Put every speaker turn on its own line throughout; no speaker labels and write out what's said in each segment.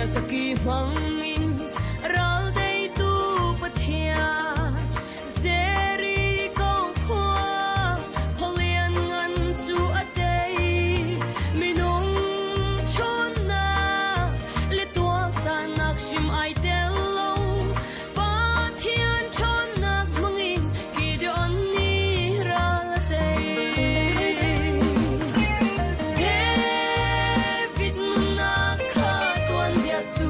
Siasaki hmangin ral teitu Pathian Jericho khua Pholian ngan cu a tei. Minung ṭhawnnak le tuaktannak hrim ai tel lo. Pathian ṭhawnnak hmangin Gideon nih ral a tei. David nunnak kha tuanbia cu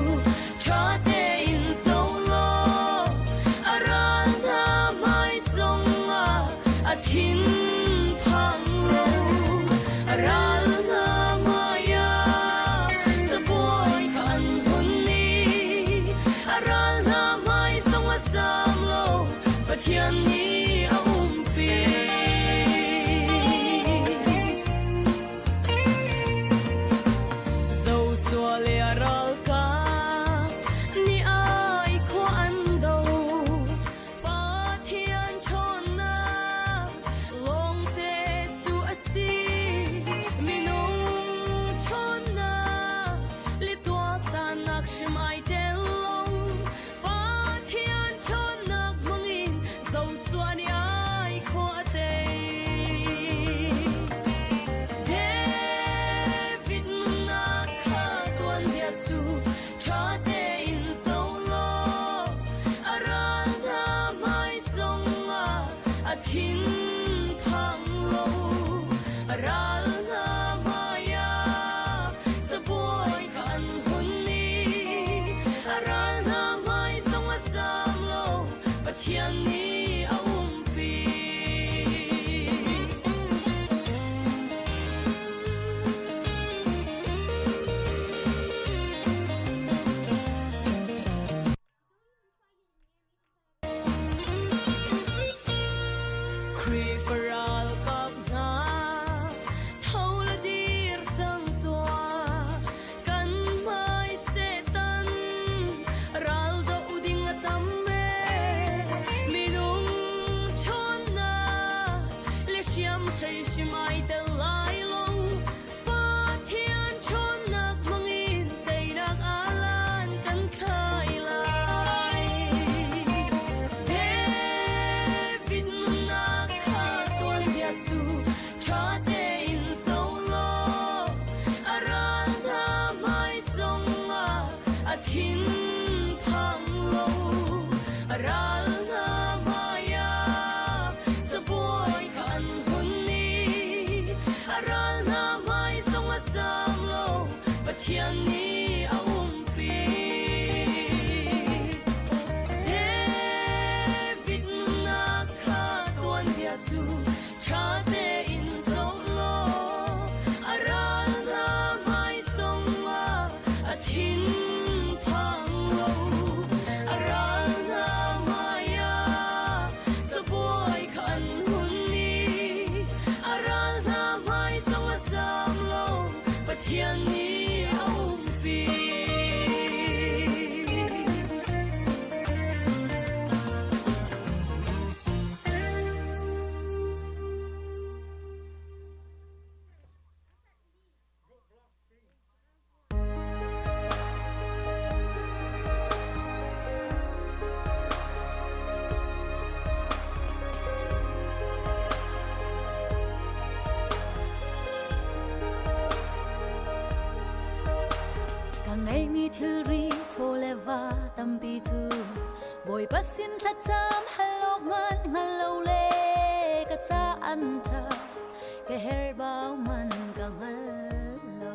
ṭha tein zoh law a ral hna hmai zongah a thinphang lo. A ral hna hmaiah cabuai kha an hun i a ral hna hmai zong a zam lo. Pathian nih a umpi. Joshua le a ralkap nih ai khua an do. Pathian ṭhawnnak lawngte cu a si. Minung ṭhawnnak le tuaktannak hrim ai tel lo. Pathian ṭhawnnak hmangin Joshua nih ai khua a tei. David nunnak kha tuanbia cu ṭha tein zoh law a ral hna hmai zongah a thinphang lo. A ral hna hmaiah cabuai kha an hun i a ral hna hmai zong a zam lo. Pathian nih a umpi. Khrihfa ralkap hna, tho le dir cang tuah. Kan hmai Satan ral doh ding a tam ee. Minung ṭhawnnak le hriamhrei hrim ai tel lai lo. Pathian ṭhawnnak hmangin teinak alan kan thlai lai. David nunnak kha tuanbia cu ṭha tein zoh law a ral hna hmai zongah a thinphang lo. A ral hna hmaiah cabuai kha an hun i a ral hna hmai zong a zam lo. Pathian nih a umpi. David nunnak kha tuanbia cu ṭha tein zoh law a ral hna hmai zongah a thinphang lo. A ral hna hmaiah cabuai kha an hun i a ral hna hmai zong a zam lo. Pathian nih a umpi.
Ka ngeihmi thilri chaw le va tampi cu Bawipa sin thlacam hal awk hmanh hngal lo le ka ca an ṭha ka herhbau man ka hngal lo.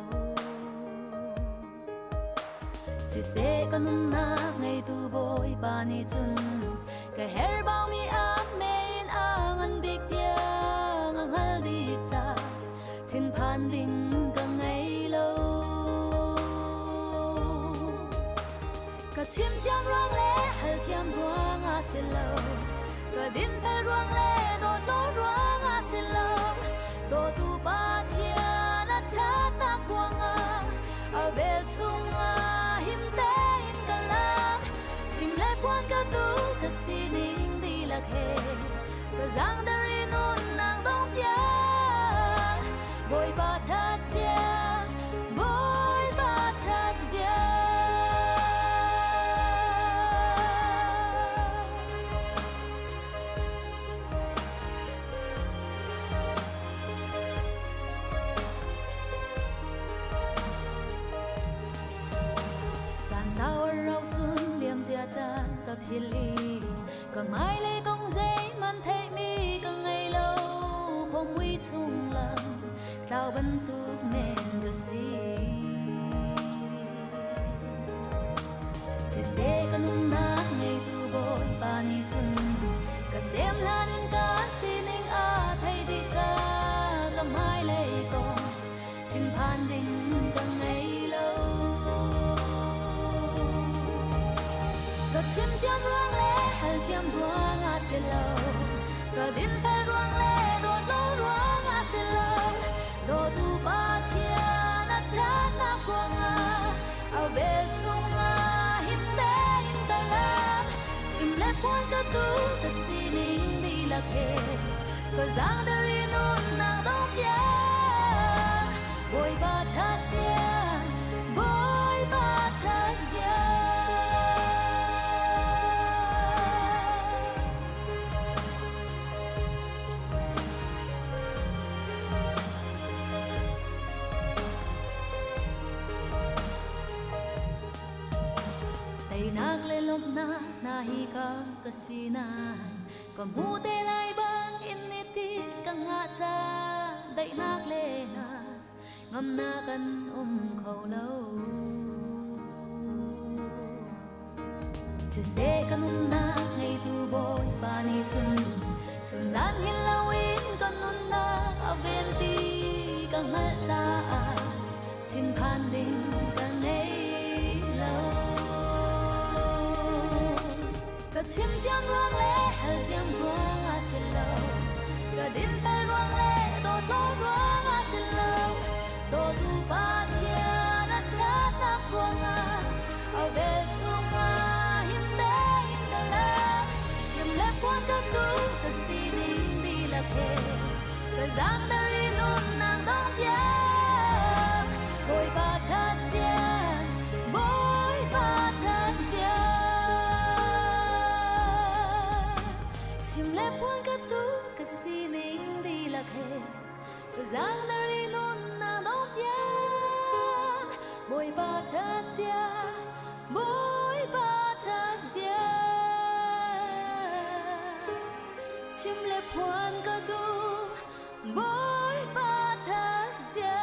Siseh ka nunnak ngeitu Bawipa nih cun ka herhbaumi a men a ngan bik tiang a hngal dih ca thinphan ding ka ngei lo. Ka chim thiam ruang le hal thiam ruang ah si lo ka dinfel ruang le dawtlo ruang ah si lo dawtu Pathian a ṭhatnak ruangah a vel chungah him tein ka lam chim le phuan ka tu ka sining dihlak he ka zaangdar i nunnak dong tiang Bawipa ṭhat zia Bawipa ṭhat zia. cia caan ka philh i ka hmailei kong zeihmanh theihmi ka ngei lo. Khuamui chung lam tlau bantuk men ka si. Siseh ka nunnak ngeitu Bawipa nih cun ka sem hlan in ka sining a thei dih ca ka hmailei kong thinphan ding ka ngei lo. Ka chim thiam ruang le hal thiam ruang ah si lo, ka dinfel ruang le dawt lo ruang ah si lo, dawtu Pathian a ṭhatnak ruangah a vel chungah him tein ka lam. Chim le phuan ka tu ka sining dihlak he ka zaangder i nunnak dong tiang Bawipa ṭha sia, Bawipa ṭha sia. Teinak le lawmhnak hna hi ka ka sinan ka hmu te lai bang in nitin ka ngah ca daihnak le hna ngamnak an um kho lo. Siseh ka nunnak ngeitu Bawipa nih cun chunzan hin loin ka nunnak a ven ti ka hngalh caah thinphan ding ka ngei lo. Ka chim thiam ruang le hal thiam ruang ah si lo, ka dinfel ruang le dawt lo ruang ah si lo, dawtu Pathian a ṭhatnak ruangah a vel chungah him tein ka lam. Chim le phuan ka tu ka sining dihlak he ka zaangdar i nunnak dong tiang Bawipa ṭhat zia, Bawipa ṭhat zia. Chim le phuan ka tu ka sining dihlak he ka zaangdar i nunnak dong tiang Bawipa ṭhat zia, Bawipa ṭhat zia. Chim le phuan ka duh, Bawipa ṭhat zia.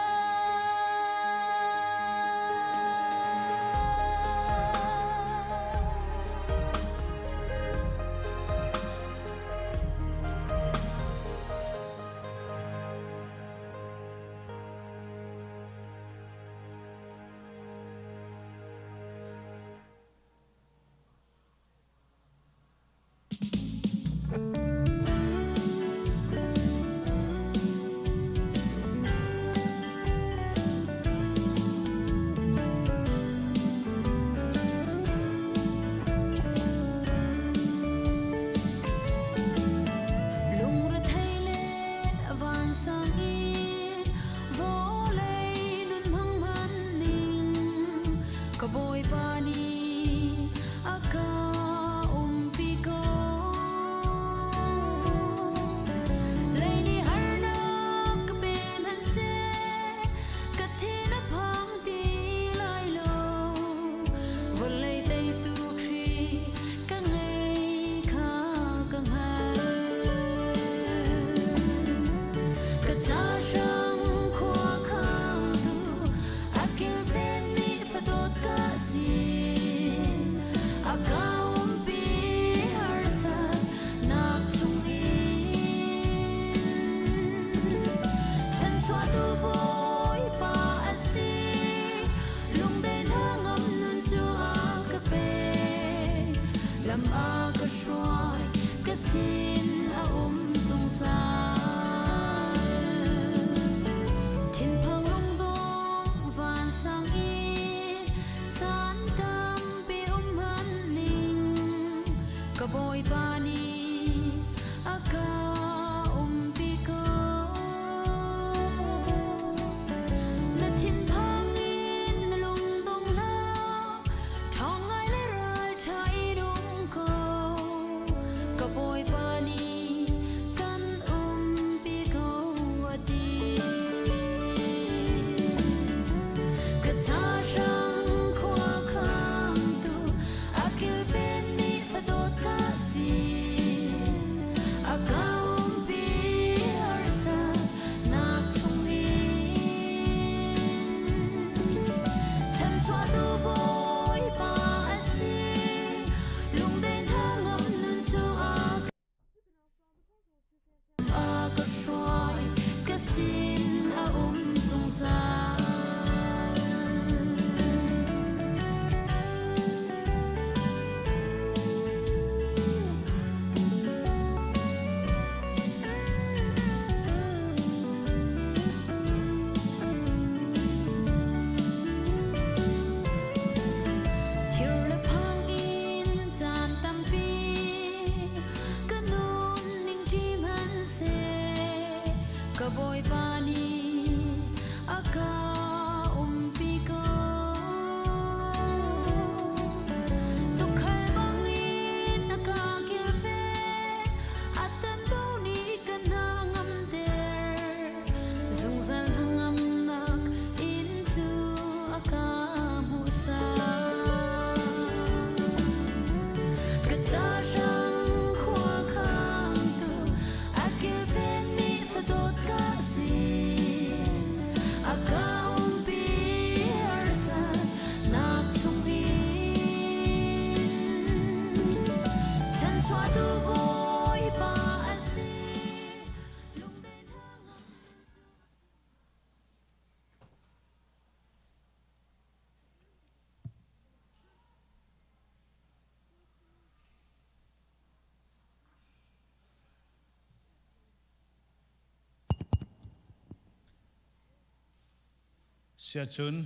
Siacun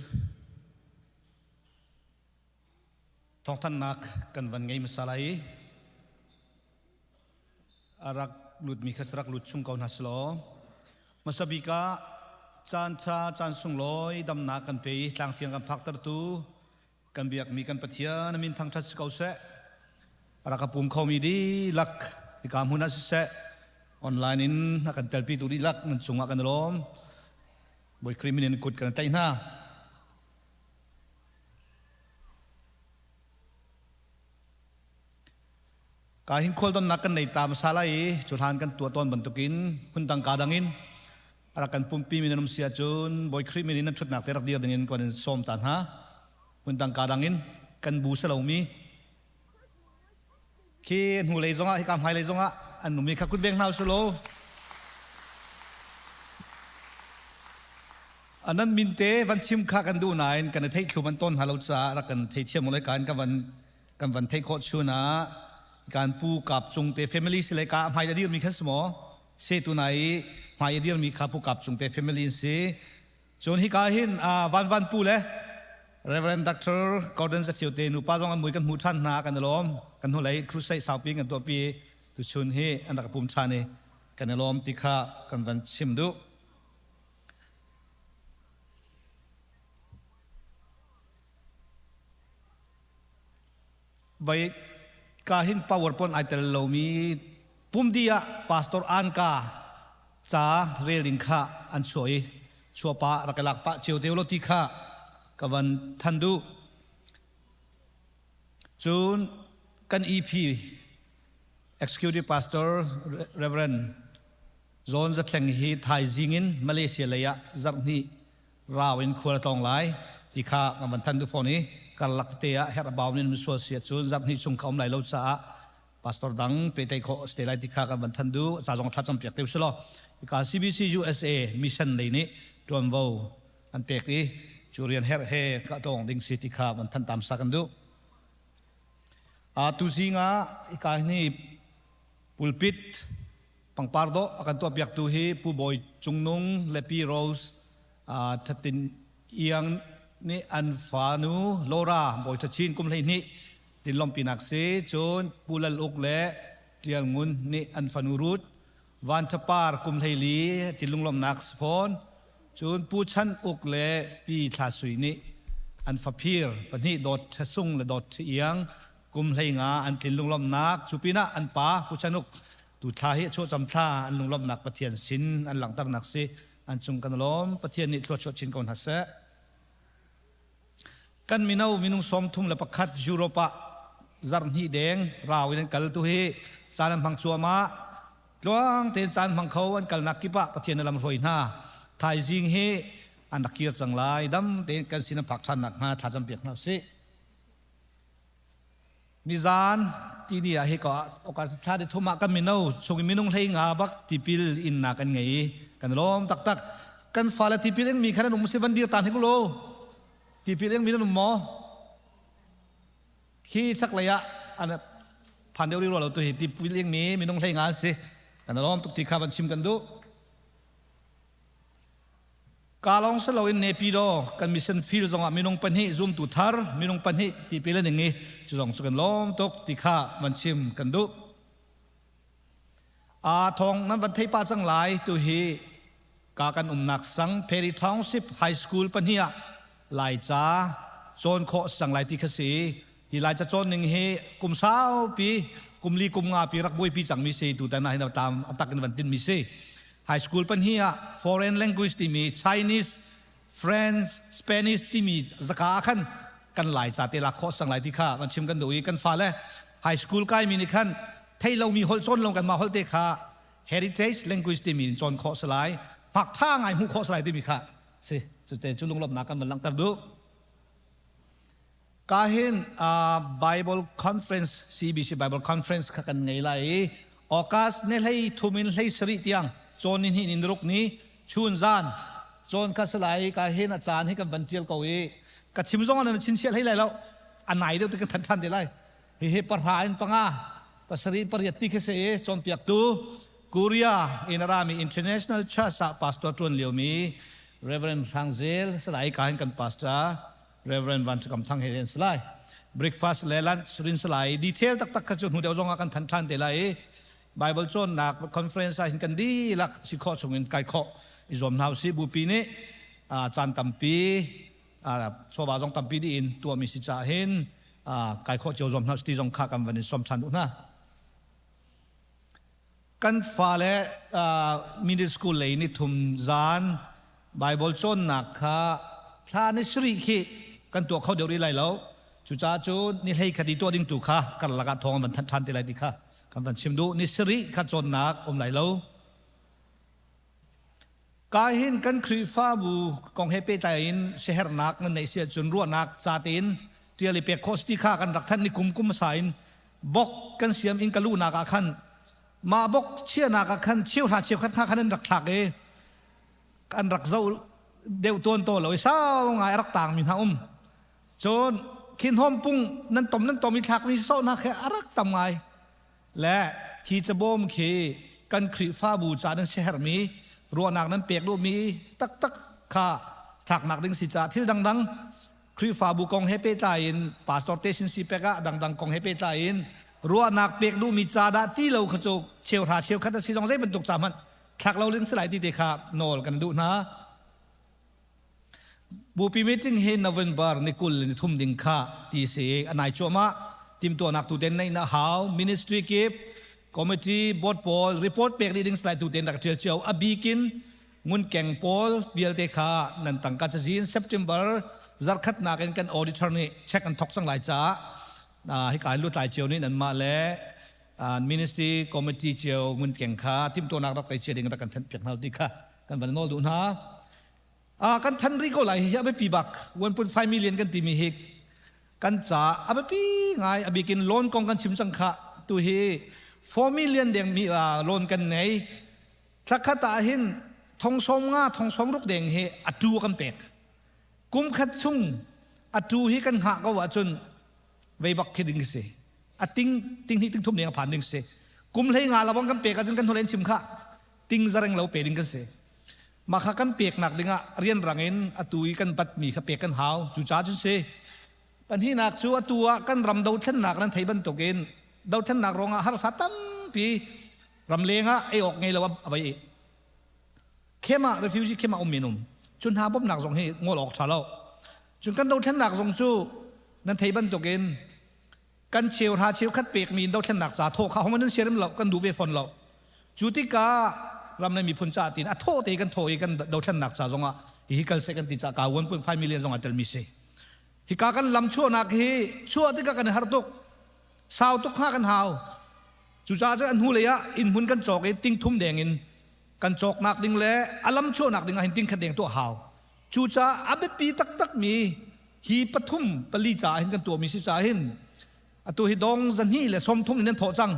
thawngthanhnak kan van ngei hmasa lai i a rak lutmi kha rak lut chung ko hna selaw hmasa bik ah caan ṭha caan sunglawi damnak kan pe i tlangthiang kan phaktertu kan biakmi kan Pathian a min thangṭhat si ko seh. A rak a pum khomi dihlak hika hmun ah siseh online in a kan telpitu dihlak nan cungah kan i lawm. Bawi Khrih min in kut kan tlaih hna. Ka hin khual donnak kan nei ta hmasa lai i cu hlan kan tuah tawn bantukin phun dang ka dang in a rak kan pumpi mi nan um si ahcun Bawi Khrih min in nan ṭhutnak te rak dir dingin kan in sawm ta hna. Phun dang ka dang in kan bu si lomi khi hnulei zongah hika hmailei zongah an um i kha kut veng hna usih law nan min te van chim kha kan duh nain kan i theih thlu man tawn hna lo caah rak kan theithiam u lai kan kan van kan van theih khawh chun ah kan pu kap cung te family si le ka hmai a dirmi khan si maw se tu nai i hmai a dirmi kha pu kap cung te family in si Cun hika hin Van Van Pu le Reverend Dr. Gordon Zathio te nupa zong an mui kan hmu ṭhan hna kan i lawm. Kan hnulei crusade saupi kan tuahpi tuchun hi an rak pum ṭhan i kan i lawm ti kha kan van chim duh. Vai ka hin PowerPoint ai tel lomi pumdi ah Pastor Anka ca rel ding kha an chuah i chuapa rak i lak pah cio te lo ti kha ka van than duh. Cun kan EP Executive Pastor Reverend John Zathleng hi thaizing in Malaysia lei ah zarhhnih rau in khual a tlawng lai ti kha kan van than duh fawn i karlak tete ah herh a bau nin sual si ahcun zarhhnih chung kha um lai lo caah pastor dang pehtlaih khawh a si te lai ti kha kan van than duh ca zong thlacam piak te usih law hika CBC USA mission lei nih tuanvo an pek i cu rian herh he ka tlawng ding si ti kha van than tam sa kan duh. A tuzing ah hika hi pulpit Pangpar dawh a kan tuahpiaktu hi Pu Bawi Cung Nung le Pi Rose Thattin Iang nih an fanu Laura Bawi Tha Chin kum 12 tin lawmhpinak si. Cun Pu Lal Uk le Tial Ngun nih an fanu Ruth Van Tha Par kum 14 tin lunglawmhnak si fawn. Cun Pu Chan Uk le Pi Thla Sui nih an faphir pahnih Dawt Tha Sung le Dawt Tha Iang kum 15 an tlin lunglawmhnak cu pinah an pa Pu Chan Uk tu thla hi a chuahcam thla an lunglawmhnak Pathian sin an langhternak si an cung kan lawm Pathian nih thluachuah chin ko hna seh kan mino minung 31 Europe ah zarhhnih deng rau in an kal tu hi caan an hmang cuahmah tluang tein caan hmang kho an kalnak kip ah Pathian a lam hruai hna thaizing hi an rak kir cang lai dam tein kan sin an phak ṭhan nak hnga thlacam piak hna usih Nizan tini ah hika ah thla ni thum ah kan mino chung i minung hlei nga bak tipil innak kan ngei i kan lawm taktak. Kan fale tipil ing mi khan an um si van dir tan hi lo. Tipil ing mi nan um maw? Khi chaklei ah an phan deuh rih rua lo tu hi tipil ing mi minung hlei nga an si. Kan lawm tuk ti kha van chim kan duh. Ka lawng si loin Naypyidaw kan mission field zongah minung pahnih zumtu thar minung pahnih tipil an ing i cu zong cu kan lawm tuk ti kha van chim kan duh. Aa thawng nan van thei pah cang lai tu hi ka kan umnak sang Perry Township High School pahnih ah Laica cawn khawh cang lai ti kha si. Hi Laica cawn ning hi kum saupi kum li kum nga pi rak buaipi cangmi si tutan ah hin a tam a tak in van tinmi si. High school pahnih ah foreign language timi Chinese, French, Spanish timi zaka ah khan kan Laica te lak khawh sang lai ti kha kan chim kan duh i kan fale high school kaimi nih khan thei lomi holh cawn lo kanmah holh te kha heritage language timi in cawn khawh si lai hmak tha ngai hmuh khawh si lai timi kha si cute cu lunglawmhnak kan van langhter duh. Ka hin Bible Conference CBC Bible Conference kha kan ngei lai i August ni hlei thum in hlei sarih tiang cawn ni hnih ni ruk ni chun zan cawn kha si lai ka hin a caan hi kan van tial ko i ka chim zong ah na chinchiah hlei lai lo a nai deuh ti kan than than te lai hihi pahra in panga pasarih pariat ti khi si i cawnpiaktu Korea in a rami International Church ah pastor ṭuan liomi. Reverend Hrang Zel salai ka hin kan pastor Reverend Van Kam Thang he an salai. Breakfast le lunch rin salai detail taktak kha cu hnu deuh zong ah kan than than te lai i Bible cawnnak conference ah hin kan dihlak si khawh chungin kai khawh i zuam hna usih. Bupi nih caan tampi chawva zong tampi dih in tuahmi si caah hin kai khawh cio zuam hna usih ti zong kha kan van i sawm ṭhan duh hna. Kan fale middle school lei ni thum zan Bible cawnnak kha thla ni sarih khi kan tuah kho deuh rih lai lo. Cucaah cu ni hlei khat i tuah ding tu kha karlak ah thawng an van thanh ṭhan te lai ti kha kan van chim duh. Ni sarih kha cawnnak um lai lo. Ka hin kan Khrihfabu kong he pehtlai in siaherhnak nan neih si ahcun ruahnak ca tein ṭial i pek khawh si ti kha kan rak thanh ni kum kum hmasa in bok kan siam in ka luhnak ah khan mah bok chiahnak ah khan cheuhra cheukhat hna khan an rak thlak i an rak zoh deuh tawn to lo i sau ngai a rak tangmi hna um. Cun khi hnawmpung nan tom nan tom i thlakmi sawhnak he a rak tam ngai. Le khi cabawm khi kan Khrihfabu ca nan siaherhmi ruahnak nan pek duhmi taktak kha thlaknak ding si caah thil dangdang Khrihfabu kong he pehtlai in pastor te sin si pek ah dangdang kong he pehtlai in ruahnak pek duhmi ca dah ti lo kha cu cheuhra cheukhat a si zong zei bantuk ca hmanh thlak lo ding si lai ti te kha nawl kan duh hna. Bupi meeting hi November ni 20 ni thum ding kha ti si a nai cuahmah. Timtuahnak tu ten neih na hau. Ministry kip, committee, board pawl report pek dih ding slide tu ten rak ṭial cio. A bikin ngunkeng pawl vialte kha nan tangka cazin September zarkhatnak in kan auditor nih check an thok cang lai caah hika in lutlai cio nih nanmah le ministry committee cio ngunkeng kha timtuahnak rak ei cia ding rak kan thanh piak hna ti kha kan van nawl duh hna. Kan than rih ko lai hi a biapi bak 1.5 million kan timi hi kan ca a biapi ngai a bikin loan kong kan chim cang kha tu hi 4 million deng mi loan kan nei thlakhat ah hin thong som nga thong som ruk deng hi atu kan pek kum khat chung atu hi kan hngah ko ahcun vei bak khi ding si a ting ting hnih ting thum deng a phan ding si kum hlei nga lawang kan pek ahcun kan hnulen chim kha ting zareng lo pe ding kan si Mah kha kan peknak dingah rianrang in atu i kan batmi kha pek kan hau. Cucaah cun si. Pahnihnak cu atu ah kan ram dothlennak nan thei bantukin dothlennak ruangah harsa tampi ramleng ah ei awk ngei lo a vai camp ah refugee camp ah um min um. Cu hna bawmhnak zong hi ngol awk ṭha lo. Cun kan dothlennak zong cu nan thei bantukin kan cheuhra cheukhat pekmi in dothlennak ca thawh kha hong nan siarem lo kan duh ve fawn lo cu tikah ram le miphun ca tiin a thawh te kan thawh i kan dothlennak ca zongah hihi kal seh kan ti ca ka 1.5 million zong aa telmi si hika kan lam chuahnak hi chuah tikah kan i har tuk sau tuk hnga kan hau cucaah cun a hnu lei ah inn hmun kan cawk i ting thum deng in kan cawknak ding le a lam chuahnak ding ah hin ting khat deng tuah hau cucaah a biapi taktak mi hi pathum pali caah hin kan tuahmi si caah hin atu hi dong zahnih le sawmthum in an thawh cang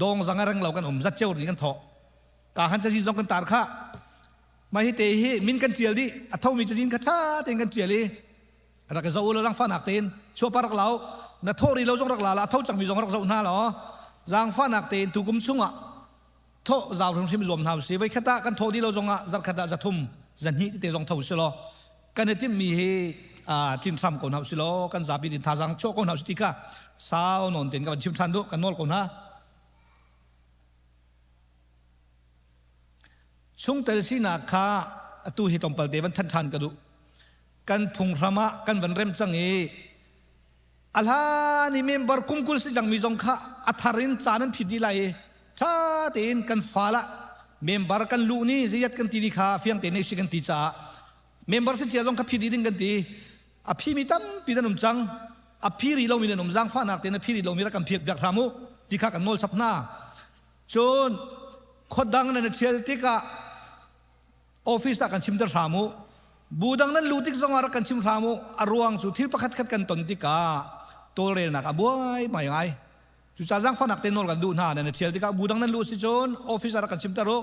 dong zang a reng lo kan um zatceu rin kan thawh ka han cazin zong kan tar kha mah hi te hi min kan tial dih a thomi cazin kha tha tein kan tial i rak zo lo zangfahnak tein chuapa rak lau na thawh ri lo zong rak la la tho cangmi zong rak zoh hna law zangfahnak tein tukum chungah thawh zau hrimhrim zuam hna usih voikhat ah kan thawh dih lo zongah zarkhat ah zathum zahnih tete zong tho usih law kan i timhmi hi tlin hram ko hna usih law kan zapi tin thazaang chuah ko hna usih ti kha sau nawn tein ka van chim ṭhan duh kan nawl ko hna chungtel sinak kha atu hi tlawmpal te van than ṭhan ka duh kan phunghram ah kan van rem cang i A hlan i member kum 20 si cangmi zong kha a thar in caan an phit dih lai i ṭha tein kan fal ah member kan luh ni zeizat kan ti ni kha fiang tein si kan ti caah member si cia zong kha phit dih ding kan ti. A phimi tampi nan um cang. A phi rih lomi nan um zaangfahnak tein a phi rih lomi rak kan phiak biak hram u ti kha kan nawl chap hna. Cun khuadang nan i ṭhial tikah office ah kan chimter hram u bu dang nan lu tik zongah rak kan chim hram u a ruang cu thil pakhat khat kan ton tikah tawlrelnak a buai mai ngai cucaah zaangfahnak te nawl kan duh hna nan i ṭhial tikah bu dang nan luh si cun office ah rak kan chimter u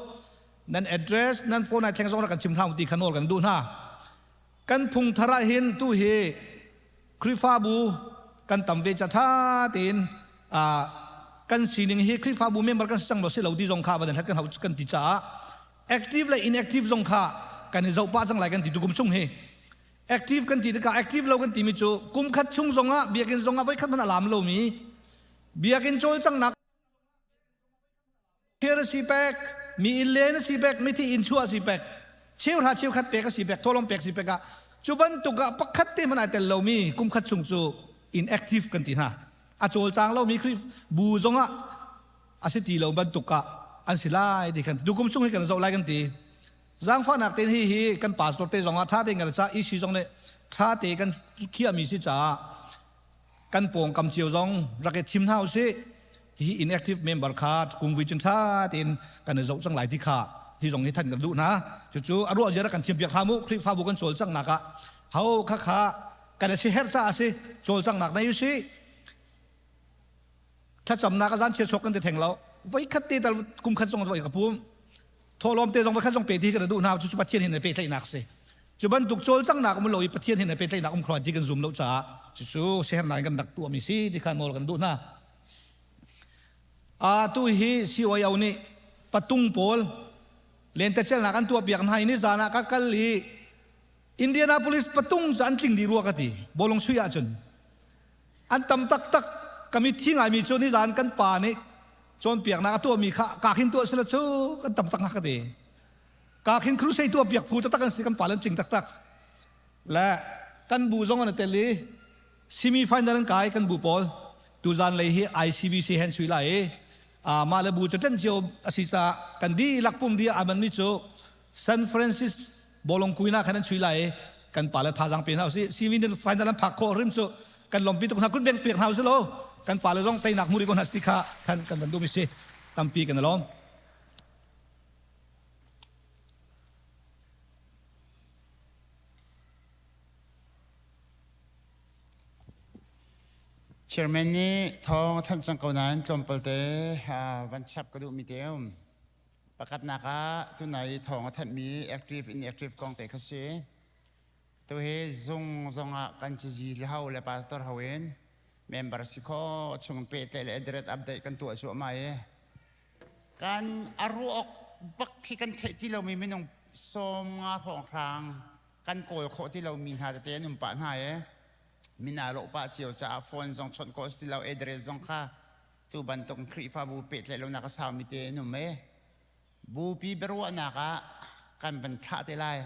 nan address nan phone ai thleng zong rak kan chim hram u ti kha nawl kan duh hna kan phung thar ah hin tu hi Khrihfabu kan tam ve ca ṭha tein kan sining hi Khrihfabu member kan si cang maw si lo ti zong kha van hlat kan hau kan ti caah active le inactive zong kha kan i zoh pah cang lai kan ti tukum chung hi. Active kan ti tikah active lo kan timi cu kum khat chung zongah biakinn zongah voikhat hmanh a lam lomi biakinn cawlcanghnak Thir a si pek, mi inn len a si pek, mithi inn chuah a si pek, cheuhra cheukhat pek a si pek, thawhlawm pek si pek ah cu bantuk ah pakhat te hmanh ai tel lomi kum khat chung cu inactive kan ti hna. A cawlcang lomi Khrih bu zongah a si ti lo bantuk ah an si lai ti kan tukum chung hi kan zoh lai kan ti. Zaangfahnak tein hi hi kan pastor te zongah ṭha tein kan ca isi zong nih ṭha te kan khiahmi si caah kan pawngkam cio zong rak i thim hna usih. Hi inactive member kha kungvui cun ṭha tein kan i zoh cang lai ti kha hi zong hi thanh kan duh hna. Cucu a ruah zia kan thiam piak hna mu. Khrihfabu kan cawlcanghnak ah ho kha kha kan i si herh caah a si. Cawlcanghnak nei usih. Thlacamnak a zan chia chuak kan ti theng lo. Voikhat te tal kum khat zong voi ka pum. Thawhlawm te zong voikhat zong pe ti kan duh hna. Cucu Pathian hin pehtlaihnak si. Cu bantuk cawlcanghnak um lo i Pathian hin pehtlaihnak um khua ti kan zum lo caah cucu siaherhnak in kan rak tuahmi si ti kha nawl kan duh hna. A tu hi CYO nih patung pawl lentecelnak an tuah piak hna i ni zan ah ka kal i Indianapolis patung cu an tling dih rua ka ti bawlung chuih ahcun an tam taktak kami thi ngaimi cu nizan kan pa nih cawnpiaknak a tuahmi kha kakhin tuah sila cu kan tam tak hnga ka ti kakhin crusade tuah piak phu taktak an si kan pa lan tling taktak le kan bu zong an tel i semi final an kai kan bu pawl tuzan lei hi ICBC hen sui lai i mah le bu cu ṭan cio a si caah kan dihlak pum di a man mi cu San Francis bawlung kui na khan an chui lai i kan pa le thazaang pe hna usih semi final an phak khawh rim cu kan lawmpi tuk hna kut beng pek hna usih law kan pa le zong teinak muri ko hna ti kha kan kan van duhmi si tampi kan i lawm.
Chairman nih thawng a thanh cang ko nain tlawmpal te van chap ka duhmi te um. Pakhatnak ah tunai thawng a thanhmi active inactive kong te kha si. Tuhi zung zongah kan cazi le ho le pastor ho in member si kho chung pehtlaih le address update kan tuah cuahmah i kan a ruak bak khi kan theih ti lomi minung 50 hrawnghrang kan kawl khawh ti lomi hna tete an um pah hna i mina lawh pah cio caah phone zong chawnh khawh si ti lo address zong kha Cu bantuk Khrihfabu pehtlaih lonak a saumi te an um i bupi biaruahnak ah kan van thlah te lai.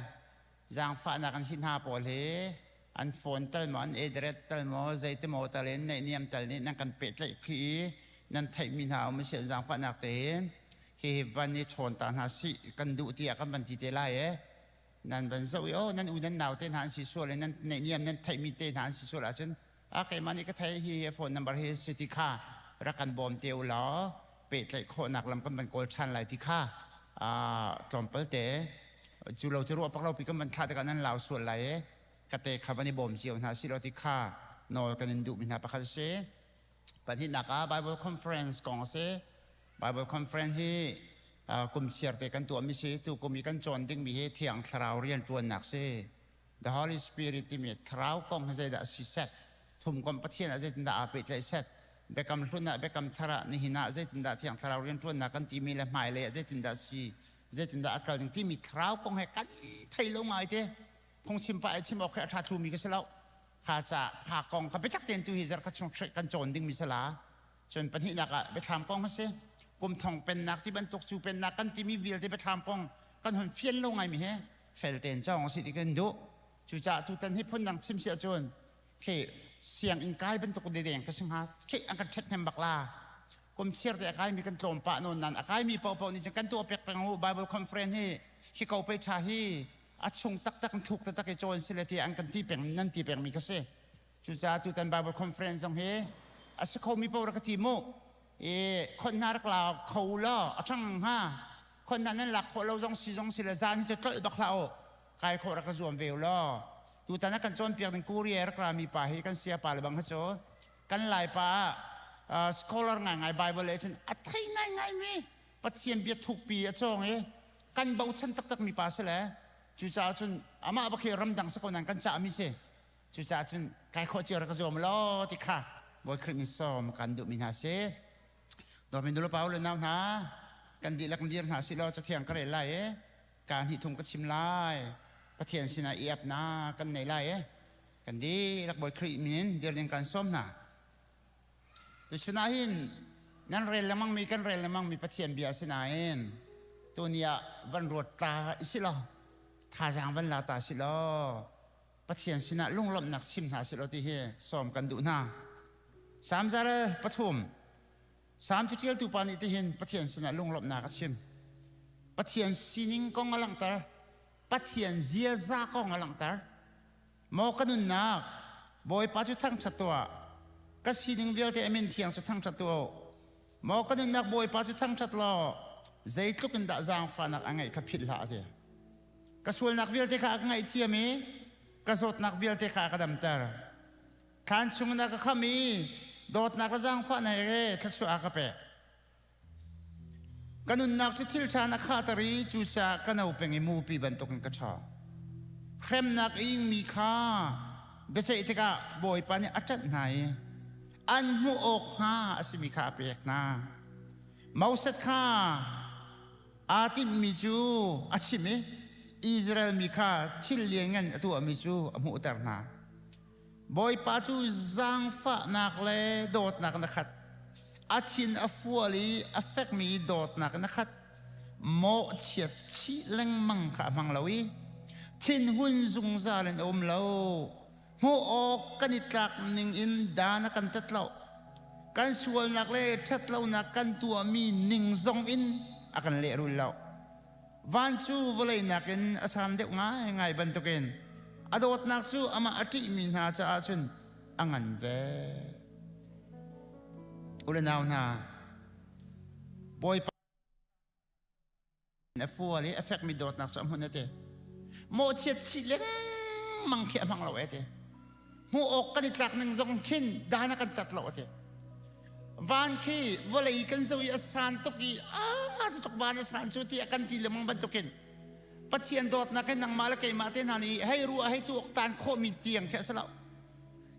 Zaangfahnak an hi hna pawl hi an phone tal maw an address tal maw zeiti maw tal in naihniam tal nih nan kan pehtlaih khi i nan theihmi hna um si zaangfahnak te hi hihi van i chawn ta hna sih kan duh tiah kan van ti te lai e nan van zoh i oh nan u nan nau te hna an si sual i nan naihniam nan theihmi te hna an si sual ahcun a keimah nih ka thei hi phone number hi si ti kha rak kan bawm te u law pehtlaih khawhnak lam kan van kawl ṭhan lai ti kha tlawmpal te cu lo cu ruah pak lo pi kan van thlah tikah nan lau sual lai i ka te kha van i bawm cio hna si lo ti kha nawl kan in duhmi hna pakhat a si. Pahnihnak ah Bible Conference kong a si. Bible Conference hi kum chiar te kan tuahmi si. Tu kum i kan cawn dingmi hi Thiang Thlarau rianṭuannak si. The Holy Spirit timi thlarau kong hi zeidah a si set thumkomh Pathian ah zeitindah aa pehtlaih set biakam hlun ah biakam thar ah nihin ah zeitindah thiang thlarau rianṭuannak kan timi le hmailei ah zeitindah si zeitindah a kal ding timi thlarau kong he kan thei lo ngai te phungchim pa i chim awk he a ṭha thlumi ka si lo kha ca kha kong kha biatak tein tu hi zarh khat chung kan cawn dingmi si la Cun pahnihnak ah biathlam kong a si. Kum thong pennak ti bantuk cu pennak kan timi vialte biathlam kong kan hun fian lo ngaimi he fel tein cawng a si ti kan duh. Cucaah tutan hi phundang chim si ahcun khi sianginn kai bantuk dedeng ka si hnga khi an kan ṭhathnem bak la. Kum chiar te a kaimi kan tlawm pah nawn nan a kaimi paohpaoh nih cun kan tuah pek peng u Bible conference hi hi ko pei ṭha hi a chung taktak in thuk taktak i cawn si le ti an kan ti peng nan ti pengmi ka si. Cucaah tutan Bible conference zong hi a si khomi paoh rak ka ti mu. I khon hna rak la kho law a ṭhang hnga. Khon hna nan lak khawh lo zong si zong si le zan hi cu tlolh bak hlah u. Kai khawh rak ka zuam ve u law. Tutan a kan cawnpiak ding Korea rak rami pa hi kan sia pa le bang hi cu kan Laipa ah scholar ngaingai Bible le cun a thei ngaingai mi Pathian bia thukpi a cawng i kan bochan taktak mi pa si le cucaah cun amah bak hi ramdang si ko nain kan cahmi si. Cucaah cun kai khawh cio rak ka zuam law ti kha Bawi Khrih min sawm kan duhmi hna si. Dawtmi nulepa u le nau hna, kan dihlak dir hna si law cathiang ka rel lai i. Ka hnih thum ka chim lai. Pathian sinah i apnak kan nei lai e. Kan dihlak Bawi Khrih min in dir ding kan sawm hna. Tuchun ah hin nan rel lengmang mi kan rel lengmang mi Pathian bia si nain tuni ah van ruat ta i si law thazaang van la ta si law Pathian sinah lunglawmhnak chim hna sih law ti hi sawm kan duh hna. Salm 3 Salm caṭialtu pa nih tihin Pathian sinah lunglawmhnak a chim. Pathian sining kong a langhter. Pathian ziaza kong a langhter. Maw ka nunnak, Bawipa cu thangṭhat tuah. Ka sining vialte a min thiang cu thangṭhat tuah u. Maw ka nunnak Bawipa cu thangṭhat law, zeitluk in dah zaangfahnak a ngeih kha philh hlah a ti. Ka sualnak vialte kha a ka ngaihthiam i ka zawtnak vialte kha a ka damter. Thlan chungin a ka kham i dawtnak le zaangfahnak he thluachuah a ka pek. Ka nunnak cu thil ṭha in a khahter i cucaah ka no peng i mupi bantukin ka ṭha. Hremnak a ingmi kha biaceih tikah Bawipa nih a ṭanh hna i an hmuh awk hnga a simi kha a pek hna. Moses kha aa tinhmi cu a chim i Israel mi kha thil lianngan a tuahmi cu a hmuhter hna. Bawipa cu zaangfahnak le dawtnak in a khat. A thin a fual i a fekmi dawtnak in a khat. Mawhchiat chih lengmang kha a hmang lo i thinhun zungzal in a um lo. Hmuh awk kan i tlak ning in dan a kan tat lo. Kan sualnak le ṭhatlonak kan tuahmi ning zong in a kan lehrul lo. Van cu vawlei nakin a san deuh ngaingai bantukin a dawtnak cu amah a ṭihmi hna caah cun a ngan ve. U le nau hna, Bawipa a fual i a fekmi dawtnak cu a hmun a ti. Mawhchiat chih lengmang khi a hmang lo e ti. Hmuh awk kan i tlak ning zong khin dan a kan tat lo a ti. Van khi vawlei kan zoh i a san tuk i a tuk van a san cu tiah kan ti lengmang bantukin Pathian dawtnak in nangmah le keimah te hna nih hei ruah hei tuak tan khawhmi tiang khi a si lo.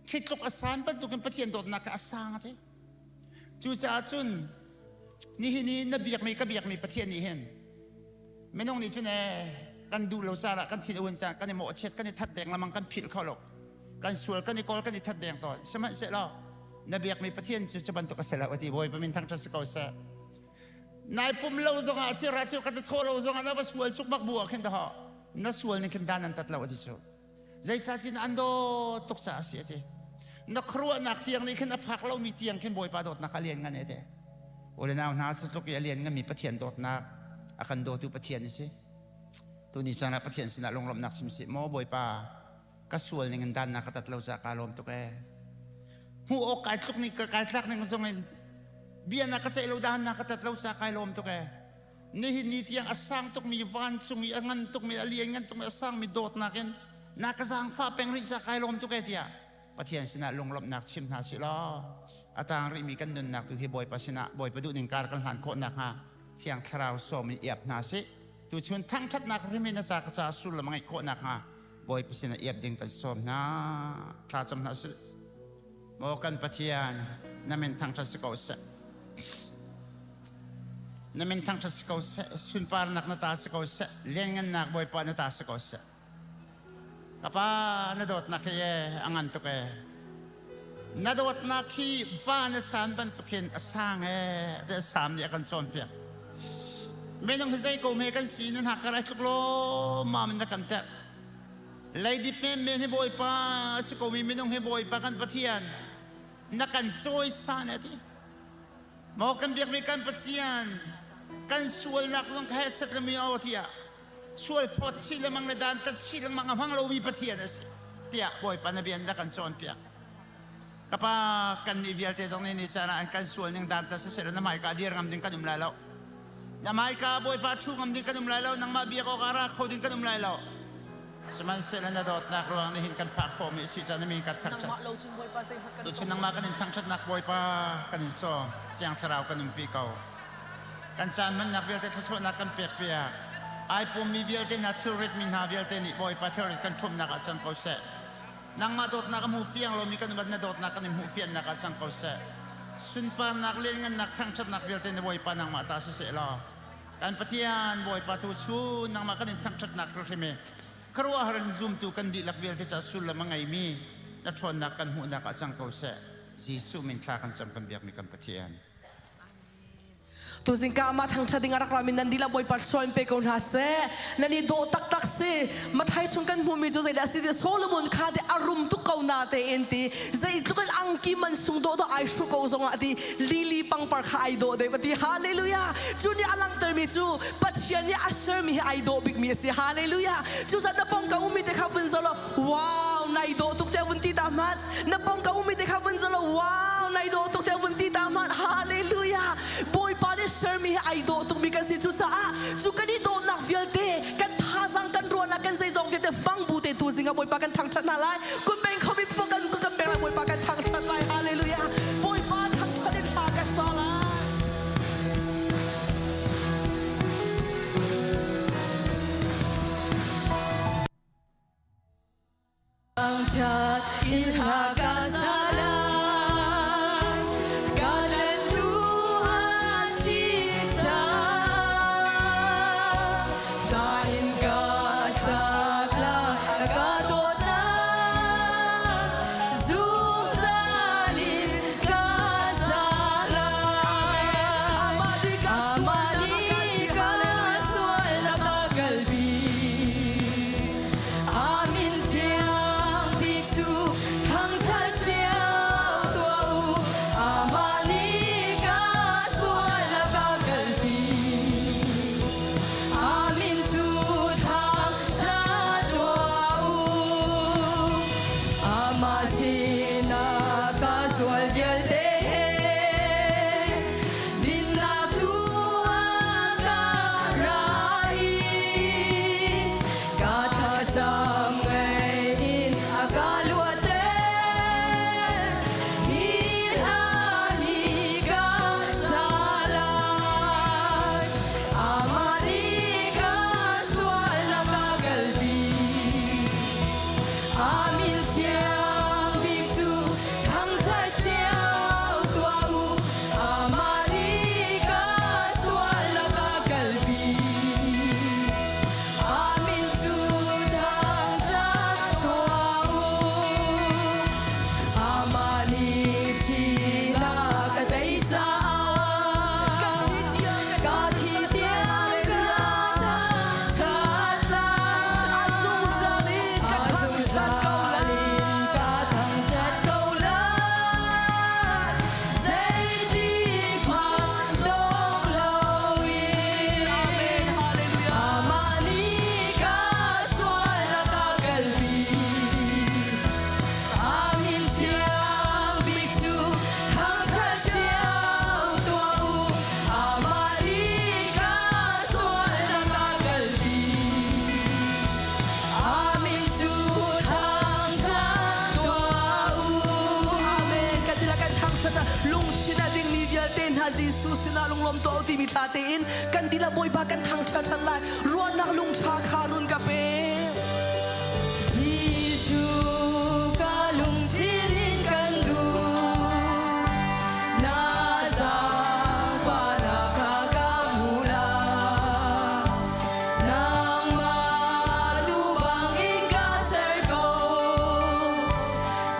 Khi tluk a san bantukin Pathian dawtnak khi a sang a ti. Cucaah cun nihin i na biakmi ka biakmi Pathian nih hin minung nih cun ee kan duh lo caan ah kan thin a hun caan kan i mawhchiat kan i that deng lamang kan philh kho lo kan sual kan i kawl kan i that deng tawn sihmanhsehlaw na biakmi Pathian cu cu bantuk a si lo a ti Bawipa min thangṭhat si ko seh nai pum lo zongah a chira cheu kan thaw lo zongah na va sual cuk bak bu ah khin dah na sual ning khin dan an tat lo a ti cu Zeicahtiah an dawt tuk caah a si a ti. Na khuaruahnak tiang nih khin a phak lomi tiang khin Bawipa dawtnak a lian ngan e ti. U le nau hna cu tluk i a lian nganmi Pathian dawtnak a kan dawtu Pathian a si. Tuni caan ah Pathian sinah lunglawmhnak chim sih maw Bawipa ka sual ning in dan na ka tat lo caah kaa lawm tuk ee. Hmuh awk kai tluk ning kai tlak ning zong in bia na ka ceih lo dan na ka tat lo caah kai lawm tuk ee. Nihin ni tiang a sang tukmi vancung i a ngan tukmi a lian ngan tukmi a sangmi dawtnak in na ka zaangfah peng rih ca kai lawm tuk e tiah Pathian sinah lunglawmhnak chim hna sih law a tang rihmi kan nunnak tu hi Bawipa sinah Bawipa duhning kar kan hlan khawh nakhnga Thiang Thlarau sawm in iap hna sih. Tuchun thangṭhatnak hrim in a ca ka ca sullam a ngeih khawh nakhnga Bawipa sinah iap ding kan sawm hna. Thla cam hna sih. Maw kan Pathian, na min thangṭhat si ko seh. Na min thangṭhat si ko seh. Sunparnak na ta si ko seh. Lianngannak Bawipa na ta si ko seh. Ka pa, na dawtnak hi e, a ngan tuk e. Na dawtnak hi van a san bantukin a sang e, te sam nih a kan cawnpiak. Minung hi zei ko me kan si nan hakar ai tluk lawmmam in na kan terh. Leidip menmen hi Bawipa a si komi minung hi Bawipa kan Pathian na kan cawisan a ti. Maw kan biakmi kan Pathian kan sualnak zong kha set lami aw tiah sual phawt chih lengmang le dan tat chih lengmang a hmang lomi Pathian a si tiah Bawipa na bia na kan cawnpiak. Ka pa kan nih vialte zong nih ni caan ah an kan sual ning dan ta siseh na hmaika dir ngam ding kan um lai lo. Na hmaika Bawipa ṭhu ngam ding kan um lai lo. Nangmah biak awk ah ra kho ding kan um lai lo. Sihmanhsehlaw na dawtnak ruang nih hin kan phak khawhmi a si caah na min kan thangṭhat. Tuchun nangmah kan in thangṭhatnak Bawipa kan in sawm. Thiang Thlarau kan umpi ko. Kan caan hmannak vialte thluachuahnak kan pek piak. Ai pummi vialte hna thilritmi hna vialte nih Bawipa thilrit kan ṭhumnak ah cang ko seh. Nangmah dawtnak a hmu fiang lomi kan upat na dawtnak kan in hmuh fiannak ah cang ko seh. Sunparnak, lianngannak, thangṭhatnak vialte na Bawipa nangmah ta siseh law. Kan Pathian Bawipa tu chun nangmah kan in thangṭhatnak hrimhrim i khuaruahhar in zumtu kan dihlak vialte ca sullam a ngeimi na ṭhawnnak kan hmuhnak ah cang ko seh. Jesuh min thla kan cam kan biakmi kan Pathian.
Tuzing ka amah thangṭhat ding a rak rami nan dihlak Bawipa thluachuah in pe ko hna seh. Nan i dawh taktak si. Mathai chung kan hmuhmi cu zeidah a si ti Solomon kha ti a rum tuk ko na tein ti zeitluk in angki man sung dawh dawh ai hru ko zongah ti lily pangpar kha ai dawh deuh a ti. Hallelujah. Cu nih a langhtermi cu Pathian nih a sermi hi ai dawh bikmi a si. Hallelujah. Cu zat na pawngkam ummi te kha vun zoh law wow nai dawh tuk tiah vun ti ta hmanh. Na pawngkam ummi te kha vun zoh law wow nai dawh tuk tiah vun ti ta hmanh. Hallelujah. Bawipa nih sermi hi ai dawh tukmi kan si. Cucaah cu kan i dawhnak vialte kan thazaang kan ruahnak kan zeizong vialte hmang bu te tu zingah Bawipa kan thangṭhat hna lai. Kun peng khomi paoh kan kan pek lai Bawipa kan thangṭhat lai. Hallelujah. Bawipa thangṭhat in hla ka sa lai.
Thangṭhat in hla ka sa lai, ka tlantu a si caah. Hla in ka sak lai, ka dawtnak zungzal in ka sa lai. Amah nih ka sualnak a kalpi. Amin thiang bik cu thangṭhat cio tuah u. Amah nih ka sual a ka kalpi. Amin cu thangṭhat tuah u. Amah sinah ka sual vialte he dinnak tu a ka ra i Ka thlacam ngei in a ka luatter. Hi hla nih ka sa lai. Amah nih ka sualnak a kalpi. A min thiang bik cu thangṭhat cio tuah u. Amah nih ka sualnak a kalpi. Amin cu thangṭhat tuah u. Amah nih thihnak a tei caah ka thi tiang ka thangṭhat lai.
A zungzal in ka thangṭhat ko lai.
Ka thangṭhat ko lai. Zeitik hmanh dong loin.
Amen. Hallelujah.
Amah nih ka sual a ka kalpi. Amin thiang bik cu thangṭhat cio tuah u. Amah nih ka sual a ka kalpi. Amin cu thangṭhat tuah u.
Amen. Kan dihlak kan thangṭhat caah lungthin a dingmi vialte hna Jesuh sinah lunglawm tuah u timi thla tein kan dihlak Bawipa kan thangṭhat ṭhan lai. Ruahnak lungṭha kha run ka pe.
Jesuh ka lungthin in kan duh. Na zaangfahnak kha ka hmu lai. Nangmah duh bangin ka ser ko.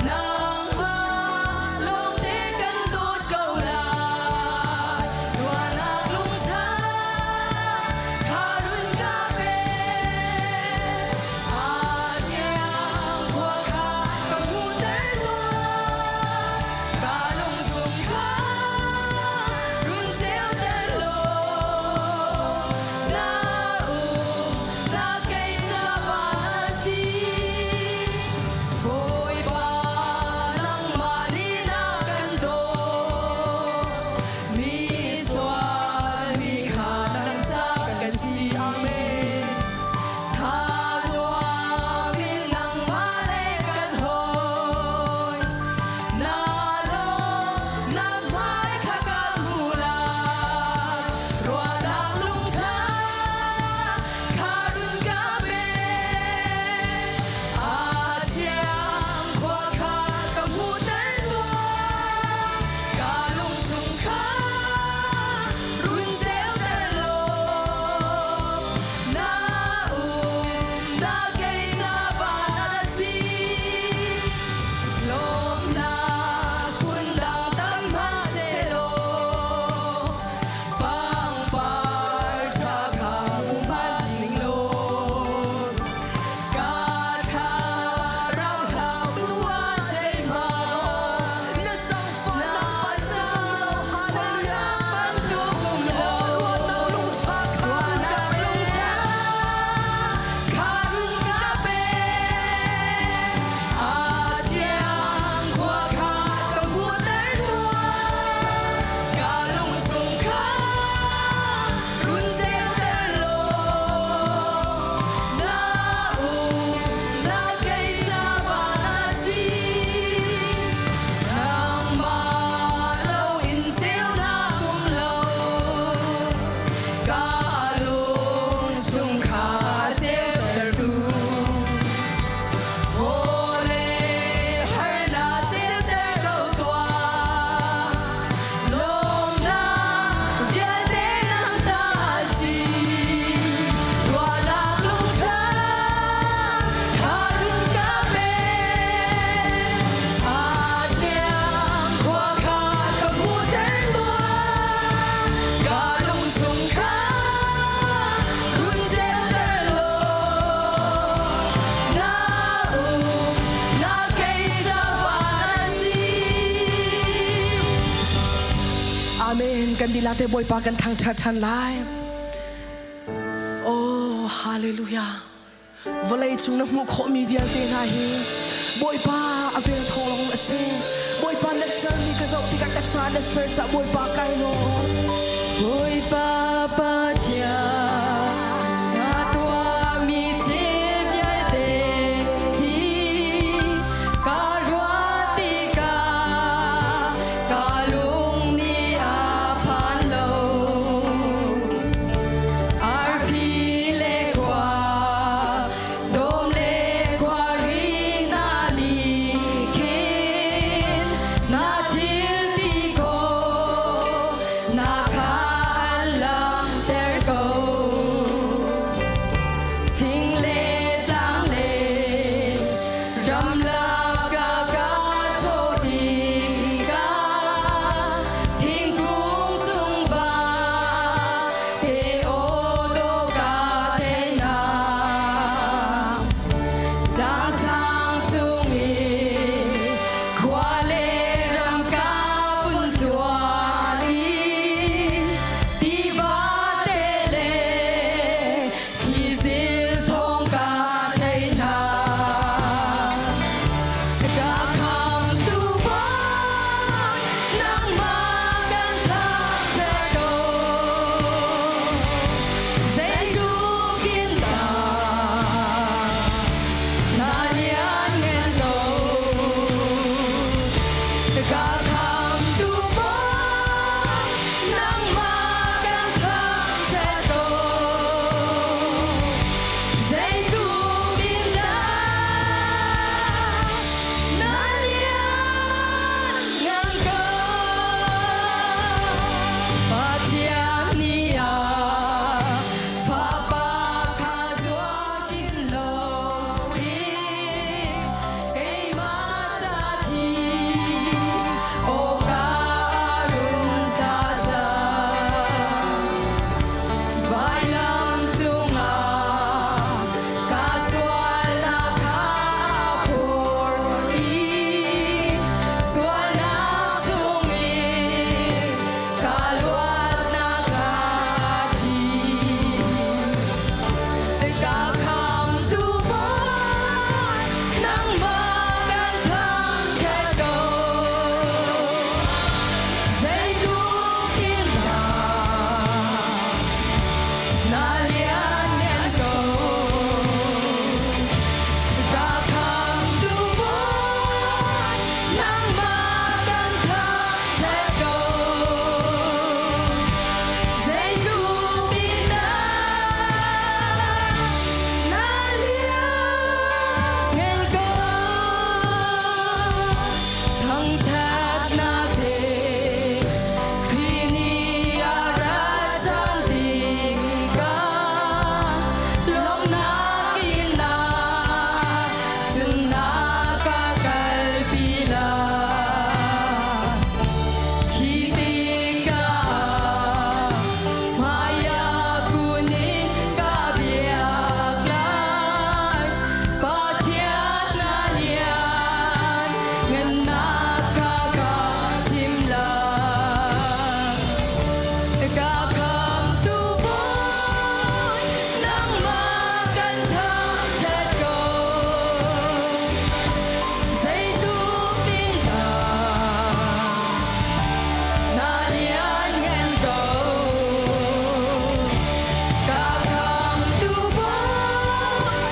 Nangmah lawngte kan dawt ko lai. Ruahnak lungṭha kha run ka pe.
kan dihlak te Bawipa kan thangṭhat ṭhan lai. Oh, hallelujah. Vawlei cung na hmuh khawhmi vialte hna hi Bawipa a vel thawng a si. Bawipa na sermi ka zoh tikah ka ca na ser cah Bawipa kai lawm.
Bawipa Pathian, na tuahmi thil vialte hi ka ruah tikah ka lung nih a phan lo. Arfi le khua, dawm le khuari hna nih khin na thil ti khawh na kha an langhter ko. Thing le tlang le ramlak ah ka chaw tikah thingkung cung va te aw dawh ka thei hna. Tlang sang cungin khua le ram ka vun tuan i tiva te le thlizil thawng ka thei hna. Ka khamtu Bawi, nangmah kan thangṭhat ko. Zeitluk in dah na lianngan ko. Ka khamtu Bawi, nangmah kan thangṭhat ko. Zeitluk in dah na lianngan ko. Pathian nih a Fapa kha zuat in loin keimah ca thi awkah run thlah cang. Vailam cungah ka sualnak kha phur i sualnak chungin ka luatnak a thi. Ka khamtu Bawi, nangmah kan thangṭhat ko. Zeitluk in dah na lianngan ko. Ka khamtu Bawi, nangmah kan thangṭhat ko. Zeitluk in dah na lianngan ko. Thangṭhatnak he Khrih nih a rat ṭhan tikah lawmhnak in ah cun na ka kalpi lai. Khi tikah hmaiah kun in ka biak lai. Pathian na lian ngannak kha ka chim lai. Ka khamtu Bawi, nangmah kan thangṭhat ko. Zeitluk in dah na lianngan ko. Ka khamtu Bawi,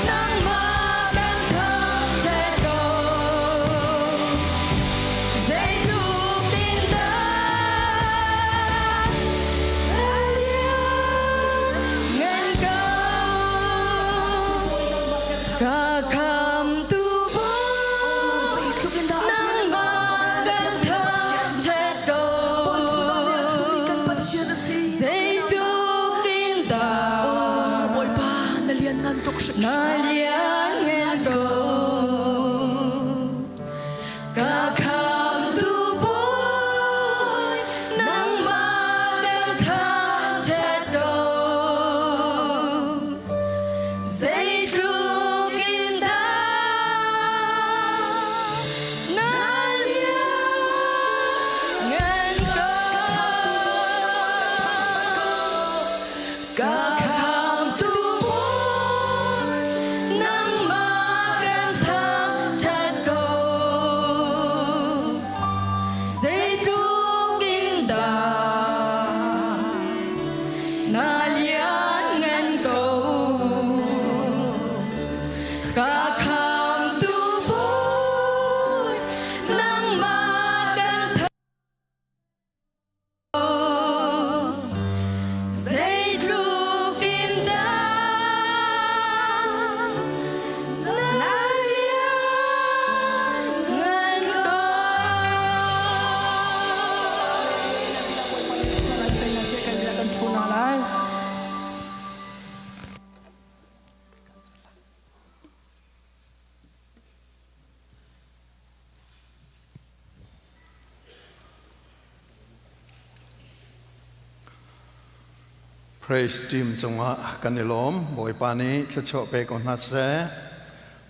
nangmah kan thangṭhat ko. Zeitluk in dah na lianngan ko. Ka khamtu Bawi,
Zeitluk in dah
nangmah kan thangṭhat ko.
Kan Pathian a si.
Zeitluk in dah
Bawipa na lianngan tuk hringhran.
na lianngan ko. Ka khamtu Bawi, nangmah kan thangṭhat ko. Zeitluk in dah na lianngan ko.
Praise team cungah kan i lawm. Bawipa nih thluachuah pe ko hna seh.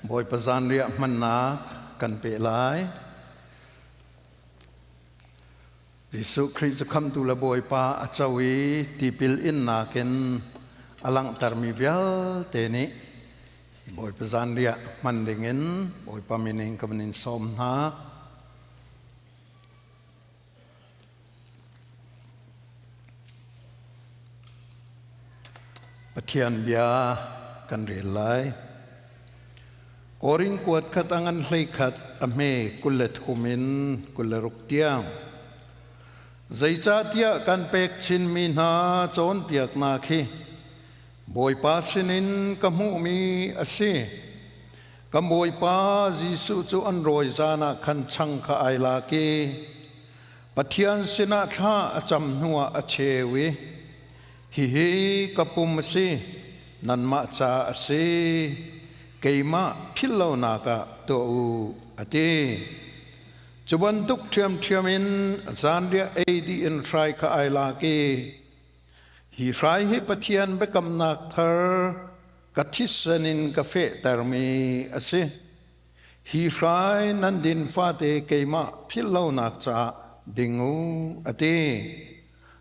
Bawipa zanriah hmannak kan pe lai. Jesuh Khrih cu khamhtu le Bawipa a co i tipil innak in a langhtermi vialte nih Bawipa zanriah hman dingin Bawipa min in ka van in sawm hna. Pathian bia kan rel lai. Korin kuat khat a ngan hlei khat a hme 23 in 26 tiang. Zeicahtiah kan pek chinmi hna cawnpiaknak hi Bawipa sinin ka hmuhmi a si. Kan Bawipa Jesuh cu an rawi zan ah khan chang kha ai lak i Pathian sinah thla a cam hnuah a cheu i, Hihi ka pum a si, nanmah ca a si, keimah philh lonak ah tuah u, a ti. Cu bantuk ṭhiamṭhiam in zanriah ei dih in hrai kha ai lak i, Hi hrai hi Pathian biakamnak thar ka thisen in ka fehtermi a si. Hi hrai nan din fate keimah philhlonak caah ding u, a ti.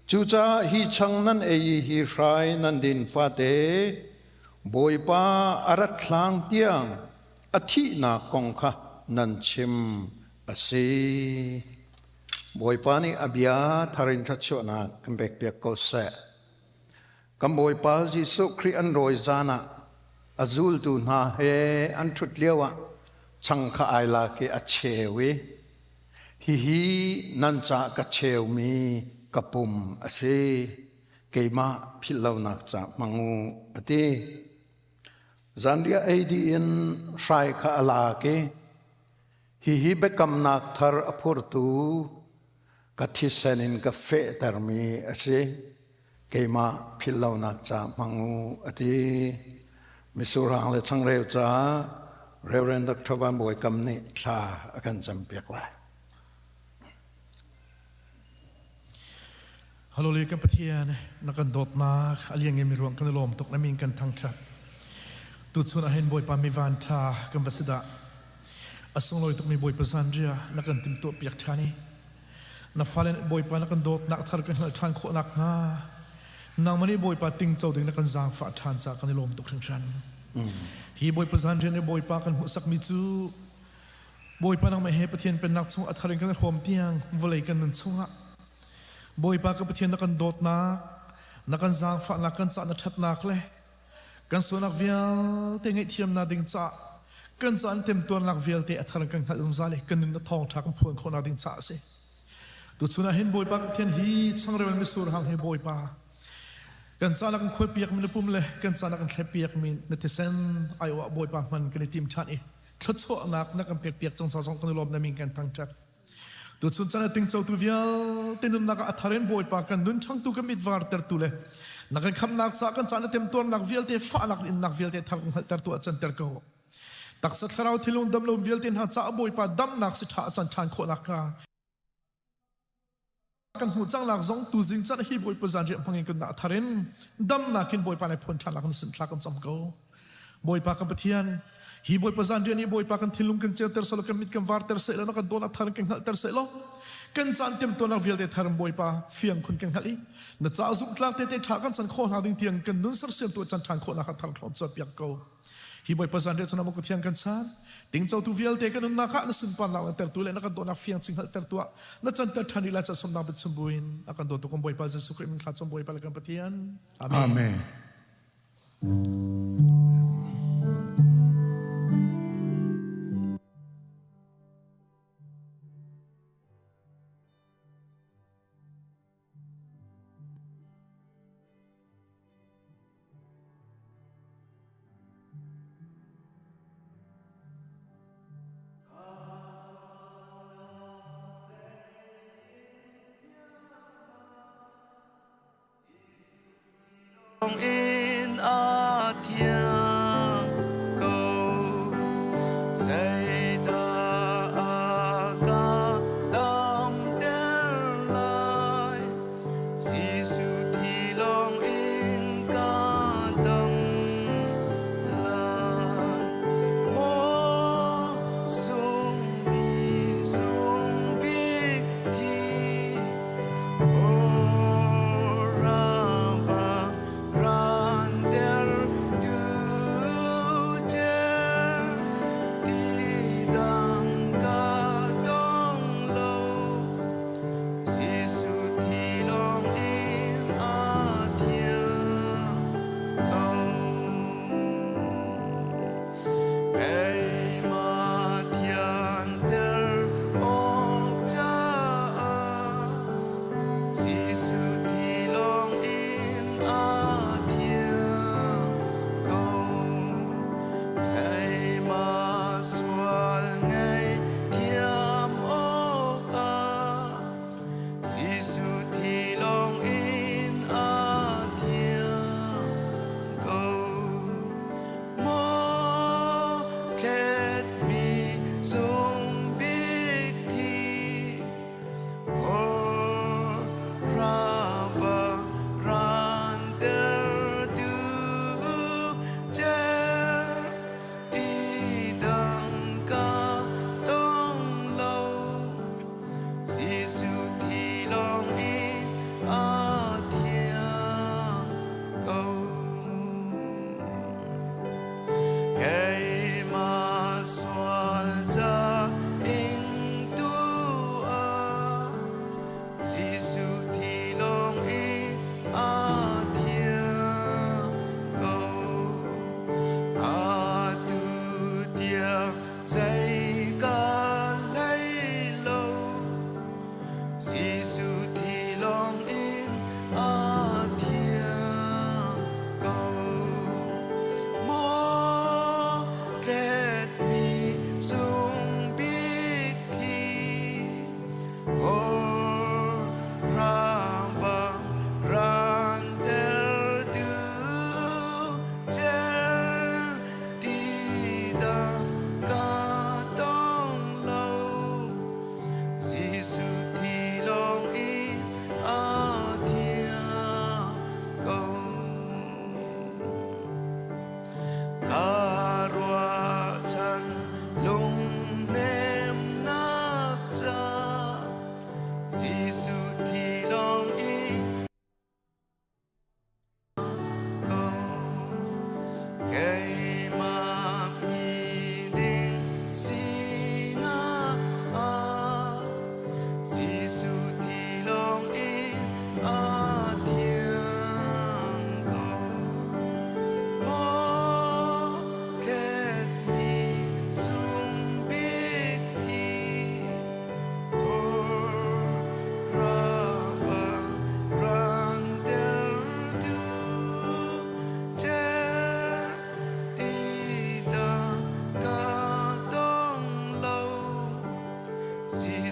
Cucaah hi chang nan ei i hi hrai nan din fate Bawipa a rat hlang tiang a thihnak kong kha nan chim a si. Bawipa nih a bia thar in thluachuahnak kan pekpiak ko seh. Kan Bawipa Jesuh Khrih an rawi zan ah a zultu hna he an ṭhut lioah chang kha ai lak i a cheu i hihi nan ca ka cheumi ka pum a si, keimah philhlonak ca hmang u, a ti. Zanriah ei dih in hrai kha a lak i hihi biakamnak thar a phurtu ka thisen in ka fehtermi a si. Keimah philhlonak ca hmang u, a ti. Misurhang le changreu caah Reverend Dr. Van Bawi Kam nih thla a kan campiak lai.
Halole kan Pathian na kan dawtnak a liangmi ruang kan i lawm tuk na min kan thangṭhat. Tuchun ah hin Bawipa mi van ṭha kan va si dah. A sunglawi tukmi Bawipa zanriah na kan timhtuah piak ṭhan i Na fale nih Bawipa na kan dawtnak thar kan hngalh ṭhan khawh nakhnga nangmah nih Bawipa tingco ding na kan zaangfah ṭhan caah kan i lawm tuk hringhran. Hi Bawipa zanrian i Bawipa kan hmuhsakmi cu Bawipa nangmah he Pathian pennak chung a thar in kan i hrawm tiang vawlei kan nun chungah Bawipa ka Pathian na kan dawtnak, na kan zaangfahnak, kan cah na ṭhatnak le Kan sualnak vialte ngaihthiamnak ding caah kan caan temtuarnak vialte a thar kan hngalh zungzal i kan nun a thawngṭha kan phuan khawhnak ding caah a si. Tuchun ah hin Bawipa Pathian hi changreu in mitsur hang hi Bawipa kan caan ah kan khuaipiakmi na pum le kan caan ah kan thlepiakmi na thisen aiawh ah Bawipa hman kan i tim ṭhan i thluachuahnak na kan pekpiak cang ca zong kan i lawm na min kan thangṭhat. Tuchun caan ah tingcotu vialte nunnak ah a thar in Bawipa kan nun ṭhangtu kan mit vartertu le na kan khamhnak caah kan caan a temtuarnak vialte fahnak le innak vialte thar kan hngalhtertu ah canter ko. Taksa thlarau thilung damlo vialte hna caah Bawipa damnak si ṭha a can ṭhan khawh nakhnga kan hmuh cang nak zong tuzing caan hi Bawipa zanriah hmangin kan dah thar in damnak in Bawipa nih phuan ṭhan nak in sin thla kan cam ko. Bawipa kan Pathian hi Bawipa zanriah nih Bawipa kan thinlung kan ceuter seh law kan mit kan varter seh law na kan dawtnak thar in kan hngalhter seh law kan caan temtuarnak vialte thar in Bawipa fiang khun kan hngalh i na ca zumhtlak tete ṭha kan can khawh hna ding tiang kan nun sersiamtu can ṭhan khawhnak ah thar thlawm piak ko. Hi Bawipa zanriah cun amah Pathian kan chan. Tingcotu vialte kan nunnak ah na sunparnak na tertu le na kan dawtnak fiang cing hngalhter tuah. Na canter ṭhan rih lai ca sawmnak biachim buin a kan dawtu kan Bawipa Jesuh Khrih min thla cam Bawipa le kan Pathian. Amen.
Amen.
In a thiang.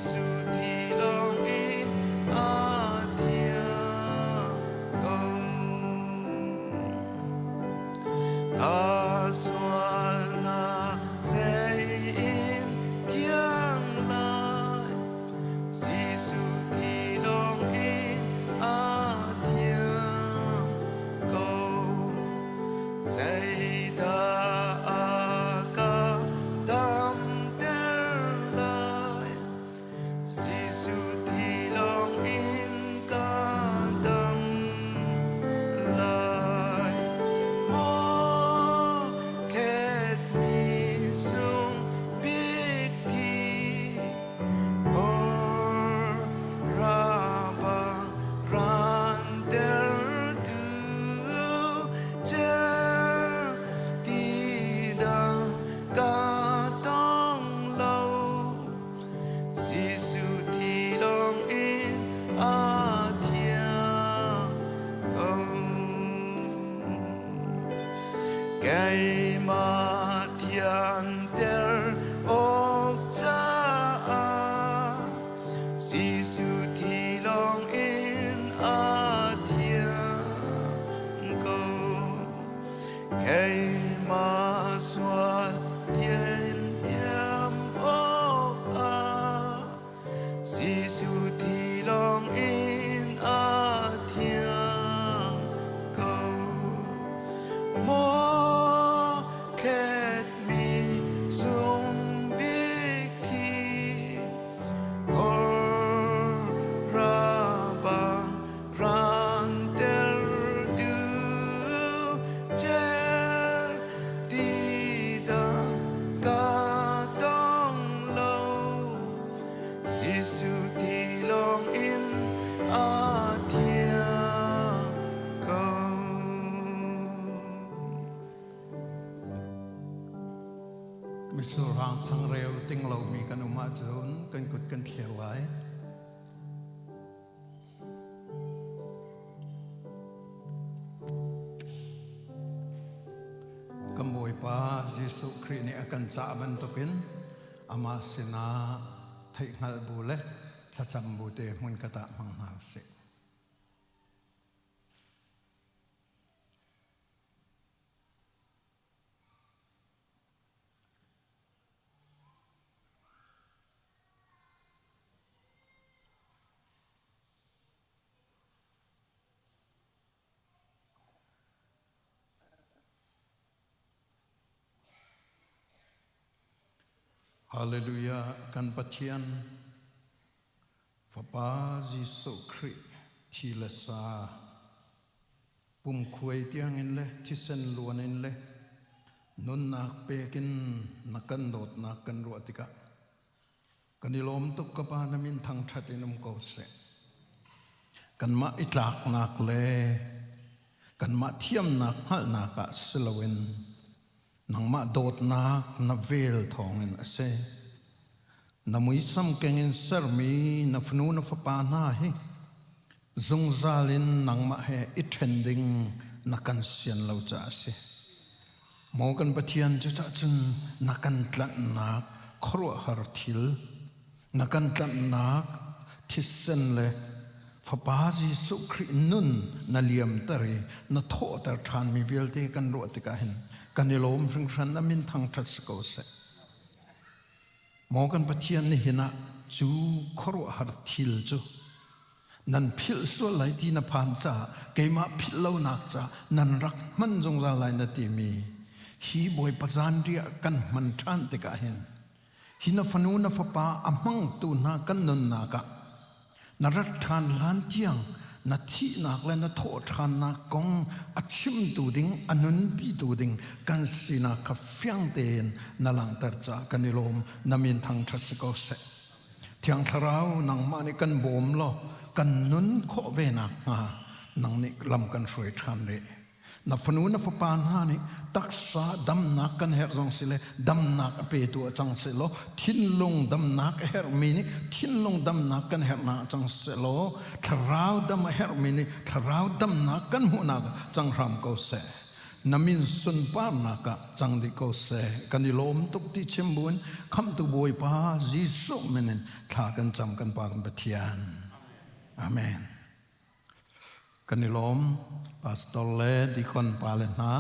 Jesuh thi lawng in a thiang ko. Ka sualnak zei in thiang lai, Jesuh thi lawng in a thiang ko. Zeidah a ka damter lai? Jesuh thi lawng in ka dam lai. Maw thletmi sung bik thi, hor rabang rantertu cer ti dang ka tong lo. Jesuh thi lawng in a thiang ko. Keimah thianter awk caah Jesuh thi lawng in a thiang ko. Keimah sual thiamthiam awkah Jesuh thi lawng in a thiang ko. Maw khetmi sung bik thi hor rabang rantertu cer ti dang ka tong lo. Jesuh thi lawng in a thiang ko.
Mitsur hang changreu ting lomi kan um ahcun kan kut kan thlir lai. Kan Bawipa Jesuh Khrih nih a kan cah bantukin amah sinah theihhngalh bu le thlacam bu te hmun khat ah hmang hna usih. Hallelujah kan Pathian Fapa Jesuh Khrih thi le sa pumkhuai tiangin le thisen luan in le nunnak pekin na kan dawtnak kan ruah tikah Kan i lawm tuk ka pa na min thangṭhat in um ko seh. Kanmah i tlaknak le kanmah thiamnak hngalhnak ah si loin nangmah dawtnak na vel thawngin a si. Na muisam keng in sermi na fanu na fapa hna hi zungzal in nangmah he i ṭhen ding na kan sian lo caah a si. Maw kan Pathian cucah cun na kan tlanhnak khuaruahhar thil, na kan tlanhnak thisen le Fapa Jesuh Khrih nun na liamter i na thawhter ṭhanmi vialte kan ruah tikah hin kan i lawm hringhran na min thangṭhat si ko seh. Maw kan Pathian nihin ah cu khuaruahhar thil cu nan philh sual lai ti na phan caah keimah philh lonak ca nan rak hman zungzal lai na timi hi Bawipa zanriah kan hman ṭhan tikah hin hi na fanu na fapa a hmangtu hna kan nunnak ah na rat ṭhan hlan tiang na thihnak le na thawh ṭhannak kong a chimtu ding a nunpitu ding kan sinak kha fiang tein na langhter caah kan i lawm na min thangṭhat si ko seh. Thiang Thlarau nangmah nih kan bawm law kan nun khawh ve nakhnga nang nih lam kan hruai ṭhan rih. Na fanu na fapa hna nih taksa damnak kan herh zong si le damnak a petu a cang seh law thinlung damnak a herhmi nih thinlung damnak kan herhnak a cang seh law thlarau dam a herhmi nih thlarau damnak kan hmuhnak cang hram ko seh. Na min sunparnak ah cang dih ko seh. Kan i lawm tuk ti chim buin khamhtu Bawipa Jesuh min in thla kan cam kan Pa kan Pathian. Amen. Kan i lawm pastor le deacon pa le hna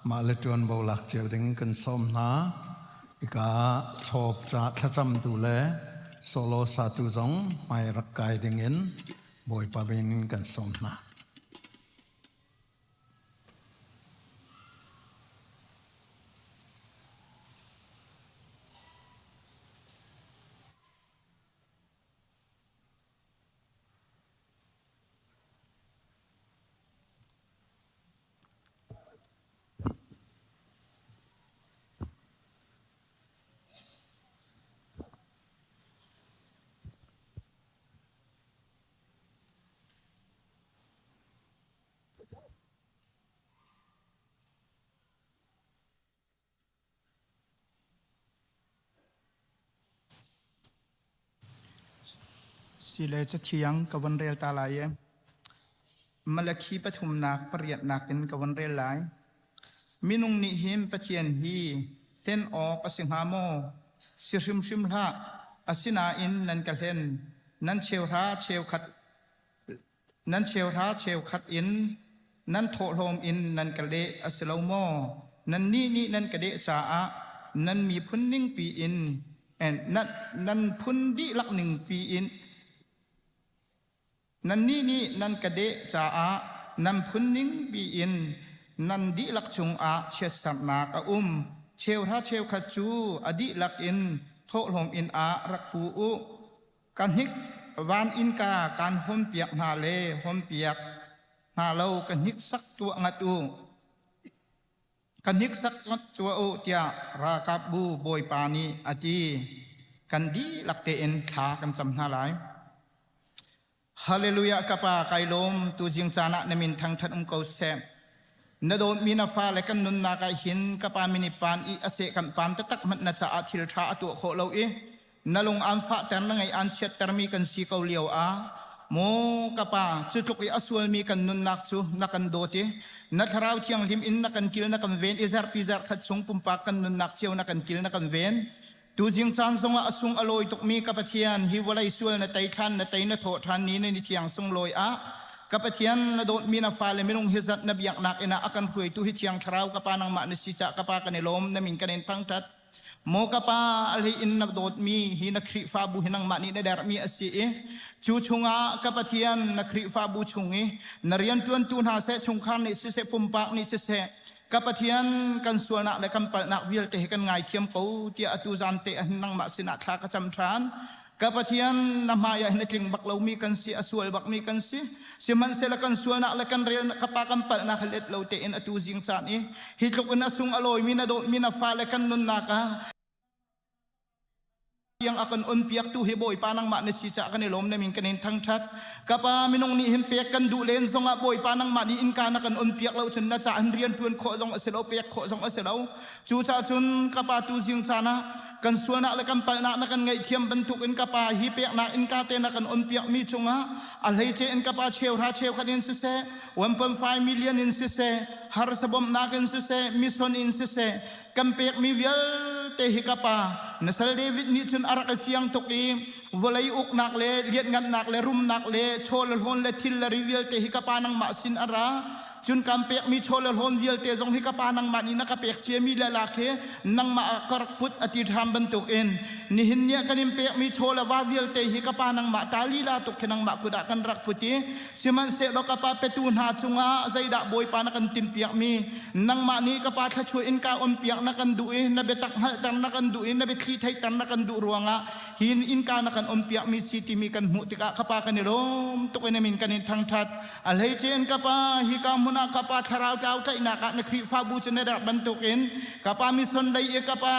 mah le ṭuanvo lak cio ding kan sawm hna. Hika chawp ca thlacamtu le solo satu zong hmai rak kai ding in Bawipa min in kan sawm hna.
Sile Cathiang ka von rel ta lai i Malakhi pathumnak pariatnak in ka von rel lai. Minung nih hin Pathian hi hlen awk a si hnga maw? Si hrimhrim hlah. Asinain nan ka hlen. Nan cheuhra cheukhat Nan cheuhra cheukhat in nan thawhlawm in nan ka leh a si lo maw? Nannih nih nan ka deh caah nan miphun ningpi in nan phun dihlak ningpi in nannih nih nan ka deh caah nan phun ningpi in nan dihlak chungah chiatsernak a um. Cheuhra cheukhat cu a dihlak in thawhlawm inn ah rak pu u. Ka hnik van innka kaan hawnpiak hna le hawnpiak hna lo ka hniksak tuah ngat u. Ka hniksak ngat tuah u tiah ralkapbu Bawipa nih a ti. Kan dihlak tein thla kan cam hna lai. Hallelujah ka pa kai lawm tuzing caan ah na min thangthat um ko seh. Na dawtmi na fale kan nunnak ah hin ka pa min i pan i a seh kan pan taktak hmanh na caah thil ṭha a tuah khawh lo i na lung aan fahter na ngaih aan chiattermi kan si ko lio ah maw ka pa cu tluk i a sualmi kan nunnak cu na kan dawt i na thlarau thianghlim in na kan kil na kan ven i zarhpi zarh khat chung pumpak kan nunnak cio na kan kil na kan ven. Tuzing caan zongah a sung a lawi tukmi ka Pathian, hi vawlei sual na tei ṭhan, na tei na thawh ṭhan ni na ni thiang sunglawi ah ka Pathian, na dawtmi na fale minung hi zat na biaknak inn ah a kan hruaitu hi Thiang Thlarau ka Pa nangmah na si cah ka Pa kan i lawm, na min kan in thangṭhat. Maw ka Pa, a hlei in na dawtmi hi na Khrihfabu hi nangmah nih na derhmi a si i cu chungah ka Pathian, na Khrihfabu chung i na rianṭuantu hna seh, chungkhar nih siseh, pumpak nih siseh, Ka Pathian, kan sualnak le kan palhnak vialte hi kan ngaithiam ko tiah atu zan te ah hin nangmah sinah thla ka cam ṭhan. Ka Pathian, na hmai ah hin a tling bak lomi kan si, a sual bakmi kan si. Sihmanhsehlaw kan sualnak le kan rel ka pa kan palhnak hi let lo tein atu zing caan i hi tluk in a sung a lawimi na dawtmi na fale kan nunnak ah tiang a kan onpiaktu hi Bawipa nangmah na si caah kan i lawm na min kan in thangṭhat. Ka pa minung nih hin pek kan duh len zongah Bawipa nangmah nih innka na kan onpiak lo cun na caah hin rian ṭuan khawh zong a si lo pek khawh zong a si lo. Cucaah cun ka pa tu zing caan ah kan sualnak le kan palhnak na kan ngaihthiam bantukin ka pa hi peknak innka te na kan onpiakmi cungah a hleice in ka pa cheuhra cheukhat in siseh 1.5 million in siseh harsa bawmhnak in siseh mission in siseh kan pekmi vialte hi ka pa na sal David nih cun a rak i fiang tuk i vawlei uknak le lianhngannak le rumnak le chaw le hlawn le thil le ri vialte hi ka pa nangmah sin a ra cun kan pekmi chaw le hlawn vialte zong hi ka pa nangmah nih na ka pek ciami le lak hi nangmah ah ka rak put a ti ṭhan bantukin nihin ni ah kan in pekmi chaw le va vialte hi ka pa nangmah ta lila tuk khi nangmah kut ah kan rak put i sihmanhsehlaw ka pa petu hna cungah zeidah Bawipa na kan timhpiakmi Nangmah nih ka pa thluachuah in ka umpiak na kan duh i na biatak hngalhter na kan duh i na biathli theihter na kan duh ruangah hi innka na kan umpiakmi si timi kan hmuh tikah ka pa kan i lawm tuk in a min kan in thangṭhat. A hleice in ka pa hika hmun ah ka pa thlarau tlau tlaihnak ah na Khrihfabu cu na derh bantukin ka pa mission lei i ka pa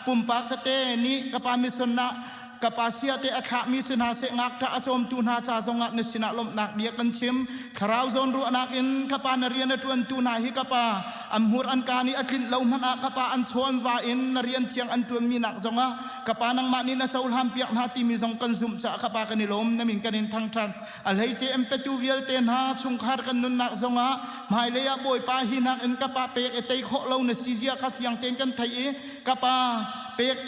pumpak tete nih ka pa mission ah. Ka pa sia te a thlahmi si hna seh ngakṭah a cawmtu hna ca zongah na sinah lawmhnak bia kan chim. Thlarau zawn ruahnak in ka pa na rian a ṭuantu hna hi ka pa an hmur an kaa nih a tlinh lo hmanh ah ka pa an chawn va in na rian thiang an ṭuanmi nak zongah ka pa nangmah nih na cohlan piak hna timi zong kan zumh caah ka pa kan i lawm na min kan in thangṭhat. A hleice an petu vialte hna chungkhar kan nunnak zongah hmailei ah Bawipa hi nakin ka pa pek i tei khawh lo na si zia kha fiang tein kan theih i ka pa pek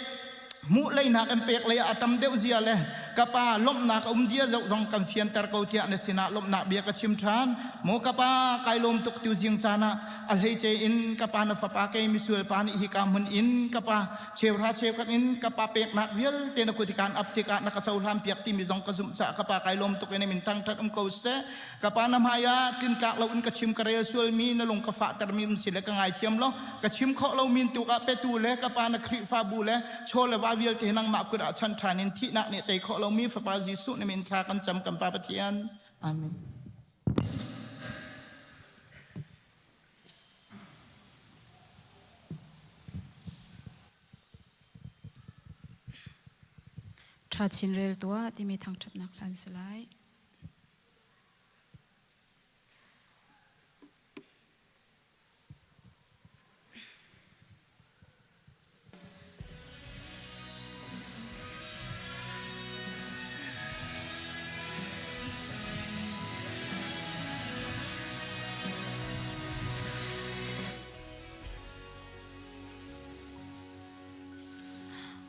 hmuh leinak in pek lei ah a tam deuh zia le ka pa lawmhnak a um dia zoh zong kan fianter ko tiah na sinah lawmhnak bia ka chim ṭhan. Maw ka pa kai lawm tuk tu zing caan ah a hleice in ka pa na fapa kei misual pa nih hika hmun in ka pa cheuhra cheukhat in ka pa peknak vialte na kut kaan ap tikah na ka cohlan piak timi zong ka zumh caah ka pa kai lawm tuk in min thangṭhat um ko seh. Ka pa na hmai ah tlintlak lo in ka chim ka rel sualmi na lung ka fahtermi um si le ka ngaithiam lo ka chim khawh lo min tuk ah petu le ka pa na Khrihfabu le chaw le va vialte nangmah kut ah chan ṭhan in thihnak nih tei khawh lomi Fapa Jesuh na min thla kan cam kan Pa Pathian. Amen.
Ṭha chin rel tuah timi thangṭhatnak hla an si lai.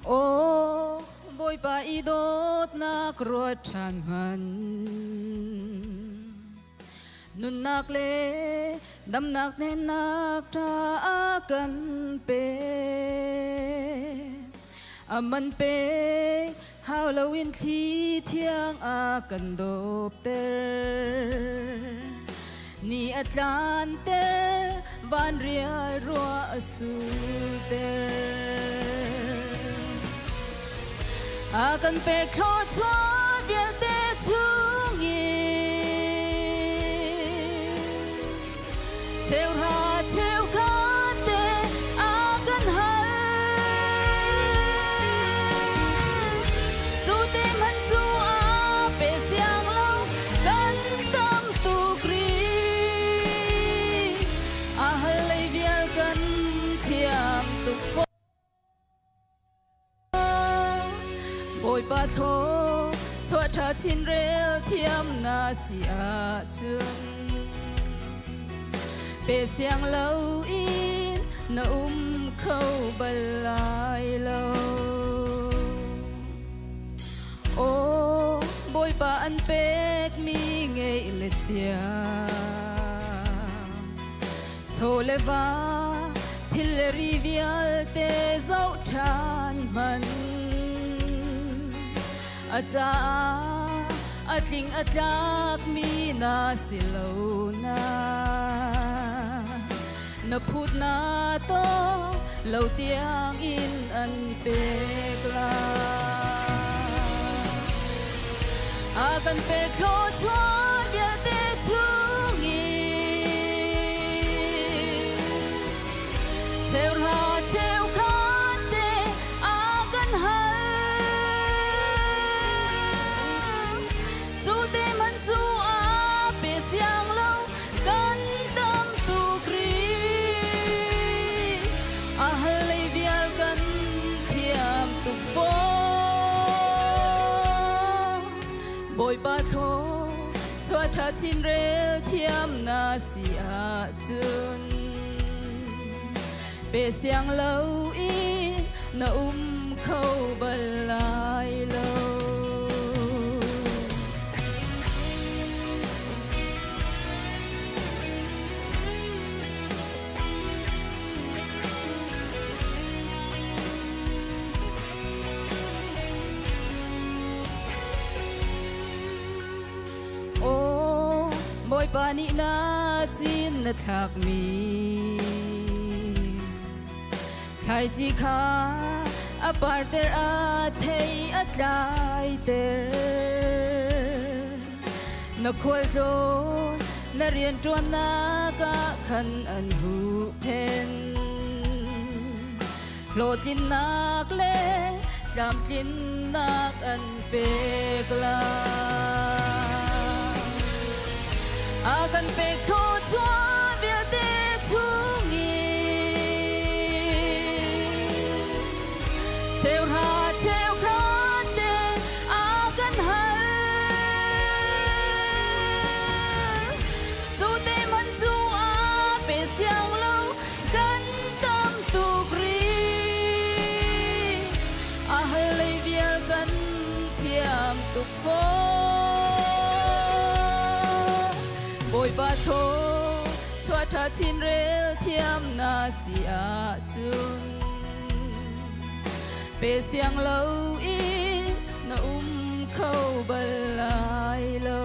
Aw Bawipa i dawtnak ruat ṭhan hmanh. Nunnak le damnak hnenak ṭha a kan pe. A man pe hau loin thli thiang a kan dawpter. Ni a tlanter, van rial ruah a sulter. A kan pek thluachuah vialte chungin cheuhra cheukhat te a kan hal. Cu te hmanh cu a pe siang lo kan tam tuk rih. A hal lei vial kan thiam tuk fawn. Bawipa thlaw chuah ṭha chin rel thiam na si ahcun pe siang lo in na um kho bal lai lo. Aw Bawipa an pekmi ngeih le chia Chaw le va thil le ri vialte zoh ṭhan hmanh. A caah a tling a tlakmi na si lo na. Na phut na to lo tiang in an pek lai. A kan pek thluachuah vialte chungin cheuhra cheukhat te a kan hal. Cu te hmanh cu a pe siang lo kan tam tuk rih. A hal lei vial kan thiam tuk fawn. Bawipa thlaw chuah ṭha chin rel thiam na si ahcun pe siang lo in na um kho bal lai lo. Aw Bawipa nih na cin na thlakmi thlaici kha a parter a thei a tlaiter. Na khualtlawn na rianṭuannak ah khan an huhphenh. Hlawhtlinnak le tlamtlinnak. Damnak an pek lai. A kan pek thawchuah vialte chungin cheuhra cheukhat te a kan hal. Cu te hmanh cu a pe siang lo kan tam tuk rih. A hal lei vial kan thiam tuk fawn. Bawipa thaw chuah ṭha chin rel thiam na si ahcun pe siang lo in na um kho bal lai lo.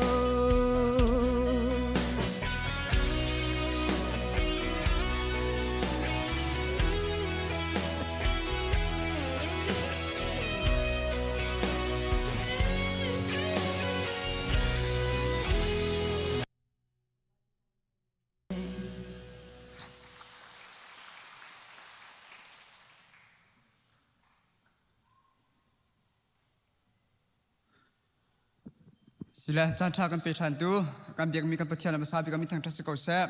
Sile caan ṭha kan pe ṭhan tu kan biakmi kan Pathian le hmasa bik ah mithang ṭha si ko seh.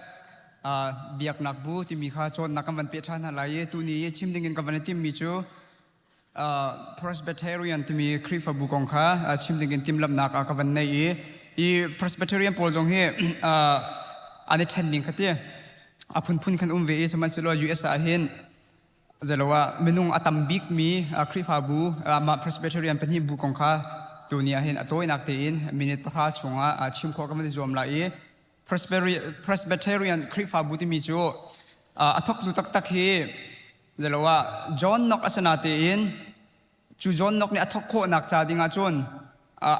Biaknak bu timi kha cawnnak kan van pe ṭhan hna lai i tuni i chim dingin kan van i timmi cu Presbyterian timi Khrihfabu kong kha chim dingin timhlamhnak ah ka van nei i i Presbyterian pawl zong hi an i ṭhen ning kha ti a phunphun khan um ve i sihmanhsehlaw US ah hin Zeilo ah minung a tam bikmi Khrihfabu mah Presbyterian pahnih bu kong kha tuni ahhin a tawinak tein minute pahra chungah chim khawh kan van i zuam lai i Presbyterian Khrihfabu timi cu a thawktu taktak hi zeilo ah John Knox a si natein cu John Knox nih a thawk khawhnak ca ding ahcun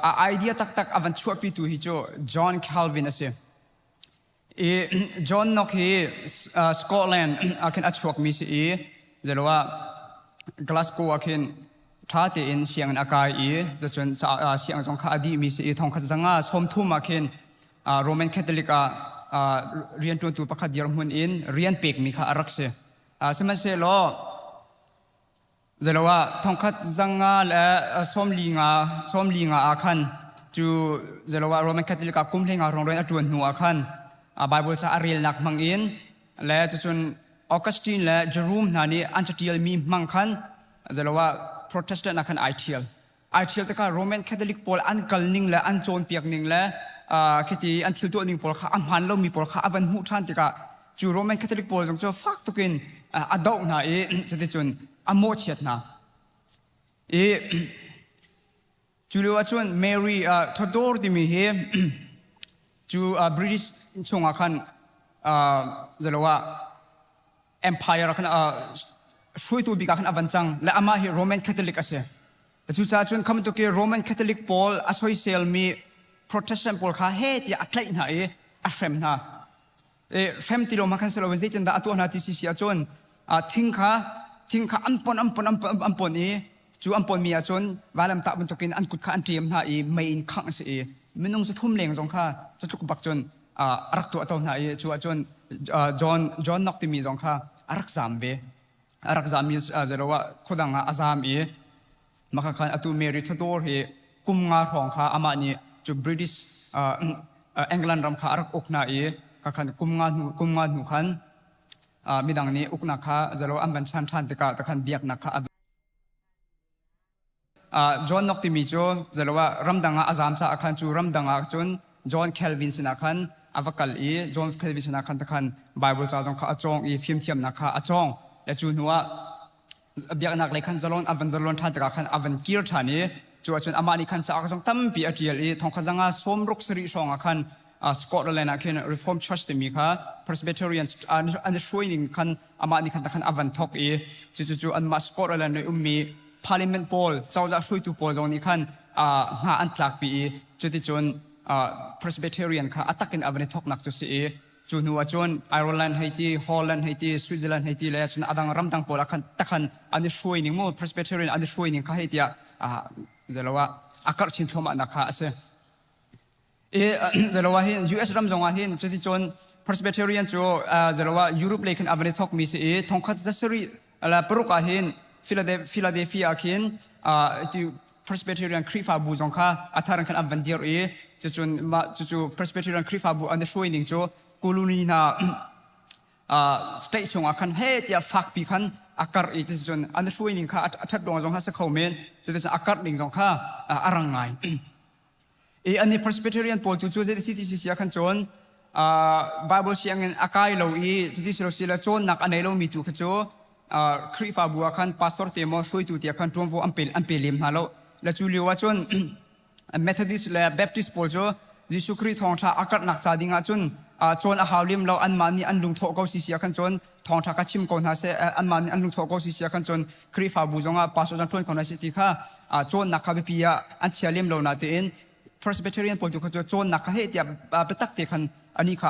a idea taktak a van chuahpitu hi cu John Calvin a si. I John Knox hi Scotland ah khin a chuakmi si i zeilo ah Glasgow ah khin ṭha tein sianginn a kai i cun sianginn zong kha a dihmi si i thongkhat zanga 30 ah khin Roman Catholic ah rianṭuantu pakhat dirhmun in rian pekmi kha a rak si. Sihmanhsehlaw Zeilo ah thongkhat zanga le 45 sawmli nga ah khan cu zeilo ah Roman Catholic ah kum 15 hrawng rian a ṭuan hnu ah khan Bible ca a relnak hmang in le cucun Augustine le Jerome hna nih an caṭialmi hmang khan zeilo ah Protestant ah khan ai ṭhial. Ai ṭhial tikah Roman Catholic pawl an kal ning le an cawnpiak ning le khiti an thil tuah ning pawl kha a hmaan lomi pawl kha a van hmuh ṭhan tikah cu Roman Catholic pawl zong cu fak tukin a doh hna i cuticun a mawhchiat hna. I cu lio ahcun Mary Tudor timi hi cu British chungah khan zalo ah empire khan hruaitu bik ah khan a van cang le amah hi Roman Catholic a si. Cucaah cun kha bantuk i Roman Catholic pawl a soiselmi Protestant pawl kha he tiah a tlaih hna i a hrem hna. E, hrem ti lo ma khan si loin zeitindah a tuah hna ti si si ahcun thing kha thing kha an pon an pon an pon i cu an ponmi ahcun vailamtah bantukin an kut kha an ṭem hna i mei in khangh a si i minung cu thum leng zong kha cutluk bak cun a rak tuah to hna i cu ahcun John John Knox timi zong kha a rak zaam ve a rak zaam mi zelo ah khuadang ah a zaam i maka khan atu Mary Tudor hi kum nga hrawng kha amah nih cu British England ram kha a rak uk hna i kha khan kum nga hnu kum nga hnu khan midang nih uknak kha zelo an van chan ṭhan tikah takhan biaknak kha a John Knox timi cu zelo ah ramdang ah a zaam caah khan cu ramdang ah cun John Calvin sinah khan a va kal i John Calvin sinah khan takhan Bible ca zong kha a cawng i fimthiamnak kha a cawng le cu hnu ah biaknak lei khan zalon a van zalon ṭhan tikah khan a van kir ṭhan i cu ahcun amah nih khan cauk zong tampi a ṭial i thongkhat zanga 67 hrawng ah khan Scotland ah khin Reformed Church timi kha Presbyterians an i hruai ning khan amah nih khan khan a van thok i cucu cu anmah Scotland i ummi parliament pawl cozah hruaitu pawl zong nih khan hna an tlakpi i cuticun Presbyterian kha a takin a van i thoknak cu si i cu hnu ah cun Ireland hei ti Holland hei ti Switzerland hei ti le cun adang ramdang pawl ah khan takhan an i hruai ning mu Presbyterian an i hruai ning kha hei tiah zelo ah a karh chin thluahmah nak kha a si. I zelo ah hin US ram zong ah hin cuticun Presbyterian cu zelo ah Europe lei khin a van i thokmi si i thongkhat zasarih la paruk ah hin Philadelphia ah khin ti. Presbyterian Khrihfabu zong kha a thar in khan an van dirh i cucun mah cucu Presbyterian Khrihfabu an i hruai ning cu colony hna state chungah khan he tiah fakpi khan a karh i cucun an i hruai ning kha a ṭhat ruang zong kha si kho men cuticun a karh ning zong kha a rang ngai. I an i Presbyterian pawl tu cu zeiti si ti si ah khan cun Bible sianginn a kai lo i cuti si lo si le cawnnak a nei lomi tu kha cu Khrihfabu ah khan pastor te maw hruaitu te ah khan ṭuanvo an pe an pe lem hna lo. Le cu lio ah cun Methodist le Baptist pawl cu Jesuh Khrih thawngṭha a karhnak ca ding ah cun cawn a hau lem lo anmah nih an lungthawh ko si si ah khan cun thawngṭha kha chim ko hna seh anmah nih an lungthawh ko si si ah khan cun Khrihfabu zongah pastor zong ṭuan ko hna seh ti kha cawnnak kha biapi ah an chia lem lo natein Presbyterian pawl tu kha cu cawnnak kha heh tiah biatak te khan ani kha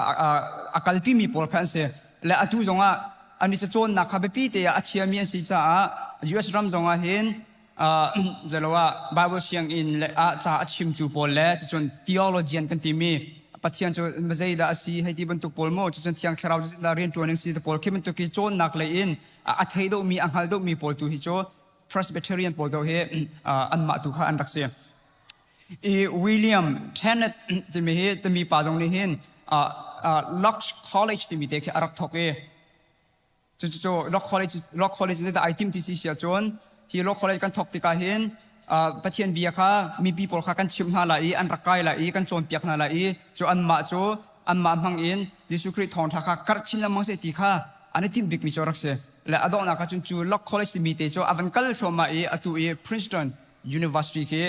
a kalpimi pawl kha an si. Le atu zongah ani cu cawnnak kha biapi te ah a chiami an si caah US ram zongah hin zelo ah Bible sianginn le ah ca a chimtu pawl le cucun theologian kan timi Pathian cu zeidah a si hei ti bantuk pawl mu cucun Thiang Thlarau cu zeidah rianṭuan in si te pawl khi bantuk hi cawnnak lei in a thei deuhmi a hngal deuhmi pawl tu hi cu Presbyterian pawl deuh hi anmah tu kha an rak si. I William Tennant timi hi timi pa zong nih hin Locke College timi te khi a rak thawk i cucu Locke College Locke College nih ai tim ti si si ahcun hi Locke College kan thawk tikah hin Pathian bia kha mipi pawl kha kan chimh hna lai i an rak kai lai i kan cawnpiak hna lai i cu anmah cu anmah hmang in Jesuh Khrih thawngṭha kha karh chin lengmang seh ti kha an i timh bikmi cu a rak si. Le a donghnak ah cun cu Locke College timi te cu a van kal thluahmah i atu i Princeton University khi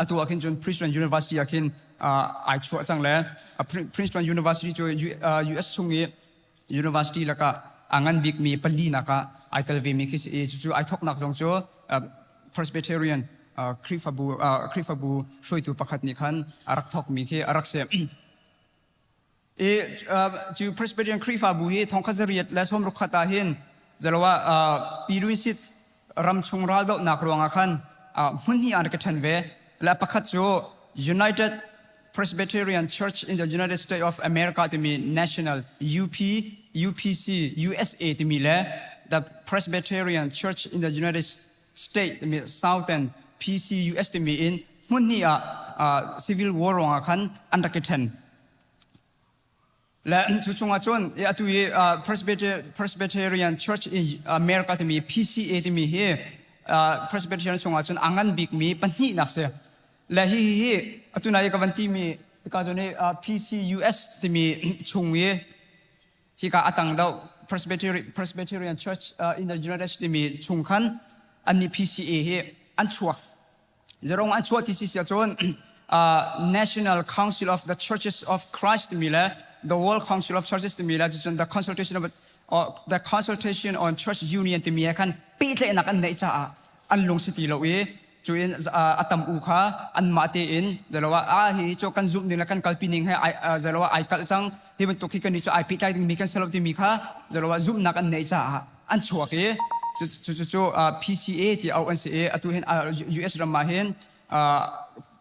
atu ah khin cun Princeton University ah khin ai chuah cang le Princeton University cu US chung i university lakah a ngan bikmi palinak ah ai tel vemi khi si i cucu ai thawknak zong cu Presbyterian Khrihfabu Khrihfabu hruaitu pakhat nih khan a rak thawkmi khi a rak si. I cu Presbyterian Khrihfabu hi thongkhat zariat le sawmruk khat ah hin zaloah Piluinsit ram chung raldohnak ruangah khan hmun hnih ah an rak i ṭhen ve. Le pakhat cu United Presbyterian Church in the United States of America timi National UP UPC USA timi le the Presbyterian Church in the United States timi Southern PCUS timi in hmun hnih ah Civil War ruangah khan an rak i ṭhen. Le cu chungah cun atu i Presbyterian Church in America timi PCA timi hi Presbyterian chungah cun a ngan bikmi pahnihnak si. Le hi hi hi atu nai ka van timi ka cun hi PCUS timi chung i hika a tang deuh Presbyterian Church in the United States timi chung khan annih PCA hi an chuak. Zerong an chuah ti si ahcun National Council of the Churches of Christ timi le the World Council of Churches timi le cucun the Consultation of the Consultation on Church Union timi he khan pehtlaihnak an neih caah an lung si ti lo i cu in a tam u kha anmah tein zeloah a hi cu kan zumh ning le kan kalpi ning he zeloah ai kalh cang hi bantuk hi kan nih cu ai pehtlai dingmi kan si lo timi kha zeloah zumhnak an neih caah an chuak i cu cu cu PCA ti auh an si i atu hin US ram ah hin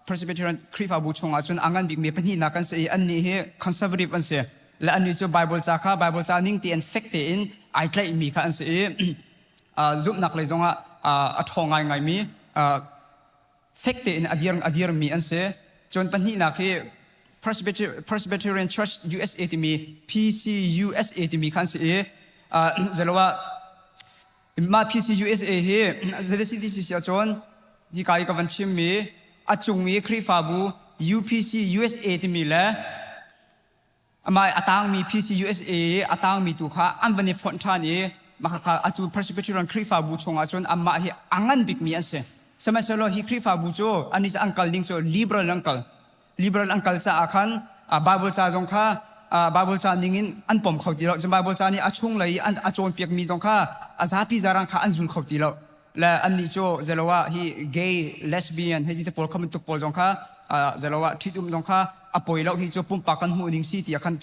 Presbyterian Khrihfabu chungah cun a ngan bikmi pahnihnak an si i annih hi conservative an si le annih cu Bible ca kha Bible ca ning tein fek tein ai tlaihmi kha an si i zumhnak lei zongah a ṭhawng ngaingaimi fek tein a dir a dirmi an si. Cun pahnihnak hi Presbyterian Church USA timi PCUSA timi kha an si i zeloah mah PCUSA hi ZCTC si ahcun hika i ka van chimmi a cung i Khrihfabu UPC USA timi le Amah a tangmi PCUSA i a tangmi tu kha an van i fonh ṭhan i mah kha atu Presbyterian Khrihfabu chungah cun amah hi a ngan bikmi an si. Sihmanhsehlaw hi Khrihfabu cu anih cu an kal ding cu liberal an kal. Liberal an kal caah khan Bible ca zong kha Bible ca ningin an pom kho ti lo. Cun Bible ca nih a chunglei i a cawnpiakmi zong kha a zapi zarang kha an zul kho ti lo. Le annih cu zelo ah hi gay, lesbian hei ti te pawl kha bantuk pawl zong kha zelo ah ṭhitum zong kha a poi lo hi cu pumpak kan hmuh ning si tiah khan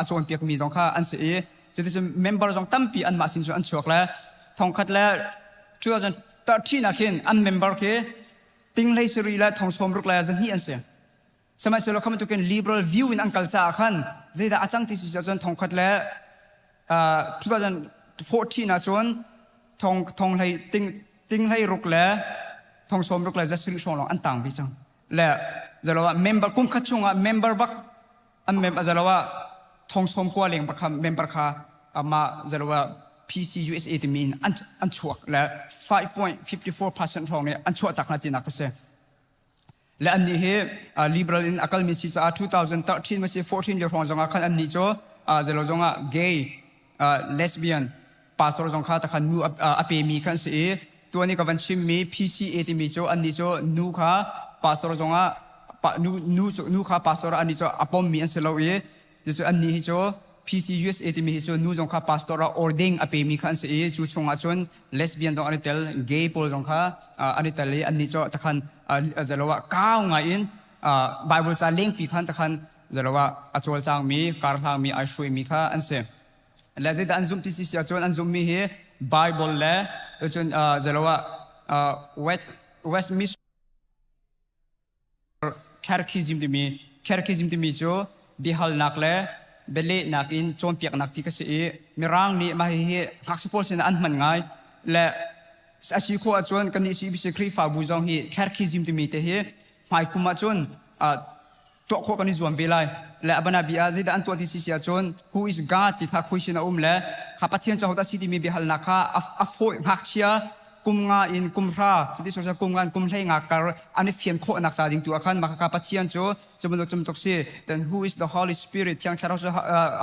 a cawnpiak mi zong kha an si i cuticun member zong tampi anmah sin cu an chuak le thongkhat le 2013 ah khin an member khi ting hlei sarih le thong sawm ruk le zahnih an si. Sihmanhsehlaw kha bantukin liberal view in an kal caah khan zeidah a cang ti si ahcun thongkhat le 2014 ah cun thong thong hlei ting ting hlei ruk le thong sawm ruk le za sarih hrawng lawng an tang ve cang. Le zalo ah member kum khat chungah member bak an mem zalo ah thong sawm kua leng bak kha member kha amah zalo ah PCUSA timi in an chuak le 5.54% hrawng nih an chuah tak hna tinak a si. Le annih hi liberal in a kalmi si caah 2013 ma si 14 lio hrawng zongah khan annih cu zelo zongah gay, lesbian, pastor zong kha takhan nu a pemi khan si i tuan i ka van chimmi PCA timi cu annih cu nu kha pastor zongah nu, nu, nu kha pastor ah annih cu a pommi an si lo i Cucu annih hi cu PCUSA timi hi cu nu zong kha pastor ah ordain a pemi kha an si i cu chungah cun lesbian zong an i tel, gay pawl zong kha an i tel i annih cu takhan zalo ah kau ngai in Bible ca lengpi khan takhan zalo ah a cawlcangmi, karhlangmi, ai hruaimi kha an si. Le zeidah an zumh ti si ahcun an zumhmi hi Bible le cun zalo ah Westminster Catechism timi Catechism timi cu biahalnak le bialehnak in cawnpiaknak ti ka si i Mirang nih mah hihi ngakchia pawl sinah an hman ngai le a si khawh ahcun kannih CBC Khrihfabu zong hi Catechism timi te hi hmaikum ahcun tuah khawh kan i zuam ve lai. Le a bana bia ah zeidah an tuah ti si si ahcun who is God ti kha khui sin a um le kha Pathian cu ahodah si timi biahalnak kha a fawi ngakchia kum nga in kum hra cuti sawsel kum nga in kum hlei nga kar an i fian khawhnak ca ding tu ah khan mah kha Pathian cu cubantuk cumtuk si then who is the Holy Spirit Thiang Thlarau cu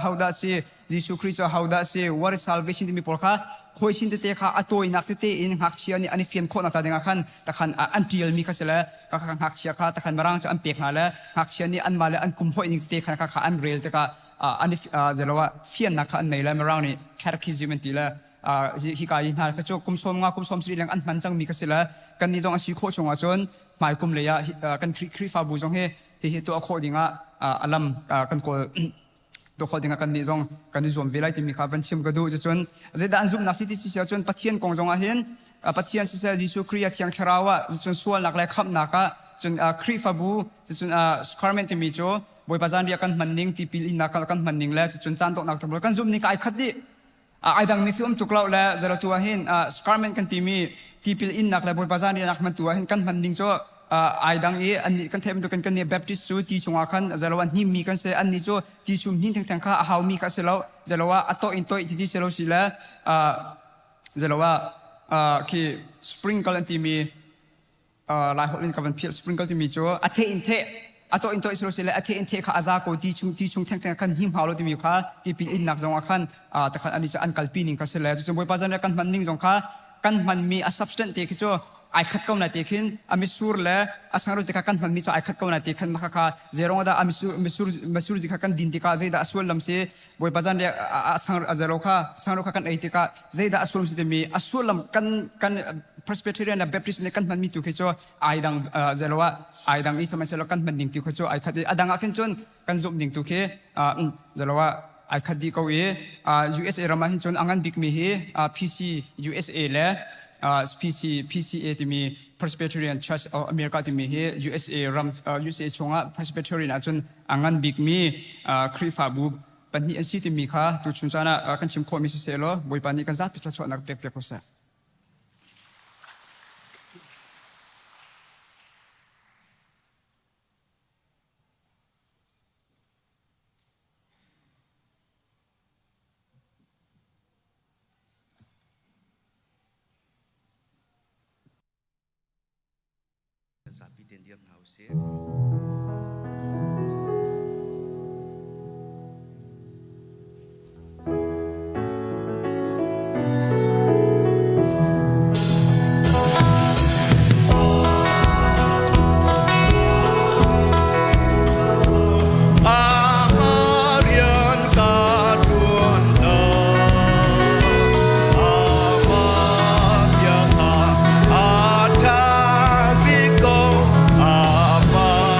hodah si Jesuh Khrih cu hodah si what is salvation timi pawl kha khoi sin tete kha a tawinak tete in ngakchia nih an i fian khawhnak ca ding ah khan takhan an ṭialmi kha si le kha kha ngakchia kha takhan mirang cu an pek hna le ngakchia nih anmah le an kum hoih ning tete khan kha kha an rel tikah an i zelo ah fiannak kha an nei le mirang nih catechism an ti le hika i hna kha cu kum sawm nga kum sawm sarih leng an hman cangmi kha si le kannih zong a si khawh chung ahcun hmai kum lei ah kan Khrihfabu zong hi hihi tuah khawh dingah a lam kan kawl tuah khawh dingah kannih zong kan i zuam ve lai timi kha van chim ka duh. Cucun zeidah an zumhnak si ti si ahcun Pathian kong zong ah hin Pathian siseh Jesuh Khrih a Thiang Thlarau ah cucun sualnak le khamhnak ah cun Khrihfabu cucun sacrament timi cu Bawipa zanriah kan hman ning tipil innak kan hman ning le cucun caan donghnak kan zumh ning ka ai khat dih. Ai dangmi khi um tuk lo le zaratu ah hin sacrament kan timi tipil innak le Bawipa zanriahnak hman tu ah hin kan hman ning cu ai dang i annih kan theih bantukin kan nih Baptist cu ti chungah khan zalo ah hnimmi kan si annih cu ti chung hnin thengtheng kha a haumi kha a si lo zalo ah a toh in toih ti si lo si le zalo ah khi sprinkle an timi Lai holh in ka van philh sprinkle timi cu a theh in theh a tawh in tawh si le a theh in theh kha a za ko ti chung ti chung thengtheng khan hnim hau lo timi kha tipil innak zong ah khan takhan ani cu an kalpi ning kha si le cucu Bawipa zan kan hman ning zong kha kan hmanmi a substance te khi cu ai khat ko na te khin a misur le a changreu te kha kan hmanmi cu ai khat ko na te khan maka kha zeirong dah a misur misur misur kha kan din tikah zeidah a suallam si Bawipa zan le a chang a zero kha changreu kha kan ei tikah zeidah a sullam si timi a sullam kan kan Presbyterian le Baptist nih kan hmanmi tu khi cu ai dang zero ah ai dang i sihmanhsehlaw kan hman ding tu khi cu ai khat i a dang ah khin cun kan zumh ding tu khi zero ah ai khat dih ko i USA ram ah hin cun a ngan bikmi hi PC USA le PC PCA timi Presbyterian Church of America timi hi USA ram USA chungah Presbyterian ahcun a ngan bikmi Khrihfabu pahnih an si timi kha tuchun caan ah kan chim khawhmi siseh law Bawipa nih kan zapi thluachuahnak pek piak ko seh.
Zapi tein dir hna usih.
Amarian ka tuan lo Amabia a tha bik ko Ama.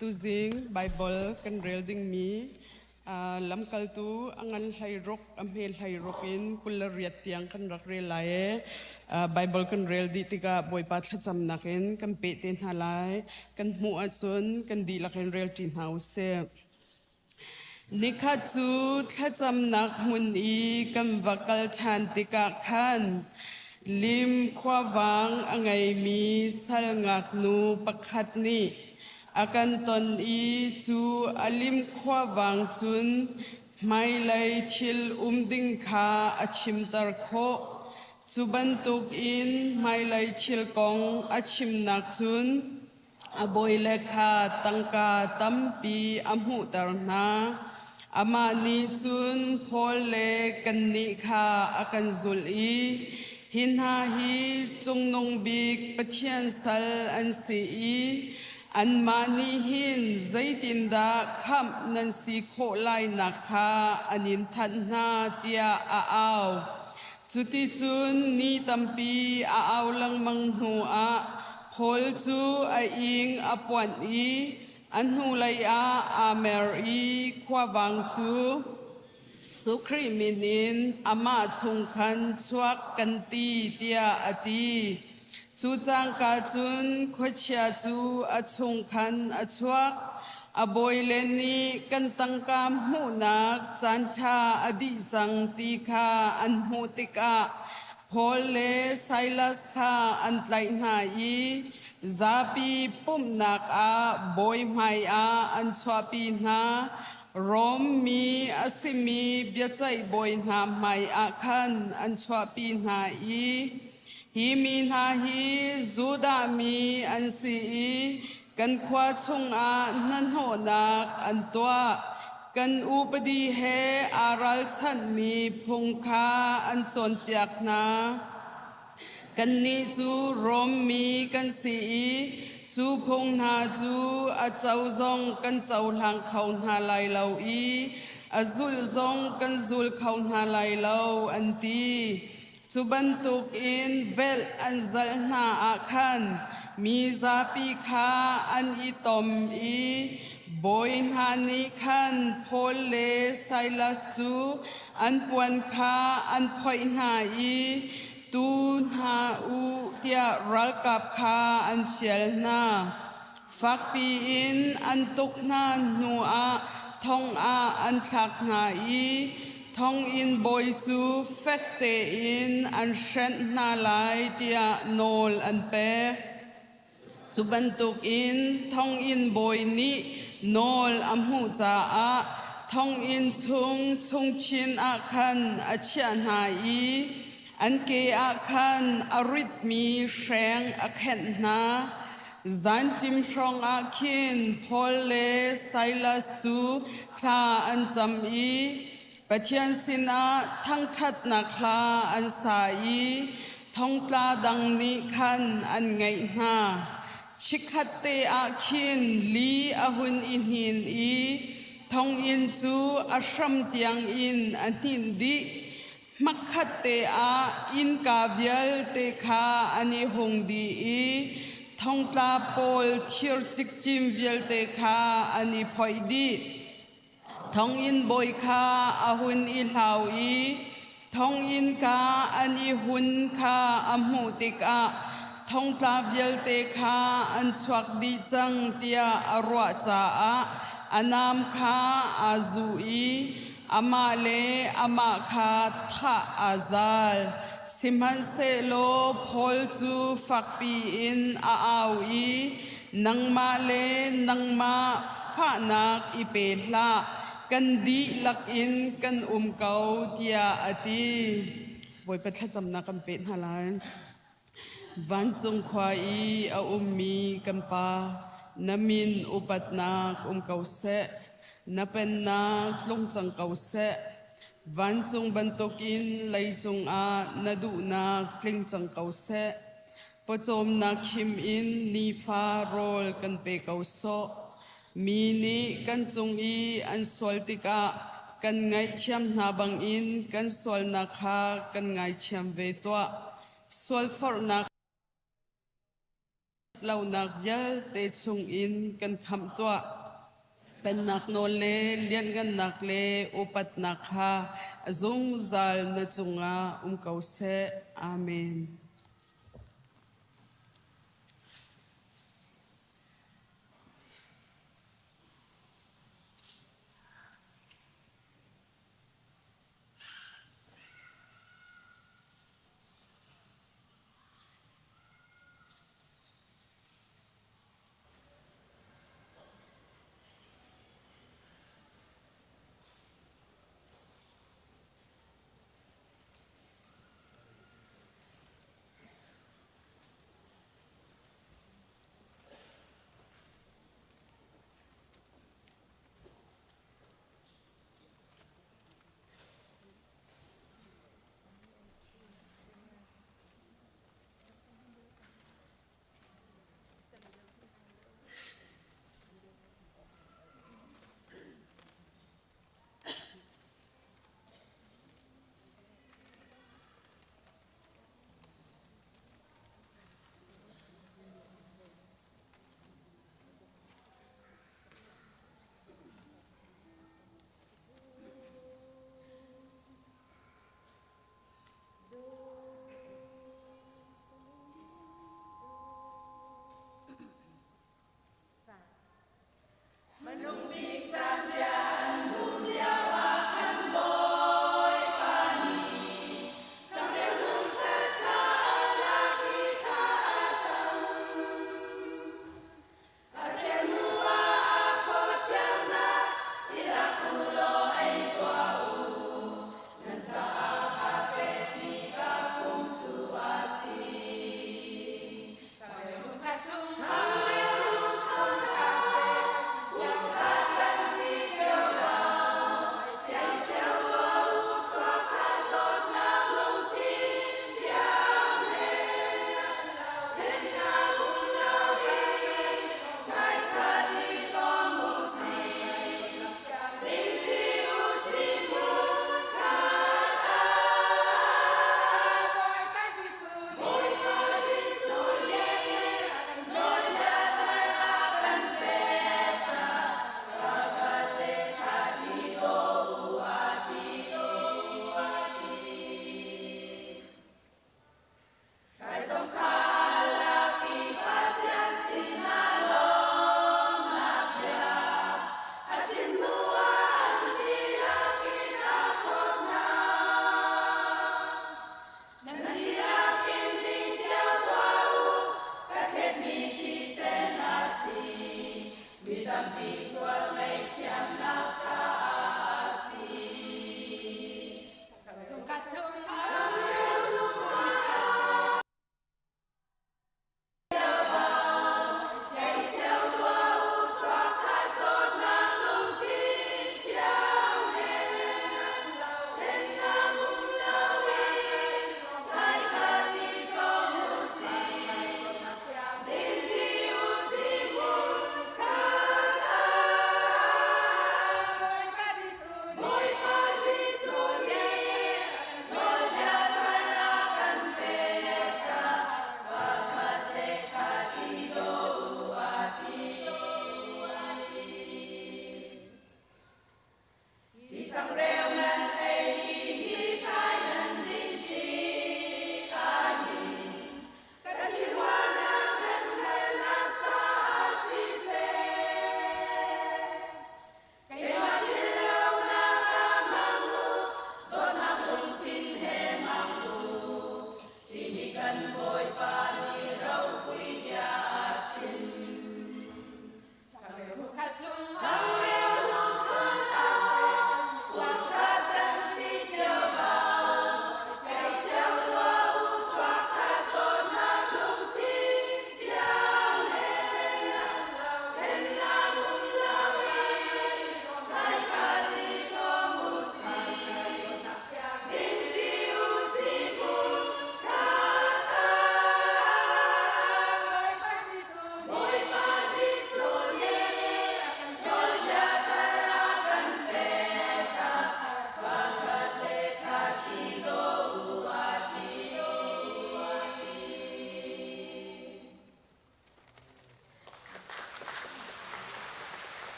Tuzing Baibal kan rel dingmi lamkaltu a ngan 16 a hme 16 in 28 tiang kan rak rel lai i Baibal kan rel dih tikah Bawipa thlacamnak in kan peh te hna lai. Kan hmuh ahcun kan dihlak in rel ṭi hna u sih. Nikhat cu thlacamnak hmun i kan va kal ṭhan tikah khan lim khuavang a ngeimi sal ngaknu pakhat nih a kan ton i cu a lim khuavang cun hmailei thil um ding kha a chimter khawh. Cu bantukin hmailei thil kong a chimnak cun A bawile kha tangka tampi a hmuhter hna. Amah nih cun Paul le kannih kha a kan zulh i hi hna hi Cungnung Bik Pathian sal an si i anmah nih hin zeitindah khamh nan si khawh lainak kha an in thanh hna tiah a au. Cuticun ni tampi a au lengmang hnuah Paul cu a ing a puanh i a hnulei ah aa mer i khuavang cu Sukhrih min in amah chung khan chuak kan ti tiah a ti. Cu cangka cun khuachia cu a chung khan a chuak. A bawile nih kan tangka hmuhnak caanṭha a dih cang ti kha an hmuh tikah Paul le Silas kha an tlaih hna i zapi pumhnak ah bawi hmaiah an chuahpi hna. Rom mi a simi biaceih bawi hna hmaiah khan an chuahpi hna i hi mi hna hi Judah mi an si i kan khua chungah hnahnawhnak an tuah. Kan upadi he aa ralchanhmi phung kha an cawnpiak hna. Kannih cu Rom mi kan si i cu phung hna cu a co zong kan cohlang kho hna lai lo i a zulh zong kan zul kho hna lai lo, an ti. Cu bantukin velh an zalh hna ah khan mi zapi kha an i tom i bawi hna nih khan Paul le Silas cu an puan kha an phoih hna i tu hna u tiah ralkap kha an fial hna. Fakpi in an tuk hna hnuah thong ah an thlak hna i thonginn bawi cu fek tein an hrenh hna lai tiah nawl an pek. Cu bantukin thonginn bawi nih nawl a hmuh caah thonginn chung chungchin ah khan a chiah hna i an ke ah khan a ritmi hreng a khenh hna. Zanṭim hrawng ah khin Paul le Silas cu thla an cam i Pathian sinah thangṭhatnak hla an sa i thongtla dang nih khan an ngaih hna. Chikkhatte ah khin li a hun i hnin i thonginn cu a hram tiangin a hninh dih. Hmakhatte ah innka vialte kha an i hung dih i thongtla pawl thir cikcin vialte kha an i phoih dih. Thonginn bawi kha a hun i hlau i thonginn ka an i hun kha a hmuh tikah thongtla vialte kha an chuak dih cang tiah a ruah caah a nam kha aa zuh i amah le amah kha thah aa zal. Sihmanhsehlaw Paul cu fakpi in a au i nangmah le nangmah fahnak i pe hlah, kan dihlak in kan um ko tiah a ti. Bawipa thlacamnak kan peh hna lai. Vancung khua i a ummi kan Pa, na min upatnak um ko seh. Na pennak tlung cang ko seh. Vancung bantukin leicung ah na duhnak tling cang ko seh. Pawcawmnak khim in nifa rawl kan pe ko sawh. Mi nih kan cung i an sual tikah kan ngaihthiam hna bangin kan sualnak kha kan ngaithiam ve tuah. Sualforhnak. Lonak vialte chungin kan khamh tuah. Pennak nawl le lianhngannak le upatnak kha a zungzal na cungah um ko seh. Amen.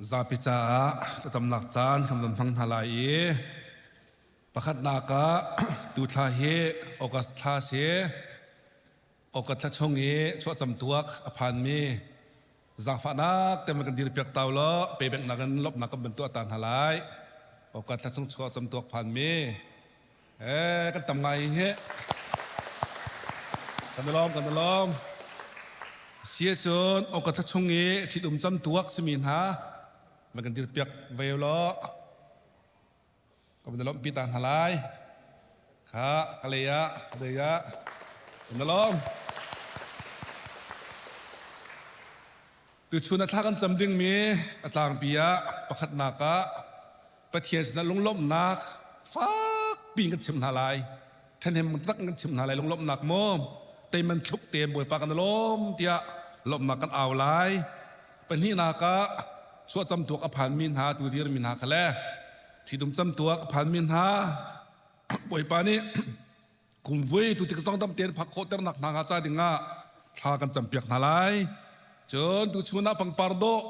Zapi caah thlacamnak caan kan van hmang hna lai i pakhatnak ah tu thla hi August thla si. August thla chung i chuahcam tuak a phanmi zaangfahnak te kan dir piak tau law paybanknak in lawmhnak kan van tuah ta hna lai. August thla chung chuahcam tuak phanmi Eh, kan tam ngai hi. Kan i lawm, kan i lawm. Si cun oka thla chung i ṭhitum cam tuak simi hna man kan dirpiak ve law ka van i lawmhpi ta hna lai. Kha ka lei ah, ka lei ah kan i lawm. Tuchun a thla kan cam dingmi a tlangpi ah pakhatnak ah Pathian sinah lunglawmhnak fakpi in kan chim hna lai. Ṭhahnem tak in kan chim hna lai lunglawmhnak maw teiman thluk tein Bawipa kan i lawm tiah lawmhnak kan au lai. Pahnihnak ah chuahcam tuak a phanmi hna tu dirmi hna kha le ṭhitum cam tuak a phanmi hna Bawipa nih kumvui tu tik zong dam tein phak khawh ternak hna hnga ca dingah thla kan campiak hna lai. Cun tuchun ah pangpar dawh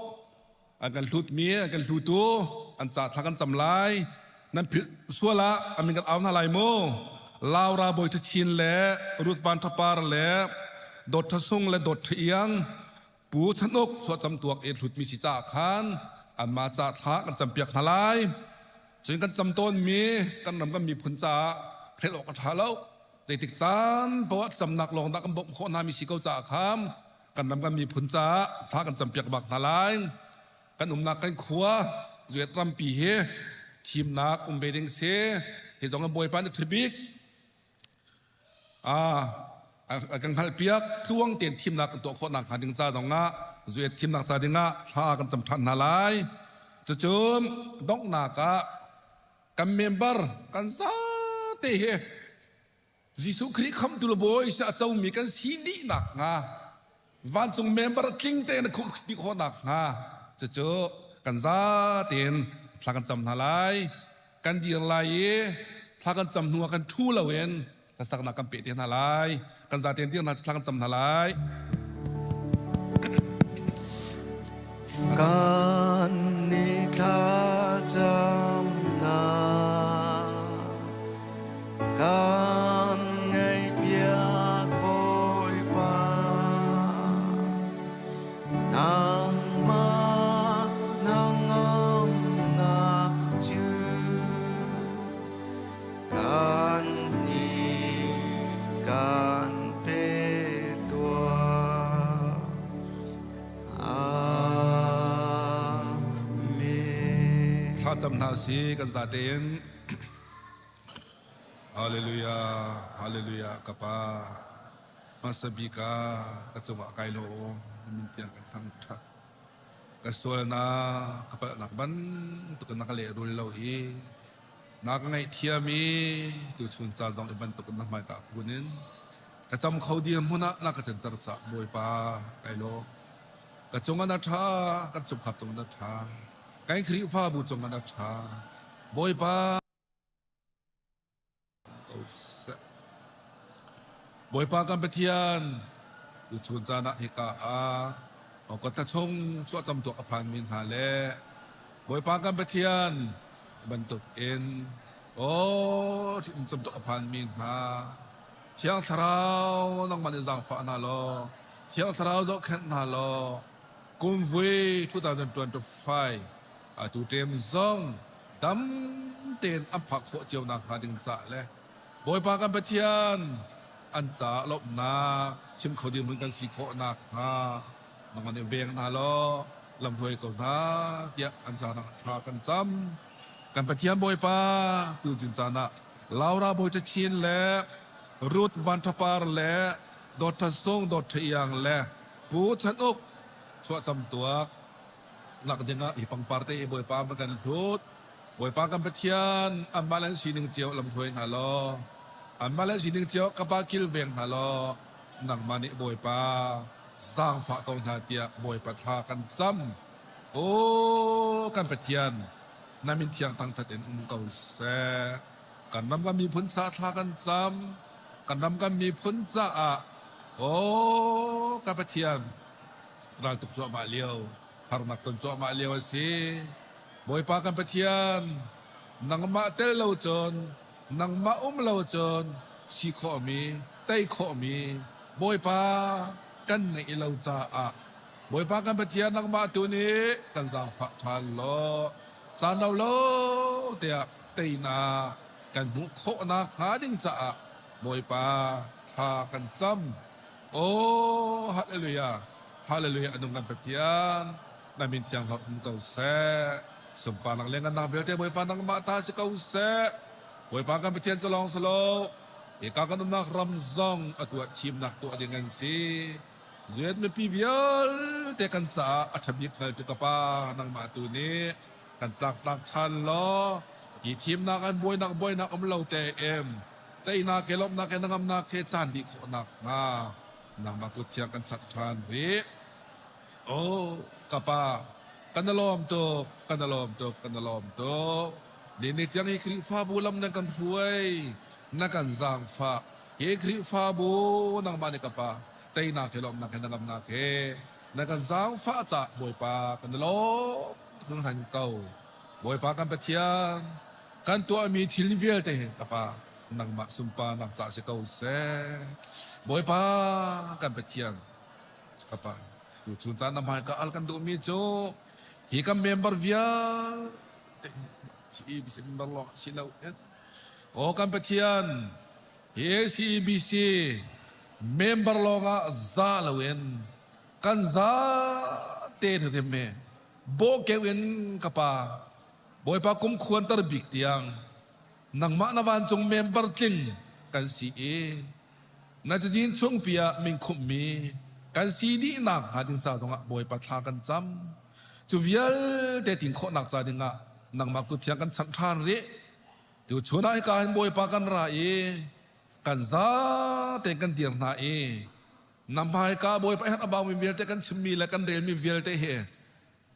an kan hlutmi an kan hlutu an ca thla kan cam lai nan philh sual ah amin kan au hna lai mu Laura Bawi Thachin le Ruth Van Thapar le Dawt Tha Sung le Dawt Tha Iang Pu Chan Uk chuahcam tuak i hlutmi si caah khan anmah ca thla kan campiak hna lai cun kan cam tawnmi kan ram kan miphun caah hrelh awk a ṭha lo zeitik caan poah camnak lawng dah kan bawmh khawh hna mi si ko caah khan kan ram kan miphun caah thla kan campiak bak hna lai kan umnak kan khua zuet rampi hi thimnak um ve ding si hi zong in bawipa nih ṭhabik a kan hngalhpiak tluang tein thimnak kan tuah khawh nak hnga ding ca zong ah zuet thimnak ca ding ah thla kan cam ṭhan hna lai cucun donghnak ah kan member kan zate hi Jesuh Khrih khamtu le Bawi si a comi kan si dih nakhnga vancung member tling tein a khumh dih khawh nakhnga cucu kan zatein thla kan cam hna lai. Kan dir lai i thla kan cam hnu ah kan ṭhu loin hlasaknak kan peh te hna lai. Kan zatein dir hna thla kan cam hna lai.
Kan ni thlacamnak kan ngaihpiak Bawipa nangmah hnangamnak cu kan nih kan pe tuah. Amen.
Thlacam hna si kan zatein Hallelujah Hallelujah ka pa hmasa bik ah ka cungah kai lawm min tiang kan thangṭhat ka sualnak ka palhnak bantuk in na ka lehrul lo i na ka ngaihthiam i tuchun caan zong i bantuk in na hmaika kun in ka cam kho dirhmun ah na ka canter cah Bawipa kai lawm ka cungah na ṭha kan chungkhar cungah na ṭha kan Khrihfabu cungah na ṭha Bawipa ko seh Bawipa kan Pathian tuchun caan ah hika ah ka chung chuahcam tuak a phanmi hna le Bawipa kan Pathian bantuk in aw ṭhitum tuk a phanmi hna Thiang Thlarau nangmah nih zaangfah hna law Thiang Thlarau zohkhenh hna law kum vui 2025 atu ṭem zong dam tein an phak khawh cio nakhnga ding caah le Bawipa kan Pathian an caah lawmhnak chim kho dirhmun kan si khawh nakhnga nangmah nih veng hna law lamhruai ko hna tiah an caan ah thla kan cam. Kan Pathian Bawipa tuchun caan ah Laura Bawi Chin le Ruth Van Tha Par le Dawt Tha Sung Dawt Tha Iang le Pu Chan Uk chuahcam tuak nak dingah hi pangpar te i Bawipa man kan hlut. Bawipa kan Pathian anmah le an sining cio lamhruai hna law anmah le an sining cio ka pa kilveng hna law nangmah nih Bawipa zaangfah ko hna tiah Bawipa thla kan cam. Aw kan Pathian, na min thiang thangṭhat in um ko seh. Kan ram kan miphun caah thla kan cam. Kan ram kan miphun caah aw kan Pathian raltuk cuahmah lio.
Harnak ton cuahmah lio a si. Bawipa kan Pathian, nangmah tel lo cun, nangmah um lo cun si khawhmi, tei khawhmi Bawipa kan ngeih lo caah Bawipa kan Pathian nangmah tu nih kan zaangfah ṭhan law caan rau lo tiah teinak kan hmuh khawhnak hnga ding caah Bawipa thla kan cam. Oh, hallelujah, hallelujah, a nung kan Pathian, na min thiang hlorh um ko seh. Sunparnak le ngannak vialte Bawipa nangmah ta si ko seh. Bawipa kan Pathian cu lawng si lo, hika kan umnak ram zong a tuah thimnak tuah ding an si. Zuet mipi vialte kan caah a ṭha bik hngaltu ka Pa, nangmah tu nih kan tlaktlak ṭhan law, hi thimnak an buainak buainak um lo tein teinak he lawmhnak he hnangamnak he caan dih khawh nakhnga nangmah kut thiang kan chanh ṭhan rih. Oh, ka Pa, kan i lawm tuk, kan i lawm tuk, kan i lawm tuk. Ni ni tiang hi Khrihfabu lam nan kan hruai, na kan zaangfah. Hi Khrihfabu nangmah nih ka Pa, teinak he lawmhnak he hnangamnak he na kan zaangfah caah Bawipa kan i lawm tuk hringhran ko. Bawipa kan Pathian, kan tuahmi thil vialte hi ka Pa nangmah sunparnak caah si ko seh. Bawipa kan Pathian, ka Pa, tuchun caan na hmaika al kan duhmi cu hi kan member vialte CEBC member lawng si lo in aw kan Pathian hi CEBC member lawng ah za loin kan za te hrim he bawhkeuh in ka Pa Bawipa kum khuanter bik tiang nangmah na vancung member tling kan si i na cazin chungpi ah minkhumhmi kan si dihnak hnga ding ca zongah Bawipa thla kan cam. Cu vialte tin khawhnak ca dingah nangmah kut thiang kan chanh ṭhan rih. Tu chun ah hika hin Bawipa kan ra i kan zate kan dir hna i na hmaika Bawipa i a baumi vialte kan chimmi le kan relmi vialte hi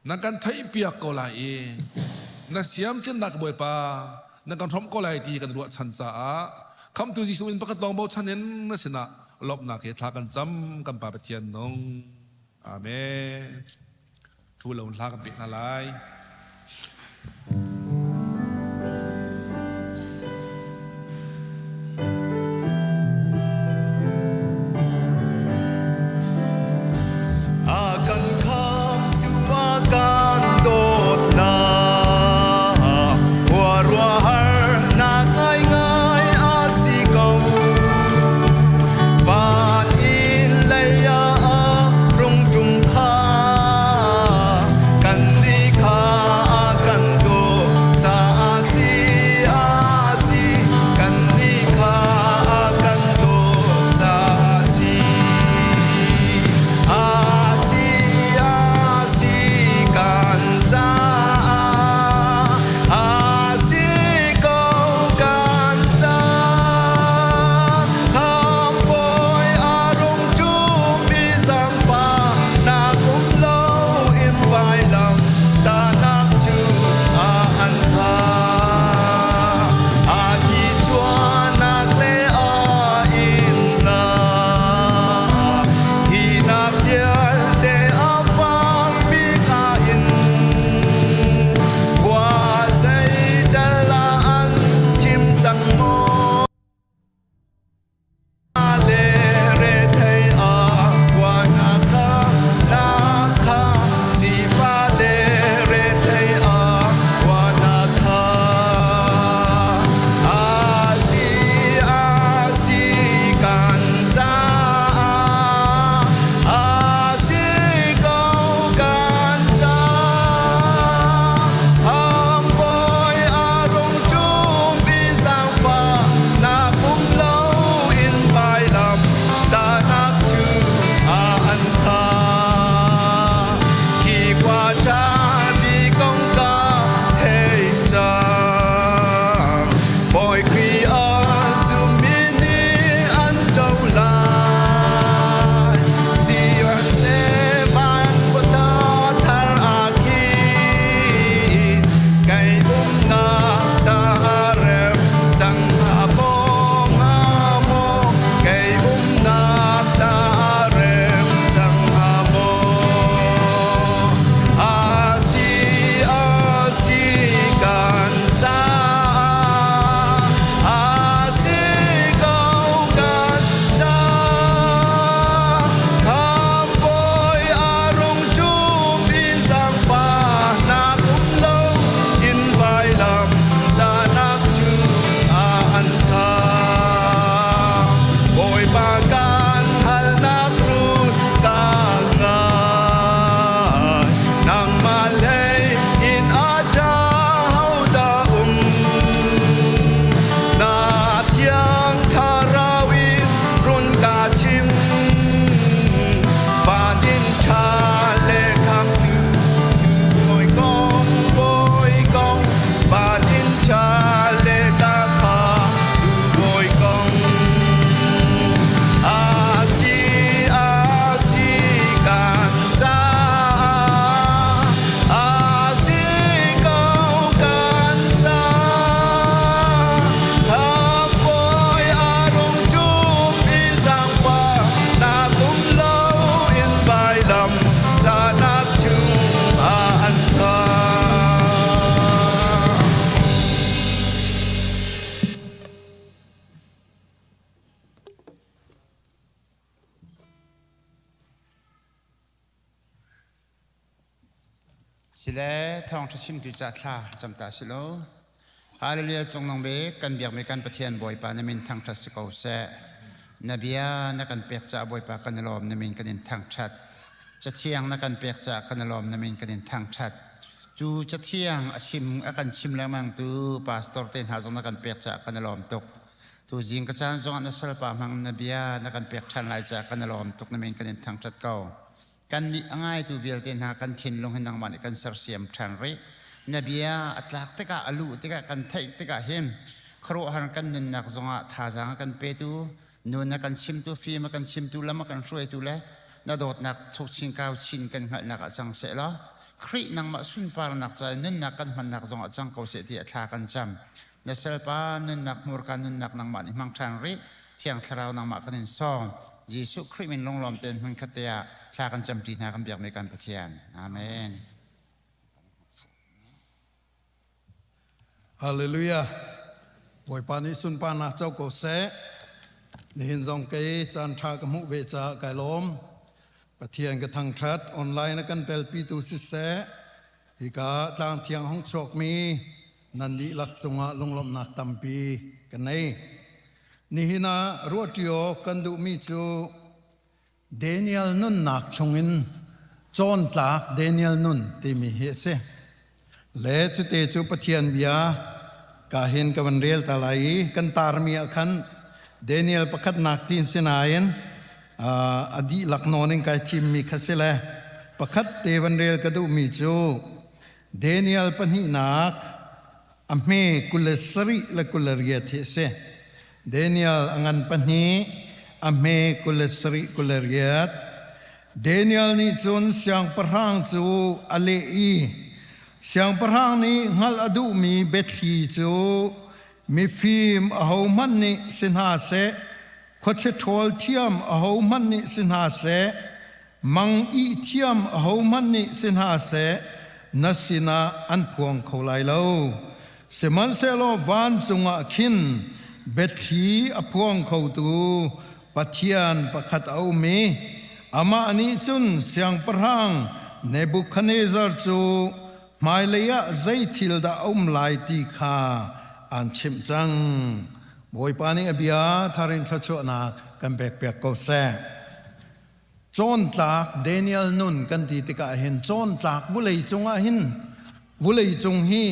na kan theihpiak ko lai i na siamtlinnak Bawipa na kan hrawmh ko lai ti kan ruahchan caah khamtu Jesuh in pakhat lawng bochan in na sinah lawmhnak he thla kan cam kan Pa Pathian nung. Amen. Thu lo hla kan pek hna lai.
A kan khamtu a kan dawtnak khuaruahharnak ngaingai a si ko. Van in lei ah rung ṭum kha kannih kha a kan dawt.
Sile thawngṭha chimtu ca thla cam ta si law. Hallelujah cungnung bik kan biakmi kan Pathian Bawipa na min thangṭhat si ko seh. Na bia na kan pek caah Bawipa kan i lawm na min kan in thangṭhat. Cathiang na kan pek caah kan i lawm na min kan in thangṭhat. Cu cathiang a chim a kan chim lengmang tu pastor te hna zong na kan pek caah kan i lawm tuk. Tu zing ka caan zongah na salpa hmang na bia na kan pek ṭhan lai caah kan i lawm tuk na min kan in thangṭhat ko. Kannih a ngaitu vialte hna kan thinlung hi nangmah nih kan sersiam ṭhan rih. Na bia a tlak tikah, a luh tikah, kan theih tikah hin khuaruahhar kan nunnak zongah thazaang a kan petu, nun a kan chimtu, fim a kan chimtu, lam a kan hruaitu le na dawtnak thuk chin kau chin kan hngalhnak ah cang seh law Khrih nangmah sunparnak ca i nunnak kan hmannak zongah cang ko seh tiah thla kan cam. Na salpa nunnak hmurka nunnak nangmah nih hmang ṭhan rih. Thiang Thlarau nangmah kan in sawm. Jesuh Khrih min lunglawm tein hmunkhat te ah thla kan camṭi hna kan biakmi kan Pathian. Amen.
Hallelujah. Bawipa nih sunparnak co ko seh. Nihin zong kei caan ṭha ka hmuh ve caah kai lawm. Pathian ka thangṭhat. Online a kan telpitu siseh, Hika tlang thiang hong chuakmi nan dihlak cungah lunglawmhnak tampi ka nei. Nihin ah ruahṭi awk kan duhmi cu Daniel nunnak chungin cawntlak Daniel nun timi hi a si. Le cute cu Pathian bia ka hin ka van rel ta lai i kan tarmi ah khan Daniel pakhatnak tin sinain a dihlak nawn in kai thimmi kha si le pakhat te van rel ka duhmi cu Daniel pahnihnak a hme 27 le 28 hi a si. Daniel a ngan pahnih a hme 27 28 Daniel nih cun siangpahrang cu a leh i siangpahrang nih hngalh a duhmi biathli cu mifim ahohmanh nih si hna seh Khuachia ṭhawl thiam ahohmanh nih si hna seh, mang ih thiam ahohmanh nih si hna seh, na sinah an phuang kho lai lo. Sihmanhsehlaw vancung ah khin biathli a phuang khotu Pathian pakhat a um i amah nih cun siangpahrang Nebuchadnezzar cu hmailei ah zei thil dah a um lai ti kha aan chimh cang. Bawipa nih a bia thar in thluachuahnak kan pekpiak ko seh. Cawntlak Daniel nun kan ti tikah hin cawntlak vulei cungah hin vulei cung hi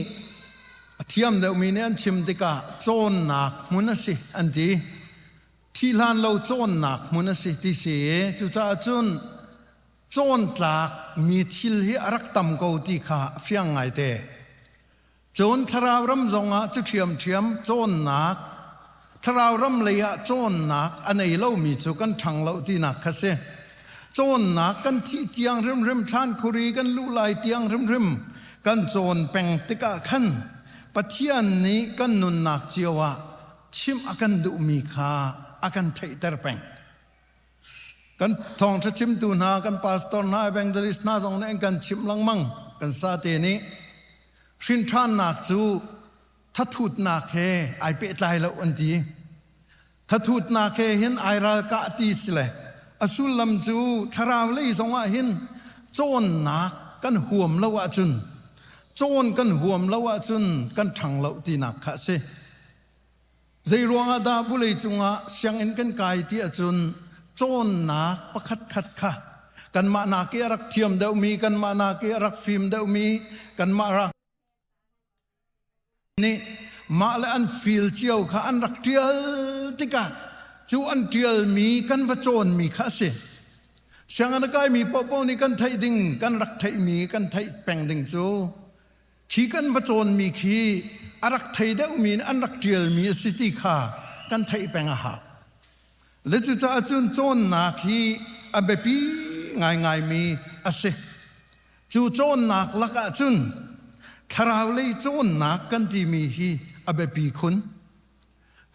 a thiam deuhmi nih an chim tikah cawnnak hmun a si an ti. Thi hlan lo cawnnak hmun a si ti si. Cucaah cun cawntlak mi thil hi a rak tam ko ti kha a fiang ngaite. Cun thlarau ram zongah cu ṭhiamṭhiam cawnnak, thlarau ram lei ah cawnnak a nei lomi cu kan ṭhang lo tinak kha si. Cawnnak kan thih tiang hrimhrim thlan khuri kan luh lai tiang hrimhrim kan cawn peng tikah khan Pathian nih kan nunnak cio ah chimh a kan duhmi kha a kan theihter peng. Kan thawngṭha chimtu hna, kan pastor hna, evangelist hna zong nih an kan chimh lengmang. Kan sate nih hrinṭhannak cu thathutnak he ai pehtlai lo an ti. Thathutnak he hin ai ralkah ti si le a sullam cu thlarau lei zongah hin cawnnak kan huam lo ahcun cawn kan huam lo ahcun kan ṭhang lo tinak kha a si. Zei ruangah dah vulei cungah sianginn kan kai ti ahcun cawnnak pakhat khat kha kanmah nak i a rak thiam deuhmi, kanmah nak i a rak fim deuhmi, kanmah rak nih mah le an feel cio kha an rak ṭial tikah cu an ṭialmi kan va cawnmi kha a si. Sianginn a kaimi paohpaoh nih kan theih ding, kan rak theihmi kan theih peng ding cu Khi kan va cawnmi khi a rak thei deuhmi nih an rak ṭialmi a si ti kha kan theih peng a hau. Le cucaah cun cawnnak hi a biapi ngaingaimi a si. Cu cawnnak lakah cun thlarau lei cawnnak kan timi hi a biapi khun.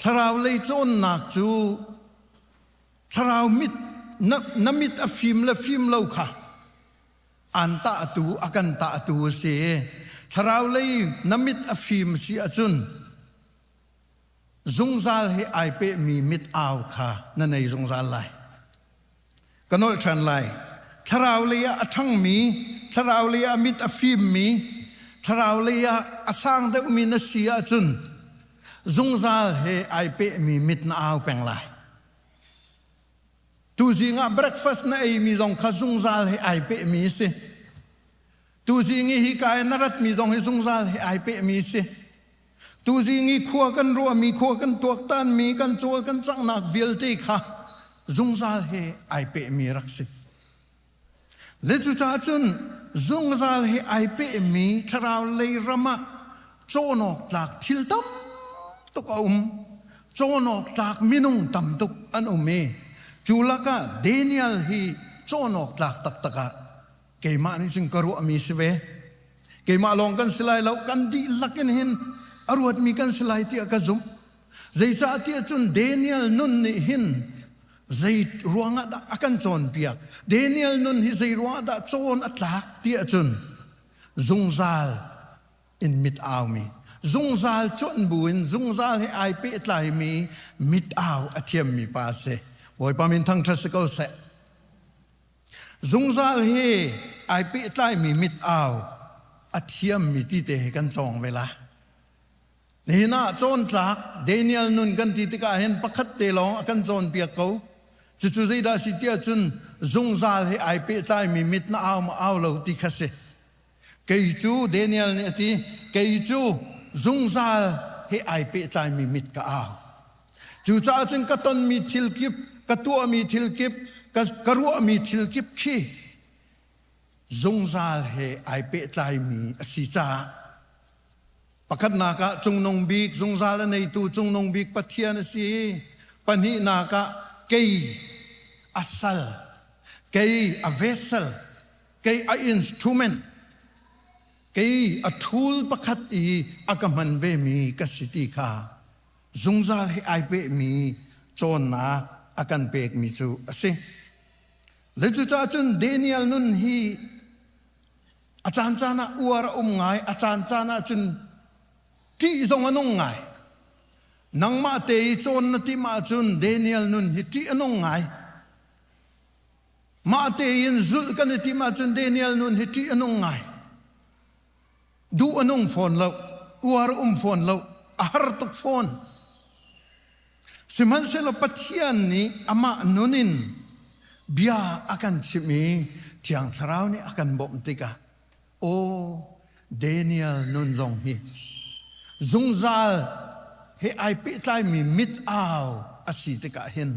Thlarau lei cawnnak cu thlarau mit na, na mit a fim le fim lo kha an tahtu a kan tahtu a si thlarau lei na mit a fim si ahcun zungzal he ai pehmi mit au kha na nei zungzal lai ka nolh ṭhan lai thlarau lei ah a ṭhangmi thlarau. Thlarau lei ah mit a fimmi, thlarau lei ah a sang deuhmi na si ahcun zungzal he ai pehmi mit na au peng lai. Tuzing ah breakfast na eimi zong kha zungzal he ai pehmi a si. Tuzing i hika i na ratmi zong hi zungzal he ai pehmi a si. Tuzing i khua kan ruahmi, khua kan tuaktanmi, kan cawl kan canghnak vialte kha zungzal he ai pehmi rak si. Le cucaah cun zungzal he ai pehmi thlarau lei ram ah cawn awk tlak thil tam tuk a um. Cawn awk tlak minung tam tuk an um i cu lakah Daniel hi cawn awk tlak taktak ah keimah nih cun ka ruahmi si ve. Keimah lawng kan si lai lo, kan dihlak in hin a ruatmi kan si lai tiah ka zumh. Zeicahtiah cun Daniel nun nih hin zei ruangah dah a kan cawnpiak? Daniel nun hi zei ruangah dah cawn a tlak tiah cun zungzal in mit aumi, zungzal cuanh buin zungzal he ai pehtlaimi mit au a thiammi pa a si. Bawipa min thangṭhat si ko seh. Zungzal he ai pehtlaimi mit au a thiammi ti te he kan cawng ve lai. Nihin ah cawntlak Daniel nun kan ti tikah hin pakhat te lawng a kan cawnpiak ko. Cucu zeidah si tiah cun zungzal he ai pehtlaimi mit na au ma au lo ti kha si. Kei cu Daniel nih a ti, kei cu zungzal he ai pehtlaimi mit ka au. Cucaah cun ka tonmi thil kip, ka tuahmi thil kip, ka, ka ruahmi thil kip khi zungzal he ai pehtlaimi a si caah Pakhatnak ah cungnung bik zungzal a neitu cungnung bik Pathian a si. Pahnihnak ah kei a sal, kei a vessel, kei a instrument, kei a tool pakhat i a ka hman vemi ka si ti kha zungzal he ai pehmi cawnnak a kan pekmi cu a si. Le cucaah cun Daniel nun hi A caancaan ah uar a um ngai, a caancaan ah cun ṭih zong a nung ngai. Nangmah te i cawn na timh ahcun Daniel nun hi ṭih a nung ngai. Mah tein zulh kan i timh ahcun Daniel nun hi ṭih a nung ngai. Duh a nung fawn lo, uar a um fawn lo, a har tuk fawn. Sihmanhsehlaw Pathian nih amah nun in bia a kan chimh i Thiang Thlarau nih a kan bawmh tikah aw Daniel nun zong hi zungzal he ai pehtlaimi mit au a si tikah hin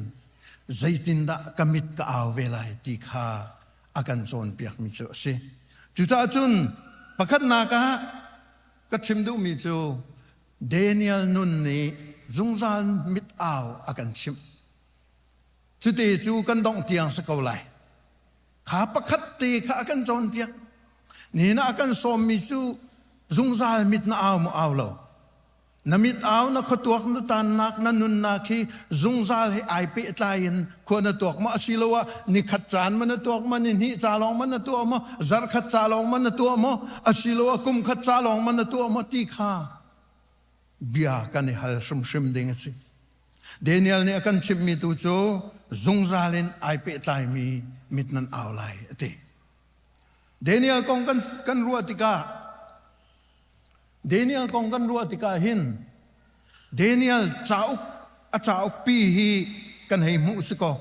zeitindah ka mit ka au ve lai ti kha a kan cawnpiakmi cu a si. Cucaah cun pakhatnak ah ka chim duhmi cu Daniel nun nih zungzal mit au a kan chimh. Cute cu kan dongh tiang si ko lai. Kha pakhat te kha a kan cawnpiak. Nihin ah a kan sawmmi cu zungzal mit na au maw au lo. Na mit au na khuatuak na tannak na nunnak hi zungzal he ai pehtlai in khua na tuak maw asiloah nikhat caan ma na tuak ma nihnih ca lawng ma na tuah maw zarkhat ca lawng ma na tuah maw asiloah kumkhat ca lawng ma na tuah maw ti kha bia kan i hal hrimhrim ding a si. Daniel nih a kan chimhmi tu cu zungzal in ai pehtlaimi mit nan au lai a ti. Daniel kong kan, kan ruah tikah Daniel kong kan ruah tikah hin Daniel cauk a cauk pi hi kan hei hmuh si kaw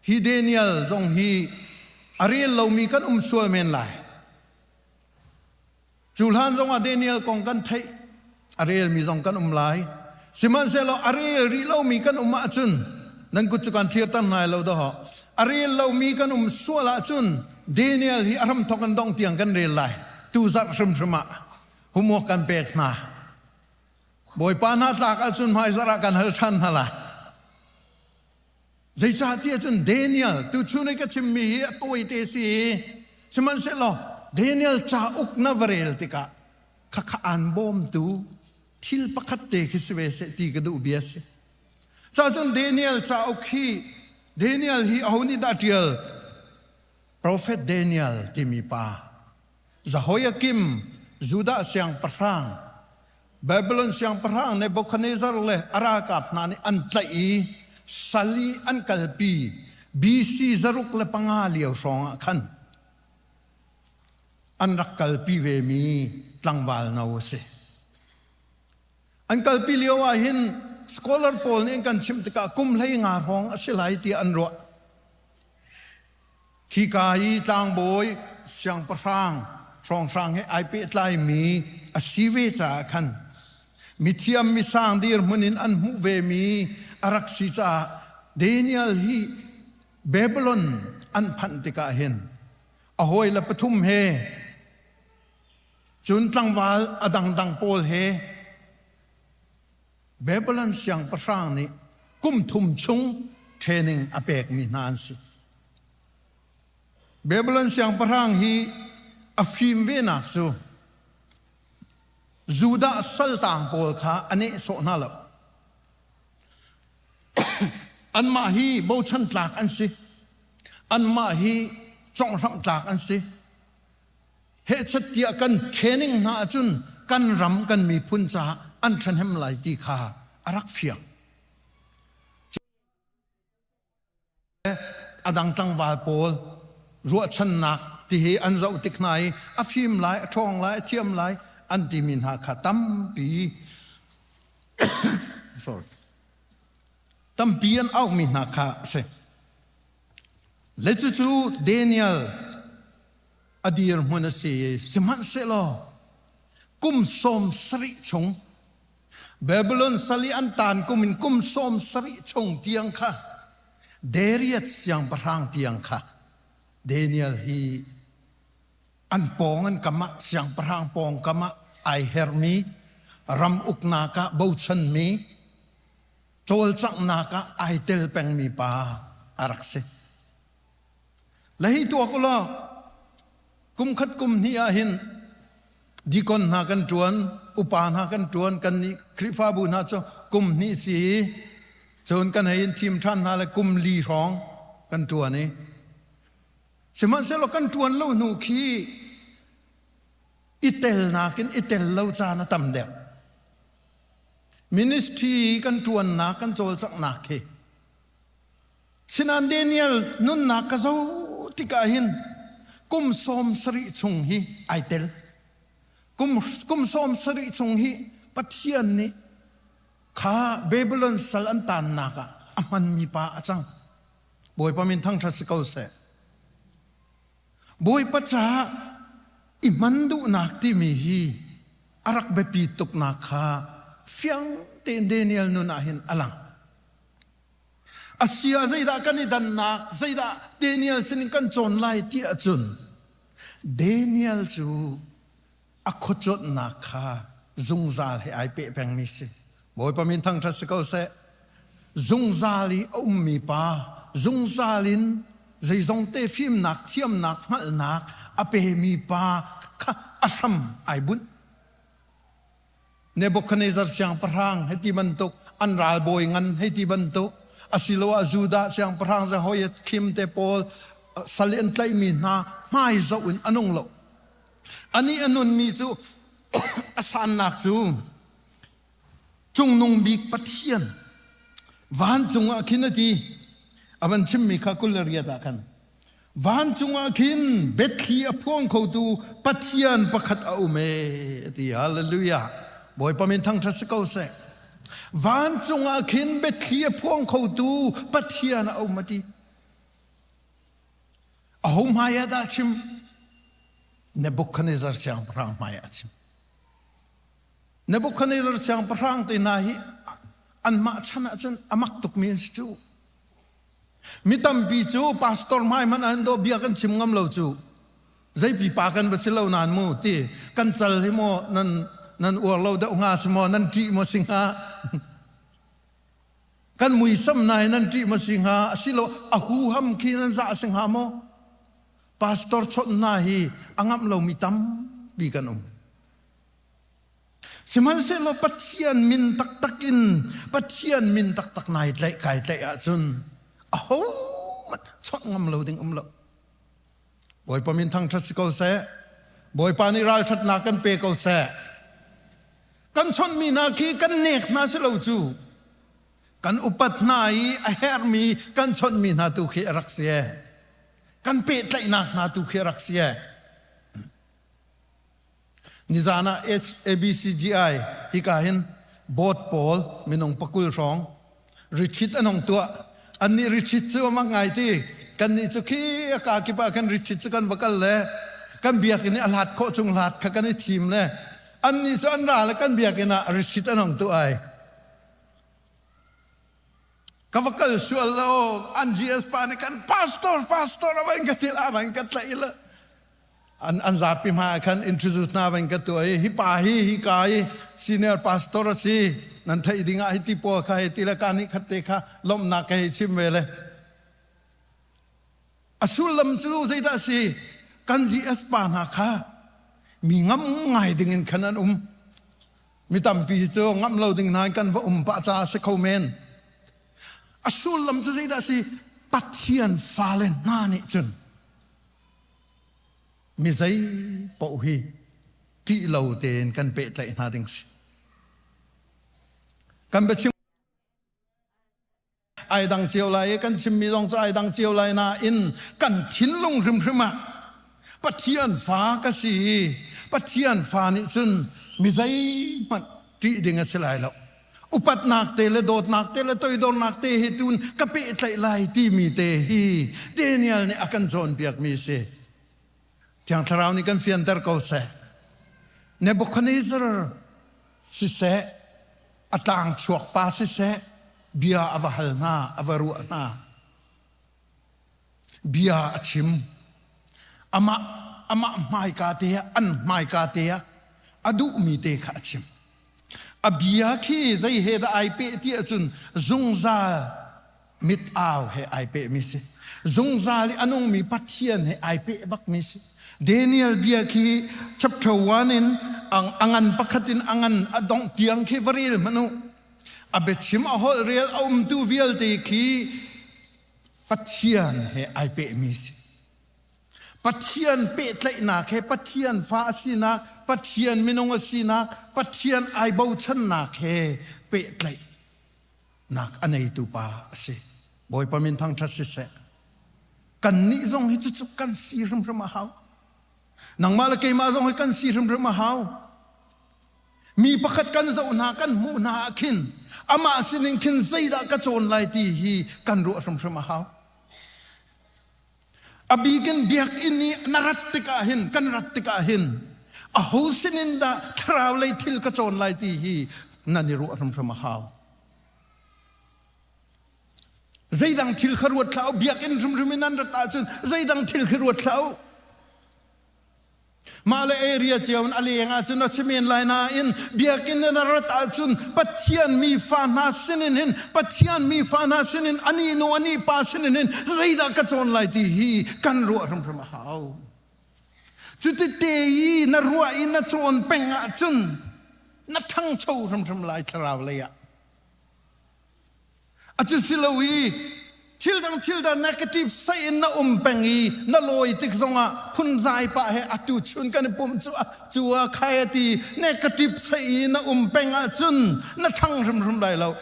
hi Daniel zong hi a rel lomi kan um sual men lai. Cu hlan zongah Daniel kong kan theih a relmi zong kan um lai. Sihmanhsehlaw a rel rih lomi kan um ahcun nan kut cu kan thirter hna lo dawh. A rel lomi kan um sual ahcun Daniel hi a hramthok in dongh tiang kan rel lai. Tu zarh hrimhrim ah homework kan pek hna. Bawipa hna tlak ahcun hmaizarh ah kan hal ṭhan hna lai. Zeicahtiah cun Daniel tuchun i ka chimmi hi a tawite si i sihmanhsehlaw Daniel cauk na va rel tikah khakha aan bawmtu thil pakhat te khi si ve seh ti ka duh bia si. Cacun Daniel cauk hi Daniel hi aho nih dah ṭial? Profet Daniel timi pa Jehoiakim Judah siangpahrang Babylon siangpahrang Nebuchadnezzar le a ralkap hna nih an tlaih i sal i an kalpi BC 105 lio hrawng ah khan. an rak kalpi vemi tlangval no a si. An kalpi lio ah hin scholar pawl nih an kan chimh tikah kum 15 hrawng a si lai tiah an ruah. Khika i tlangbawi siangpahrang hrawnghrang he ai pehtlaimi a si ve caah khan mithiam misang dirhmun in an hmuh vemi a rak si caah Daniel hi Babylon an phanh tikah hin a hawile pathum he cun tlangval a dangdang pawl he Babylon siangpahrang nih kum thum chung training a pekmi hna an si. Babylon siangpahrang hi a fim venak cu Judah saltang pawl kha a nehsawh hna lo. Anmah hi bochan tlak an si. Anmah hi conghramh tlak an si. Hehchat tiah kan training hna ahcun kan ram kan miphun caah an ṭhahnem lai ti kha a rak fiang. A dang tlangval pawl ruahchannak ti hi an zoh tik hna i a fim lai, a ṭhawng lai, a thiam lai an timi hna kha tampi sorry tampi an auhmi hna kha a si. Le cucu Daniel a dirhmun a si i sihmanhsehlaw kum 70 chung Babylon sal i an taan kum in kum 70 chung tiang kha Darius siangpahrang tiang kha Daniel hi an pawng an kam ah siangpahrang pawng kam ah ai hermi ram uknak ah bochanmi cawlcanghnak ah ai tel pengmi pa a rak si. Le hi tuak ulaw kum khat kum hnih ah hin dikon hna kan ṭuan, upa hna kan ṭuan, kan nih Khrihfabu hna cu kum hnih si cun kan hei in thim ṭhan hna le kum li hrawng kan ṭuan i sihmanhsehlaw kan ṭuan lo hnu khi i telnak in i tel lo caan a tam deuh. Ministry kan ṭuannak kan cawlcanghnak khi Sinain Daniel nunnak ka zoh tikah hin kum 70 chung hi ai tel. Kum, kum 70 chung hi Pathian nih kha Babylon sal an tannak ah a hmanmi pa a cang. Bawipa min thangṭhat si ko seh. Bawipa caah i hman duhnak timi hi a rak biapi tuknak kha fiang tein Daniel nun ah hin a lang. Asi ah zeidah kan i dannak, zeidah Daniel sinin kan cawn lai ti ahcun Daniel cu a khuacuanhnak kha zungzal he ai peh pengmi si. Bawipa min thangṭhat si ko seh. Zungzal i a ummi pa, zungzal in zeizong te fimnak, thiamnak, hngalhnak a pemi pa kha a hram ai bunh. Nebuchadnezzar siangpahrang hei ti bantuk an ralbawi ngan hei ti bantuk asiloah Judah siangpahrang Jehoiakim te pawl sal i an tlaihmi hna hmai zoh in a nung lo. Anih a nunmi cu a sannak cu cungnung bik Pathian vancung ah khin a ti a van chimmi kha 28 ah khan Vancung ah khin biathli a phuang khotu Pathian pakhat a um ee a ti. Hallelujah. Bawipa min thangṭhat si ko seh. Vancung ah khin biathli a phuang khotu Pathian a um a ti. Aho hmai ah dah a chim? Nebuchadnezzar siangpahrang hmai ah a chim. Nebuchadnezzar siangpahrang te hna hi anmah chan ahcun a mak tukmi an si cu. Mi tampi cu pastor hmai hmanh ah hin dawh bia kan chim ngam lo cu. Zei pipa kan va si lo nain mu ti kan cal hi maw nan nan uar lo deuh hnga si maw nan ṭih maw si hnga kan muisam na hi nan ṭih maw si hnga asilo a huham khi nan zah si hnga maw pastor chawnh hna hi a ngamh lomi tampi kan um Sihmanhsehlaw Pathian min taktak in Pathian min taktak nai tlaih kai tlaih ahcun ahohmanh chawnh ngam lo ding um lo. Bawipa min thangṭhat si ko seh. Bawipa nih ralṭhatnak kan pe ko seh. Kan chawnhmi hna khi kan nek hna si lo cu. Kan upat hna i a herhmi kan chawnhmi hna tu khi a rak si. Kan pehtlaihnak hna tu khi a rak si. Nizan ah ABCGI hika hin board pawl minung pakul hrawng retreat an hong tuah. Annih retreat cu a mak ngai ti. Kannih cu khi a ka kip ah khan retreat cu kan va kal le kan biakinn i a hlat khawh chung hlat kha kan i thim le annih cu an ra le kan biakinn ah retreat an hong tuah ai. Ka va kal sual lo an GS pa nih kan pastor pastor a van ka til a van ka tlaih le an an zapi hma ah khan introduce hna van ka tuah i hi pa hi hi ka i senior pastor a si nan theih ding ah hi ti pawl kha hei ti le ka nih khat te kha lawmhnak ka hei chim ve le a sullam cu zeidah a si kan GS pa hna kha mi ngam ngai ding in khan an um Mi tampi cu ngamh lo ding hna in kan va um pah caah a si kho men. A sullam cu zeidah a si? Pathian fale hna nih cun mi zei paoh hi ṭih lo tein kan pehtlaih hna ding si. Kan biachim ai dang cio lai i kan chimmi zong cu ai dang cio lai nain kan thinlung hrimhrim ah Pathian fa ka si i Pathian fa nih cun mi zeihmanh ṭih ding a si lai lo. Upatnak te le dawtnak te le toidornak te he tun ka pehtlaih lai timi te hi Daniel nih a kan cawnpiakmi a si. Thiang Thlarau nih kan fianter ko seh. Nebuchadnezzar siseh, a tlang chuak pa siseh, bia a va hal hna, a va ruah hna. Bia a chim. Amah amah hmaika te ah, an hmaika te ah a duhmi te kha a chim. A bia khi zei he dah ai peh ti ahcun zungzal mit au he ai pehmi si. Zungzal i a nungmi Pathian he ai peh bakmi si. Daniel bia khi chapter 1 in a ngan pakhat in a ngan a dongh tiang khi va rel hmanh u. A biachim a holh rel a umtu vialte khi Pathian he ai pehmi si. Pathian pehtlaihnak he Pathian fa a sinak, Pathian minung a sinak, Pathian ai bochannak he pehtlaih nak a neitu pa a si. Bawipa min thangṭhat siseh. Kannih zong hi cucu kan si hrimhrim a hau. Nangmah le keimah zong hi kan si hrimhrim a hau. Mi pakhat kan zoh hna, kan hmuh hna ah khin amah sinin khin zeidah ka cawn lai ti hi kan ruah hrimhrim a hau. A bikin biakinn i na rat tikah hin, kan rat tikah hin aho sinin dah thlarau lei thil ka cawn lai ti hi nan i ruah hrimhrim a hau. Zeidang thil kha ruat hlah u, biakinn hrimhrim in nan rat ahcun zeidang thil khi ruat hlah u. Mah le area cio in a leng ahcun a si men lai nain biakinn in a rat ahcun Pathian mi fa hna sinin hin Pathian mi fa hna sinin ani nu ani pa sinin hin zeidah ka cawn lai ti hi kan ruah hrimhrim a hau. Cuti te i na ruah i na cawn peng ahcun na ṭhangcho hrimhrim lai thlarau lei ah. A cu si lo i thil dang thil dang negative sei in na um peng i na lawi tik zongah phunzai pah he atu chun kan i pumh cu cu a khai a ti negative sei i na um peng ahcun na ṭhang hrimhrim lai lo.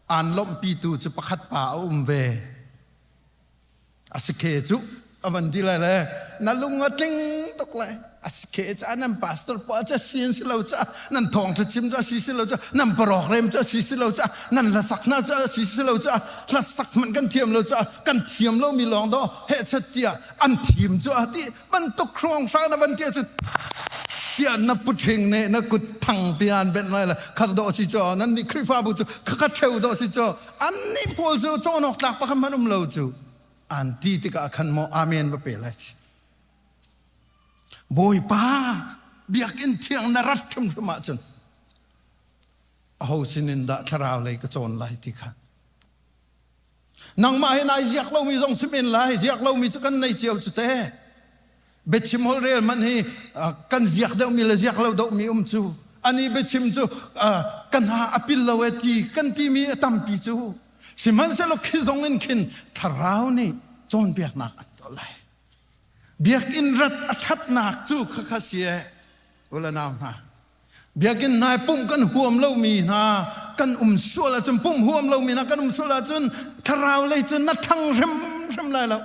Aan lawmhpitu cu pakhat pa a um ve. A si khe cu a van ti lai le na lung a tling tuk lai a si khe ca nan pastor pa ca si si lo ca nan thawngtha chim ca si si lo ca nan program ca si si lo ca nan hlasak hna ca si si lo ca hlasak hmanh kan thiam lo ca kan thiam lo mi lawng do he chat tiah an thim cu a ti bantuk hruang hrang na van ti ahcun tiah na puṭhing nih na kut thang pian benh lai le khat dawh si cu nan nih Khrihfabu cu khakhat ṭheu dawh si cu annih pawl cu cawn awk tlak pakhat hmanh um lo cu an ti tikah khan maw amen va pe lai ci Bawipa biakinn thiang na rat hrimhrim ahcun aho sinin dah thlarau lei ka cawn lai ti kha nangmah he nai ziak lomi zong si men lai ziak lomi cu kan nei cio cu te biachim holhrel hmanh hi kan ziak deuhmi le ziak lo deuhmi um cu ani biachim cu ka hna a pil lo e ti kan timi a tampi cu sihmanhsehlaw khi zong in khin thlarau nih cawnpiaknak an tuah lai biakinn rat a ṭhatnak cu khakha si e ule nau hna biakinn hna pumh kan huam lomi hna kan um sual ahcun pumh huam lomi hna kan um sual ahcun thlarau lei cun na ṭhang hrimhrim lai lo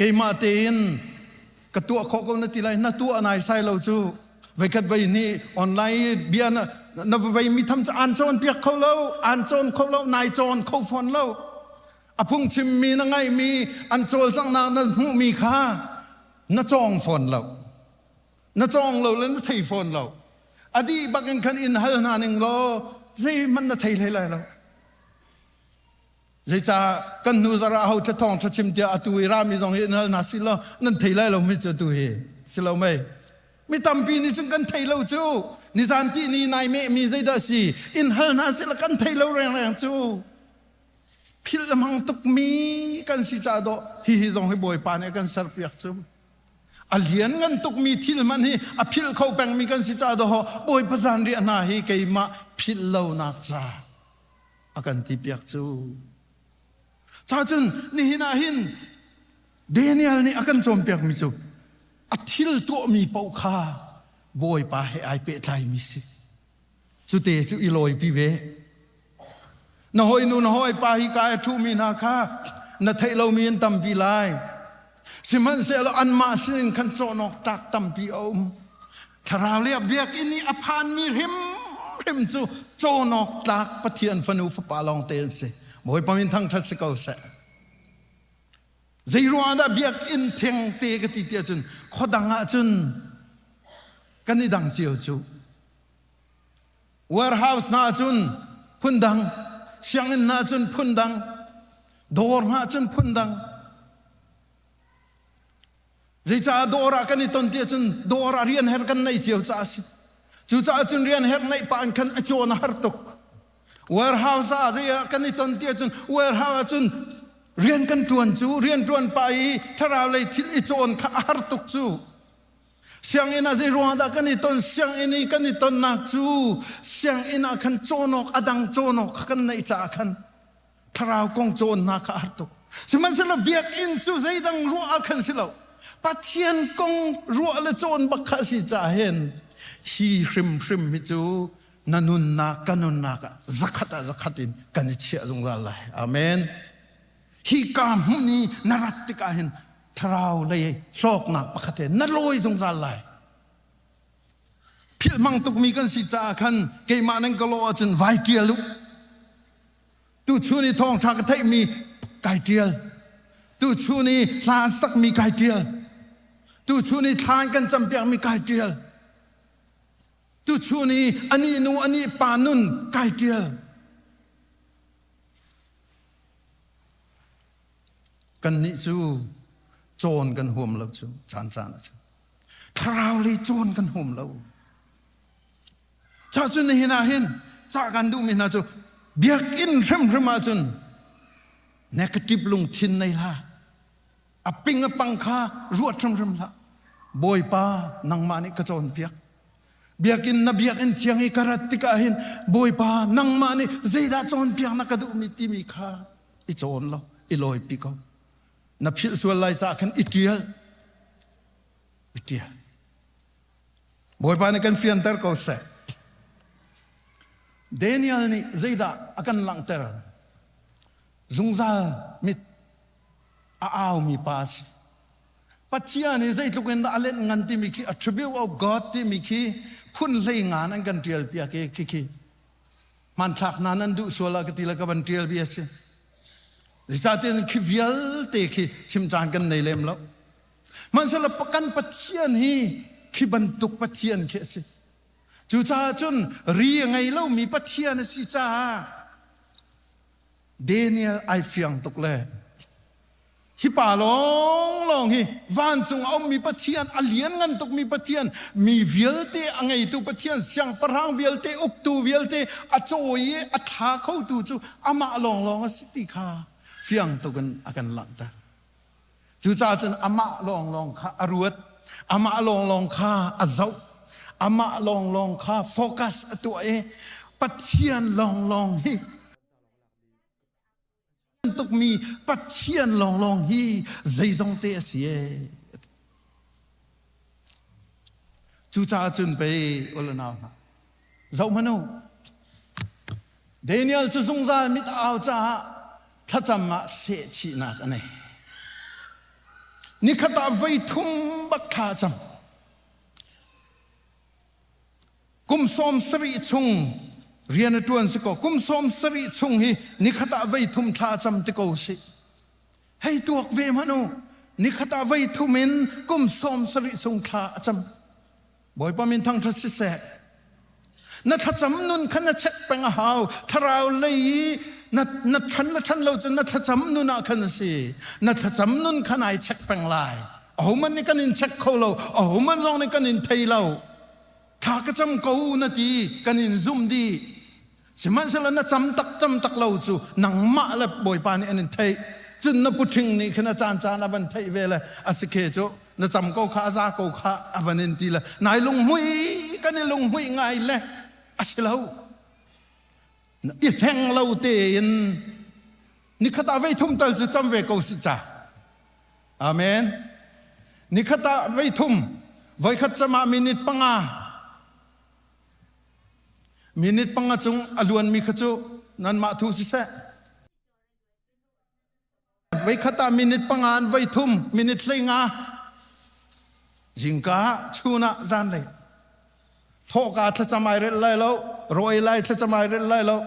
Keimah tein. Ka tuah khawh ko na ti lai, na tuah nai sai lo cu. Veikhat vei ni online bia na na vei mi tham cu an cawn piak kho lo, an cawn kho lo, nai cawn kho fawn lo. A phungchim mi na ngaih mi, an cawlcanghnak na hmuh mi kha na cawng fawn lo. Na cawng lo le na thei fawn lo. A dih bak in khan in hal hna ning law zeihmanh na thei hlei lai lo. Zeicah kan hnu zarh ah ho thawng ṭha chim tiah atu i rami zong hi hal hna si law nan thei lai lo mi cu atu hi si lo mei. Mi tampi nih cun kan thei lo cu. Nizan ti ni nai meh mi zeidah si in hal hna si la kan thei lo rengreng cu. Philh a hmang tuk mi kan si ca dawh hihi zong hi Bawipa nih a kan serpiak cu. A lian ngan tuk mi thil hmanh hi a philh kho peng mi kan si ca dawh Bawipa zanriah hna hi keimah philh lonak ca a kan ti piak cu. Ca cun nihin ah hin Daniel nih a kan cawnpiak mi cu a thil tuahmi paoh kha Bawipa he ai pehtlaimi si. Cute cu i lawipi ve. Na hawinu na hawipa hi ka a ṭhumi hna kha na theih lomi an tampi lai. Sihmanhsehlaw anmah sinin khan cawnawk tlak tampi a um. Thlarau le biakinn i a phanmi hrimhrim cu cawnawk tlak Pathian fanu fapa lawngte an si. Bawipa min thangṭhat si ko seh. Zei ruangah dah biakinn thengte ka ti tiah cun khuadang ah cun kan i dang cio cu. Warehouse hna cun phundang, sianginn hna cun phundang, dawr hna cun phundang. Zeicah dawr ah kan i ton tiah cun dawr ah rian her kan nei cio caah a si. Cucaah cun rian her neih pah in khan a cawn a har tuk. Warehouse ah zei ah kan i ton tiah cun warehouse ah cun rian kan ṭuan cu rian ṭuan pah i thlarau lei thil i cawn kha a har tuk cu. Sianginn ah zei ruangah dah kan i ton? Sianginn i kan i tonnak cu sianginn ah khan cawn awk a dang cawn awk kha kan neih caah khan thlarau kong cawnnak kha a har tuk. Sihmanhsehlaw biakinn cu zeidang ruah ah khan si lo. Pathian kong ruah le cawn bak kha a si caah hin hi hrimhrim hi cu na nunnak ka nunnak ah zakhat ah zakhat in kan i chiah zungzal lai. Amen. Hi ka hmun i na rat tikah hin thlarau lei hlawknak pakhat he na lawi zungzal lai. Philh hmang tukmi kan si caah khan keimah nan ka lawh ahcun vai ṭial u. Tuchun i thawngṭha ka theihmi kai ṭial. Tuchun i hla an sakmi kai ṭial. Tuchun i thla an kan campiakmi kai ṭial. Tuchun i anih nu anih pa nun kai ṭial. Kannih cu cawn kan huam lo cu caan caan ah cun thlarau lei cawn kan huam lo. Ca cun nihin ah hin ca kan duhmi hna cu biakinn hrimhrim ah cun negative lungthin nei hlah. A ping a pang kha ruat hrimhrim hlah. Bawipa nangmah nih ka cawnpiak. Biakinn na biakinn thiang i ka rat tikah hin Bawipa nangmah nih zeidah cawnpiak na ka duhmi timi kha i cawn law i lawipi ko. Na philh sual lai caah khan i ṭial. I ṭial. Bawipa nih kan fianter ko seh. Daniel nih zeidah a kan langhter? Zungzal mit a aumi pa a si. Pathian hi zeitluk in dah a lenh ngan timi khi attribute of God timi khi phun hlei ngan an kan ṭial piak i khi hmanthlak hna nan duh sual ah ka ti le ka van ṭial bia si. Zeicahtiah khi vialte khi chim caan kan nei lem lo. Hmanhsehlaw kan Pathian hi khi bantuk Pathian khi a si. Cucaah cun ri a ngei lomi Pathian a si caah Daniel ai fiang tuk le hi pa lawnglawng hi vancung a ummi Pathian a lianngan tukmi Pathian mi vialte a ngeitu Pathian siangpahrang vialte uktu vialte a cawi i a thla khotu cu amah lawnglawng a si ti kha fiang tuk in a kan langhter. Cucaah cun amah lawnglawng kha a ruat amah lawnglawng kha a zoh amah lawnglawng kha focus a tuah i Pathian lawnglawng hi tukmi Pathian lawnglawng hi zeizong te a si ee. Cucaah cun pei ulanau hna zoh hmanh u Daniel cu zungzal mit a au caah thlacam ah sehchihnak a nei. Nikhat ah voi thum bak thla a cam. Kum 70 chung rian a ṭuan si ko. Kum 70 chung hi nikhat ah voi thum thla a cam ti ko si. Hei tuak ve hmanh u. Nikhat ah voi thum in kum 70 chung thla a cam. Bawipa min thangṭhat siseh. Na thlacam nun kha na check peng a hau. Thlarau lei i na, na ṭhan na ṭhan lo cun na thlacam nun ah khan a si. Na thlacam nun kha nai check peng lai. Ahohmanh nih kan in check kho lo. Ahohmanh zong nih kan in thei lo. Thla ka cam ko na ti, kan in zum dih. Sihmanhsehlaw na cam tak cam tak lo cu nangmah le Bawipa nih an in theih. Cun na puṭhing nih khin a caancaan a van theih ve le a si khe cu na cam ko kha a za ko kha a van in ti le nai lunghmuih kan i lunghmuih ngai le a si lo. I hleng lo tein nikhat ah vei thum tal cu cam ve ko si ca. Amen. Nikhat ah vei thum, voikhat cam ah minute panga Minute panga cung a luanmi kha cu nanmah thu siseh. Voikhat ah minute panga an voi thum, minute 15. Zingka chun ah zanlei. Thawhka thlacam ai relh lai lo, rawi lai thlacam ai relh lai lo.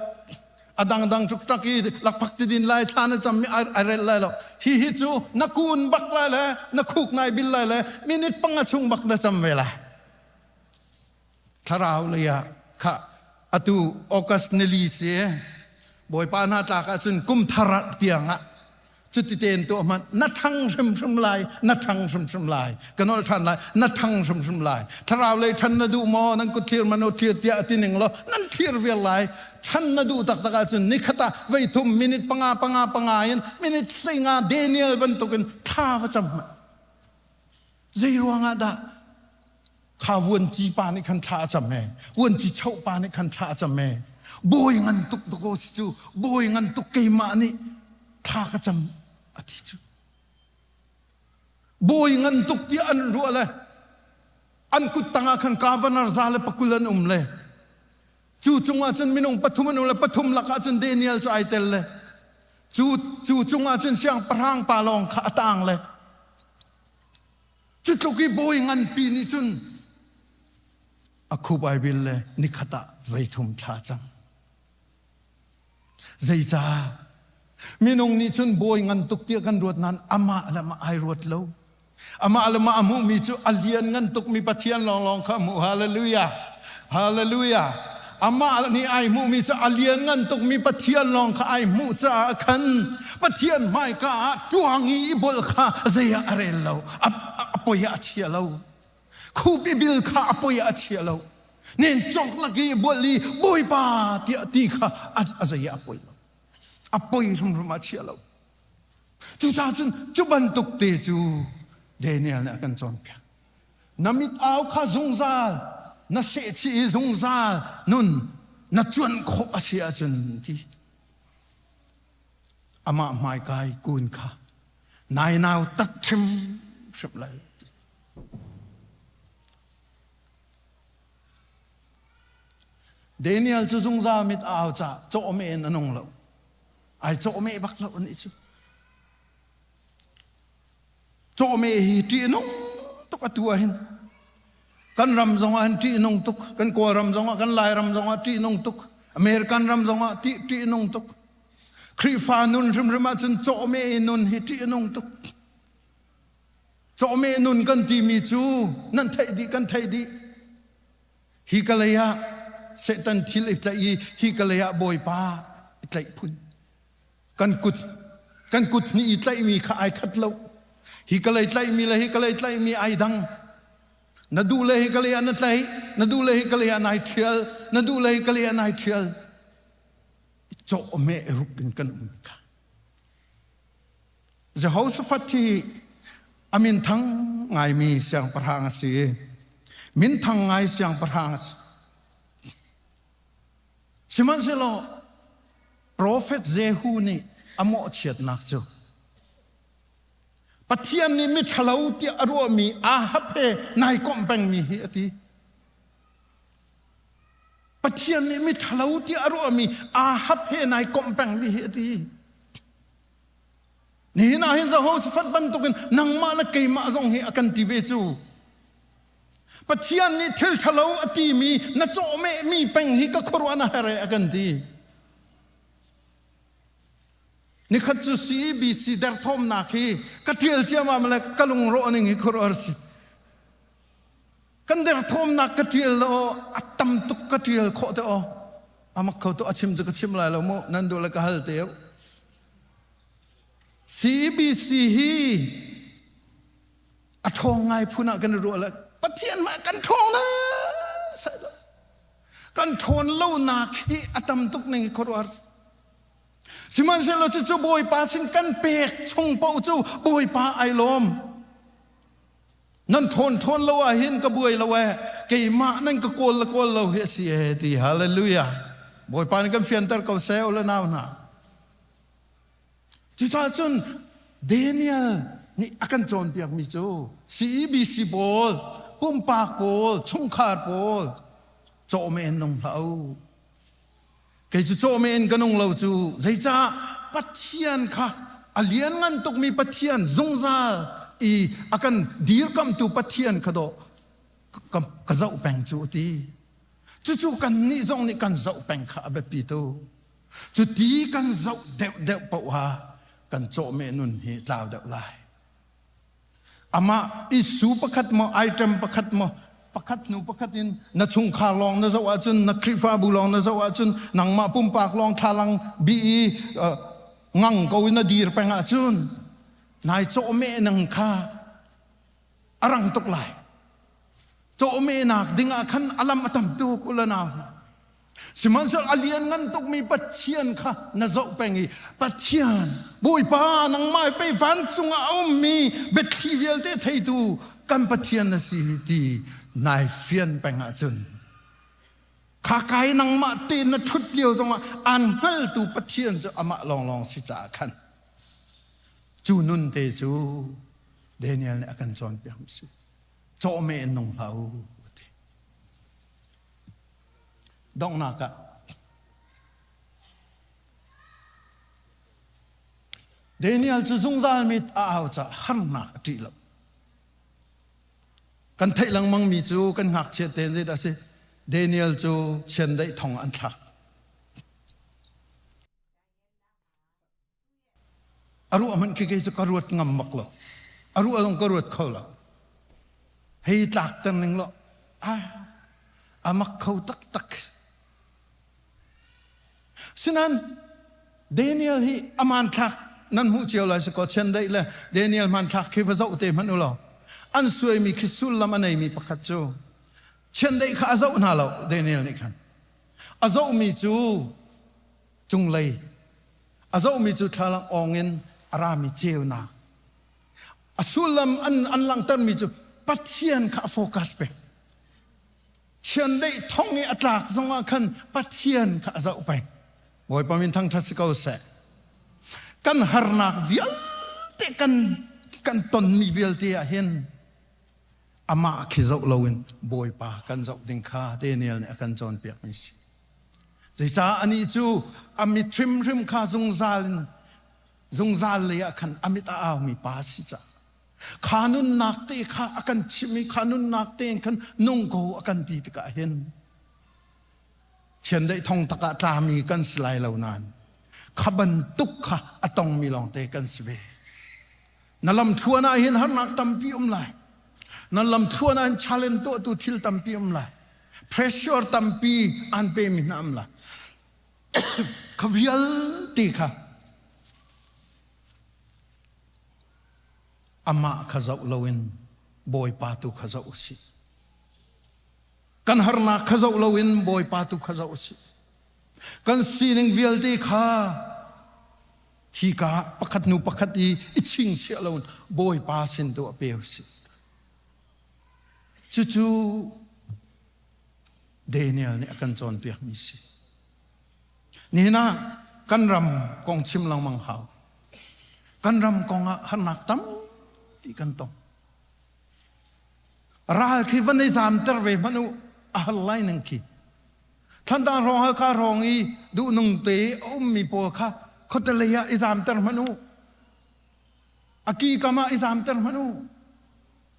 A dangdang tuk i lakphak ti din lai thla na cam mi ai relh lai lo. Hi hi cu na kun bak lai le na khuk nai bil lai le minute panga chung bak na cam ve lai. Thlarau lei ah kha atu August nili si Bawipa hna tlak ahcun kum thar tiang ah cuti tein tuah hmanh na ṭhang hrimhrim lai na ṭhang hrimhrim lai ka nolh ṭhan lai na ṭhang hrimhrim lai thlarau lei ṭhan na duh maw nan kut thlir man u thlir tiah ti ning law nan thlir vial lai ṭhan na duh taktak ahcun nikhat ah voi thum minute panga panga panga in minute 15 Daniel bantukin thla va cam hmanh zei ruangah dah Kha vuanci pa nih khan thla a cam e. Vuanci choh pa nih khan thla a cam e. Bawi ngan tuk dakaw si cu. Bawi ngan tuk keimah nih thla ka cam a ti cu. Bawi ngan tuk tiah an ruah le an kut tangah khan governor za le pakul an um le cu cungah cun minung pathum an um le pathum lakah cun Daniel cu ai tel le cu cu cungah cun siangpahrang pa lawng kha a tang le Cu tluk i bawi nganpi nih cun a khup ai bil le nikhat ah voi thum thla cang. Zeicah? Minung nih cun bawi ngan tuk tiah kan ruat nain amah le amah ai ruat lo. Amah le amah a hmuhmi cu a lian ngan tukmi Pathian lawnglawng kha a hmuh. Hallelujah! Hallelujah! Amah nih ai hmuhmi cu a lianngan tukmi Pathian lawng kha ai hmuh caah khan Pathian hmaika ah ṭuang i i bolh kha zei ah a rel lo, a, a poi ah a chia lo. Khup i bil kha a poi ah a chia lo. Nen cawk lak i bolh i Bawipa tiah ti kha a, a zei ah a poi lo. A poi hrimhrim ah a chia lo. Cucaah cun cu bantuk te cu Daniel nih a kan cawnpiak. Na mit au kha zungzal na sehchih i zungzal nun na cuanh khawh a si ahcun ti amah hmaikai kun kha nai nau tat hrimhrim lai. Daniel cu zungzal mit au ca cawhmeh in a nung lo. Ai cawhmeh bak lo anih cu. Cawhmeh hi ṭih a nung tuk atu ah hin. Kan ram zong ah hin ṭih a nung tuk. Kan Kawlram zong ah, kan Lairam zong ah ṭih a nung tuk. American ram zong ah ṭih ṭih a nung tuk. Khrihfa nun hrimhrim ahcun cawhmeh i nun hi ṭih a nung tuk. Cawhmeh nun kan timi cu nan theih dih, kan theih dih. Hi ka lei ah Satan thil i tlaih i hi ka lei ah Bawipa i tlaih phun. Kan kut kan kut hnih i tlaihmi kha ai khat lo. Hi ka lei tlaihmi le hi ka lei tlaihmi ai dang. Na duh le hi ka lei ah na tlaih, na duh le hi ka lei ah nai ṭhial, na duh le hi ka lei ah nai ṭhial. Cawhmeh ruk in kan um kha. Jehoshaphat hi a minthang ngaimi siangpahrang a si. Minthang ngai siangpahrang a si. Sihmanhsehlaw Profet Jehu nih a mawhchiatnak cu Pathian nih miṭhalo tiah a ruahmi Ahab he nai komh pengmi hi a ti. Pathian nih miṭhalo tiah a ruahmi Ahab he nai komh pengmi hi a ti. Nihin ah hin Jehoshaphat bantukin nangmah le keimah zong hi a kan ti ve cu. Pathian nih thil ṭhalo a timi na cawhmehmi peng hi ka khuaruah na her a kan ti. Nikhat cu CEBC derthawmnak hi ka ṭial ciammam le ka lungrawh ning hi khuaruahhar si. Kan derthawmnak ka ṭial lo a tam tuk ka ṭial khawh te aw. Amak kho tu a chim cu ka chim lai lo mu nan duh le ka hal te CEBC hi a ṭhawng ngai phun ah kan i ruah le Pathian mah kan ṭhawng na kan ṭhawn lonak hi a tam tuk ning hi khuaruahhar sihmanhsehlaw cucu Bawipa sin kan pek chung paoh cu Bawipa ai lawm nan ṭhawn ṭhawn lo ah hin ka buai lo eh keimah nan ka kawl le kawl lo hi a si eh ti hallelujah Bawipa nih kan fianter ko seh u le nau hna Cucaah cun Daniel nih a kan cawnpiakmi cu CEBC pawl, pumpak pawl, chungkhar pawl cawhmeh in nung hlah u. Kei cu cawhmeh in ka nung lo cu zeicah Pathian kha a lianngan tukmi Pathian zungzal i a kan dirkamhtu Pathian kha dawh ka zoh peng cu a ti. Cucu kannih zong nih kan zoh peng kha a biapi tu. Cuti kan zoh deuhdeuh paoh ah kan cawhmeh nun hi tlau deuh lai. Amah issue pakhat maw item pakhat maw pakhat hnu pakhat in na chungkhar lawng na zoh ahcun na Khrihfabu lawng na zoh ahcun nangmah pumpak lawng thlalang bi i ngang ko in na dir peng ahcun nai cawhmeh nang kha a rang tuk lai. Cawhmehnak ding ah khan a lam a tam tuk u le nau hna. Sihmanhsehlaw a lianngan tukmi Pathian kha na zoh peng i Pathian Bawipa nangmah pei vancung ah a ummi biathli vialte theitu kan Pathian na si ti nai fian peng ahcun kha kai nangmah te na ṭhut lio zongah aan hngaltu Pathian cu amah lawnglawng si caah khan cu nun te cu Daniel nih a kan cawnpiak mi si. Cawhmeh in nung hlah u a ti. Donghnak ah Daniel cu zungzal mit a au caah harnak a ṭih lo. Kan theih lengmang mi cu kan ngakchia tein zeidah a si? Daniel cu chiandeih thong an thlak. A ruah hmanh khi kei cu ka ruat ngam bak lo. A ruah zong ka ruat kho lo. Hei tlak ter ning law ah a mak kho taktak. Sinan Daniel hi a hmanthlak nan hmuh cio lai si kaw chiandeih le Daniel hmanthlak khi va zoh te hmanh u law an suaimi khi sullam a neimi pakhat cu chiandeih kha a zoh hna lo Daniel nih khan a zohmi cu cunglei a zohmi cu thlalang awng in a rami ceunak a sullam an, an langhtermi cu Pathian kha a focus pek chiandeih thong i a tlak zongah khan Pathian kha a zoh peng Bawipa min thangṭhat si ko seh kan harnak vialte kan kan tonmi vialte ah hin amah khi zoh loin Bawipa kan zoh ding kha Daniel nih a kan cawnpiakmi si Zeicah anih cu a mit hrimhrim kha zungzal in zungzal lei ah khan a mit a aumi pa a si caah kha nunnak te kha a kan chimh i kha nunnak te in khan nung ko a kan ti tikah hin chiandeih thong tak ah tlami kan si lai lo nain kha bantuk kha a tongmi lawngte kan si ve. Na lamthluan ah hin harnak tampi um lai. Na lamthluan ah hin challenge tuahtu thil tampi um lai. Pressure tampi an pemi hna um lai. Kha vialte kha amah kha zoh loin Bawipa tu kha zoh usih. Kan harnak kha zoh loin Bawipa tu kha zoh usih. Kan sining vialte kha hika pakhat hnu pakhat i i chingchiah lo Bawipa sin tu ah pe usih. Cucu Daniel nih a kan cawnpiakmi si. Nihin ah kan ram kong chim lengmang hau. Kan ram kong ah harnak tampi kan tong. Ral khi van i zamter ve hmanh u a har lai ning khi. Thantlang hrawng Halkha hrawng i duhnung te a ummi pawl kha khuatelei ah i zamter hmanh u. A ki kam ah i zamter hmanh u.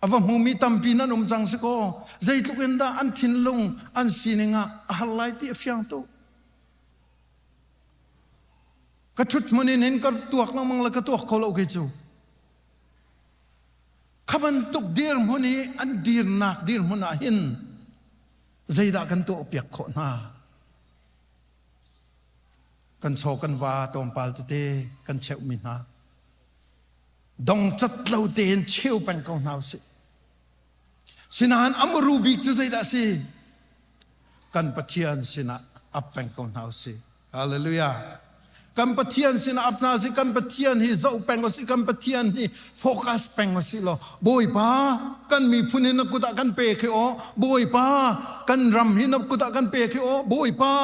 A va hmumi tampi nan um cang si kaw zeitluk in dah an thinlung an sining ah a har lai ti a fiang tuk. Ka ṭhut hmun in hin ka tuak lengmang le ka tuak kho lo kei cu. Kha bantuk dirhmun i an dirnak dirhmun ah hin zeidah kan tuah piak khawh hna? Kan chaw kan va tlawmpal tete kan cheuhmi hna. Dongcat lo tein cheu peng ko hna usih. Sinain a muru bik cu zeidah a si? Kan Pathian sinah ap peng ko hna usih. Hallelujah. Kan Pathian sinah ap hna usih. Kan Pathian hi zoh peng usih. Kan Pathian hi focus peng usih law Bawipa kan miphun hi na kut ah kan pek hi aw. Bawipa kan ram hi na kut ah kan pek hi aw. Bawipa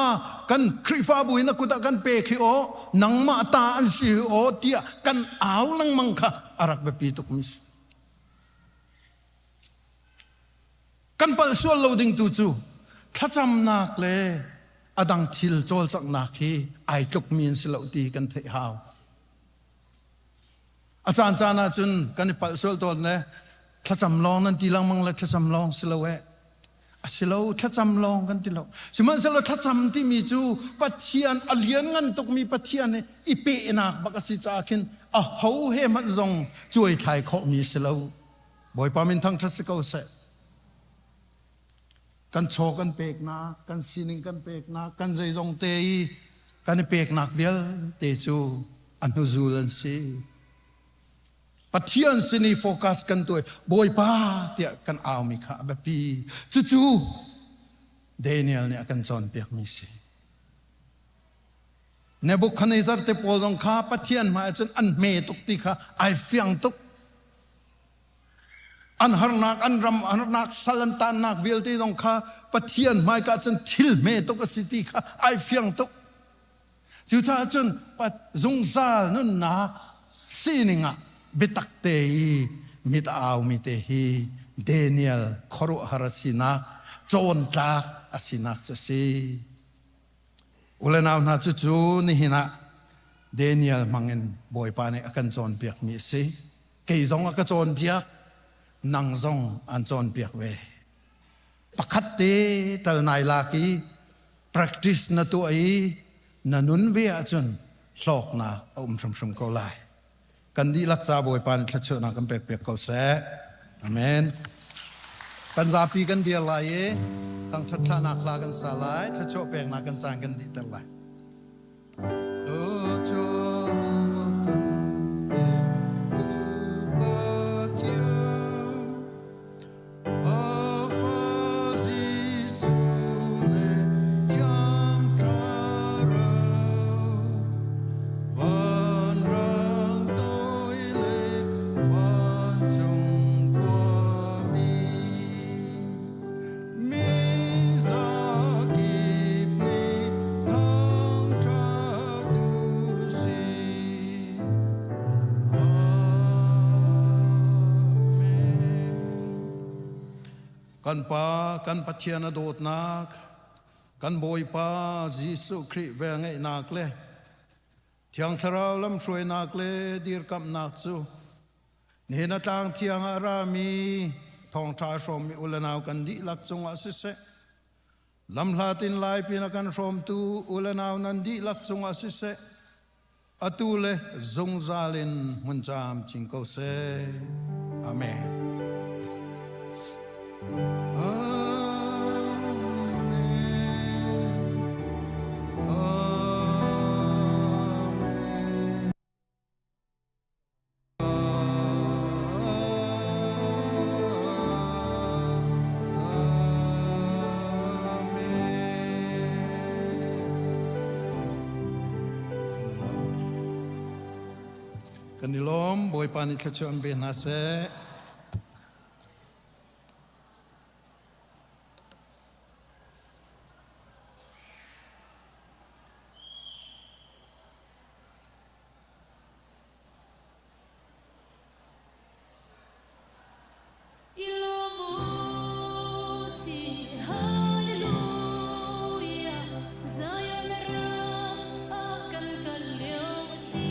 kan Khrihfabu hi na kut ah kan pek hi aw. Nangmah ta an si hi aw tiah kan au lengmang kha a rak biapi tukmi si. Kan palh sual lo ding tu cu thlacamnak le a dang thil cawlcanghnak hi ai tlukmi an si lo ti kan theih hau. A caan caan ah cun kan i palh sual tawn le thlacam lawng nan ti lengmang le thlacam lawng si lo eh. A si lo thlacam lawng kan ti lo. Sihmanhsehlaw thlacam timi cu Pathian a lianngan tukmi Pathian he i pehnak bak a si caah khin a ho he hmanh zong cuaithlai khawhmi a si lo. Bawipa min thangṭhat si ko seh. Kan chaw kan peknak, kan sining kan peknak, kan zeizong te i kan i peknak vialte cu a hnuzul an si. Pathian sin i focus kan tuai Bawipa tiah kan aumi kha a biapi. Cucu Daniel nih a kan cawnpiakmi si. Nebuchadnezzar te pawl zong kha Pathian hmai ahcun an hme tuk ti kha ai fiang tuk. An harnak, an ram harnak, sal an tannak vialte zong kha Pathian hmaika cun thil hme tuk a si ti kha ai fiang tuk. Cucaah cun zungzal nunnak sining ah biatak te i mit a aumi te hi Daniel khuaruahhar a sinak, cawntlak a sinak cu a si. U le nau hna cucu nihin ah Daniel hmangin Bawipa nih a kan cawnpiakmi a si. Kei zong a ka cawnpiak, nang zong an cawnpiak ve. Pakhat te tal nai lak i practice na tuah i na nun ve ahcun hlawknak a um hrimhrim ko lai. Kan dihlak ca Bawipa nih thluachuahnak kan pekpiak ko seh. Amen. Kan zapi kan dir lai i thangṭhat thlahnak hla kan sa lai, thluachuah peknak kan caan kan dihter lai. Kan Pa, kan Pathian a dawtnak, kan Bawipa Jesuh Khrih velngeihnak le Thiang Thlarau lamhruainak le dirkamhnak cu nihin a tlang thiang ah rami thawngṭha hrawmmi u le nau kan dihlak cungah siseh, lamhlat in lai pin a kan hrawmtu u le nau nan dihlak cungah siseh, atu le zungzal in hmun camcin ko seh. Amen. Kan i lawm Bawipa nih thluachuah an pe hna seh.
Zion ram ah kan kal lio a si.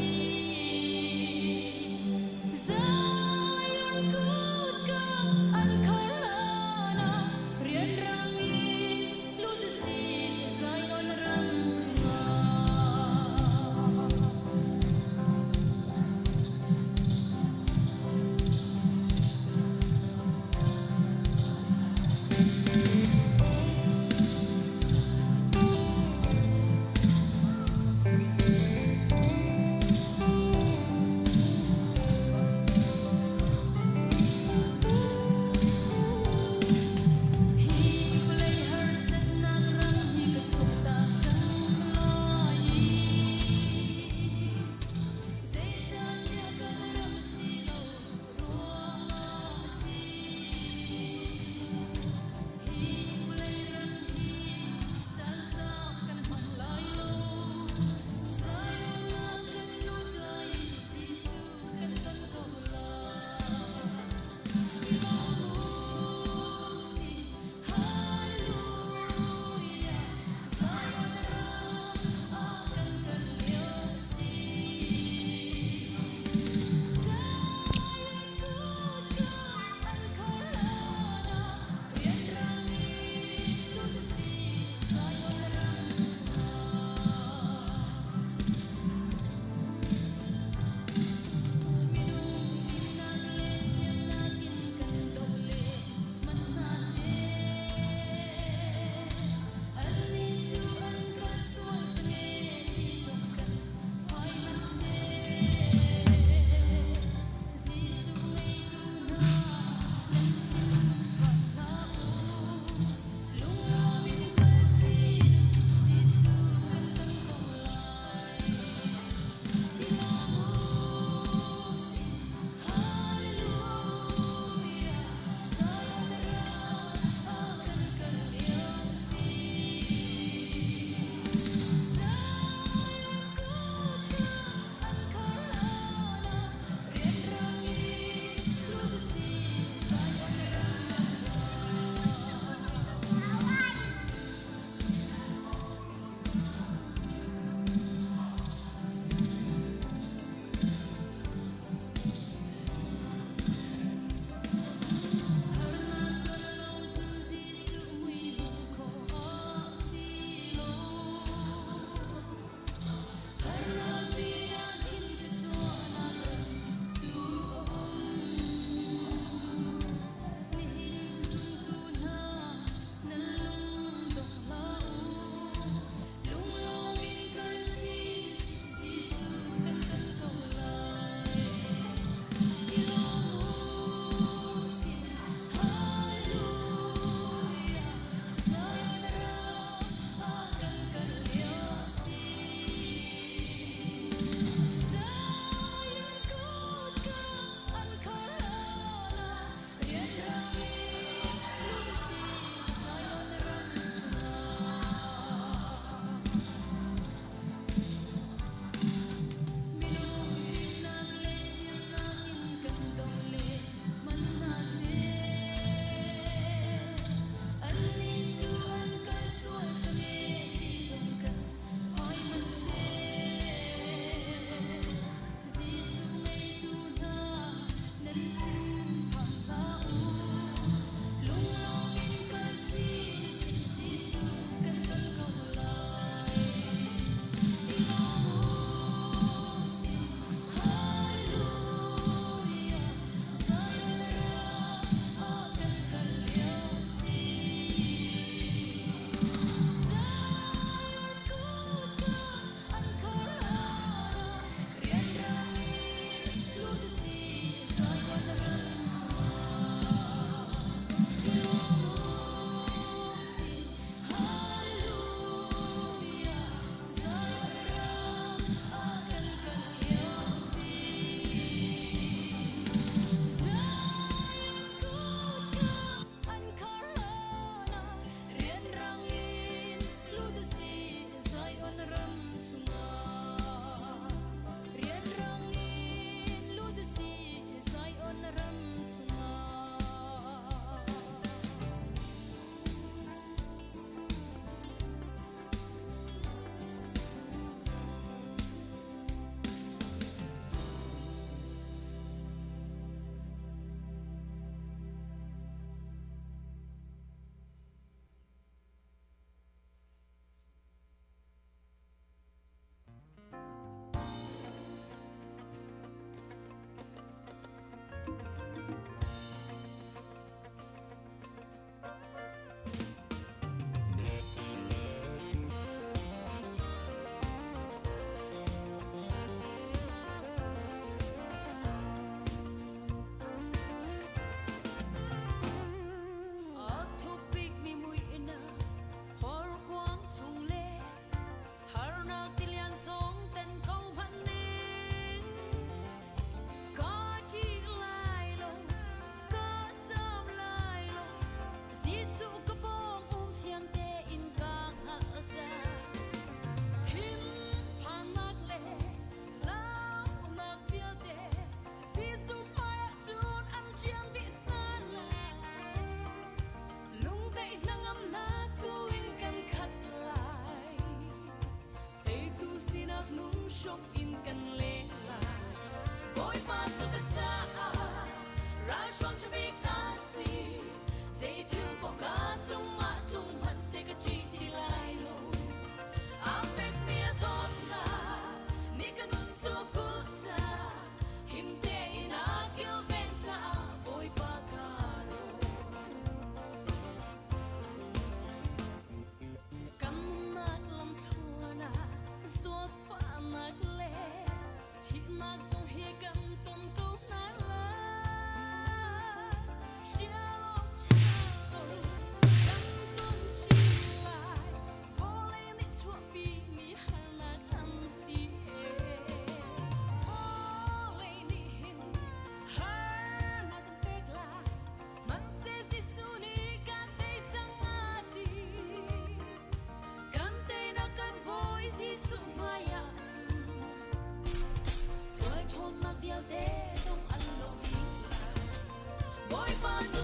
Bawipa.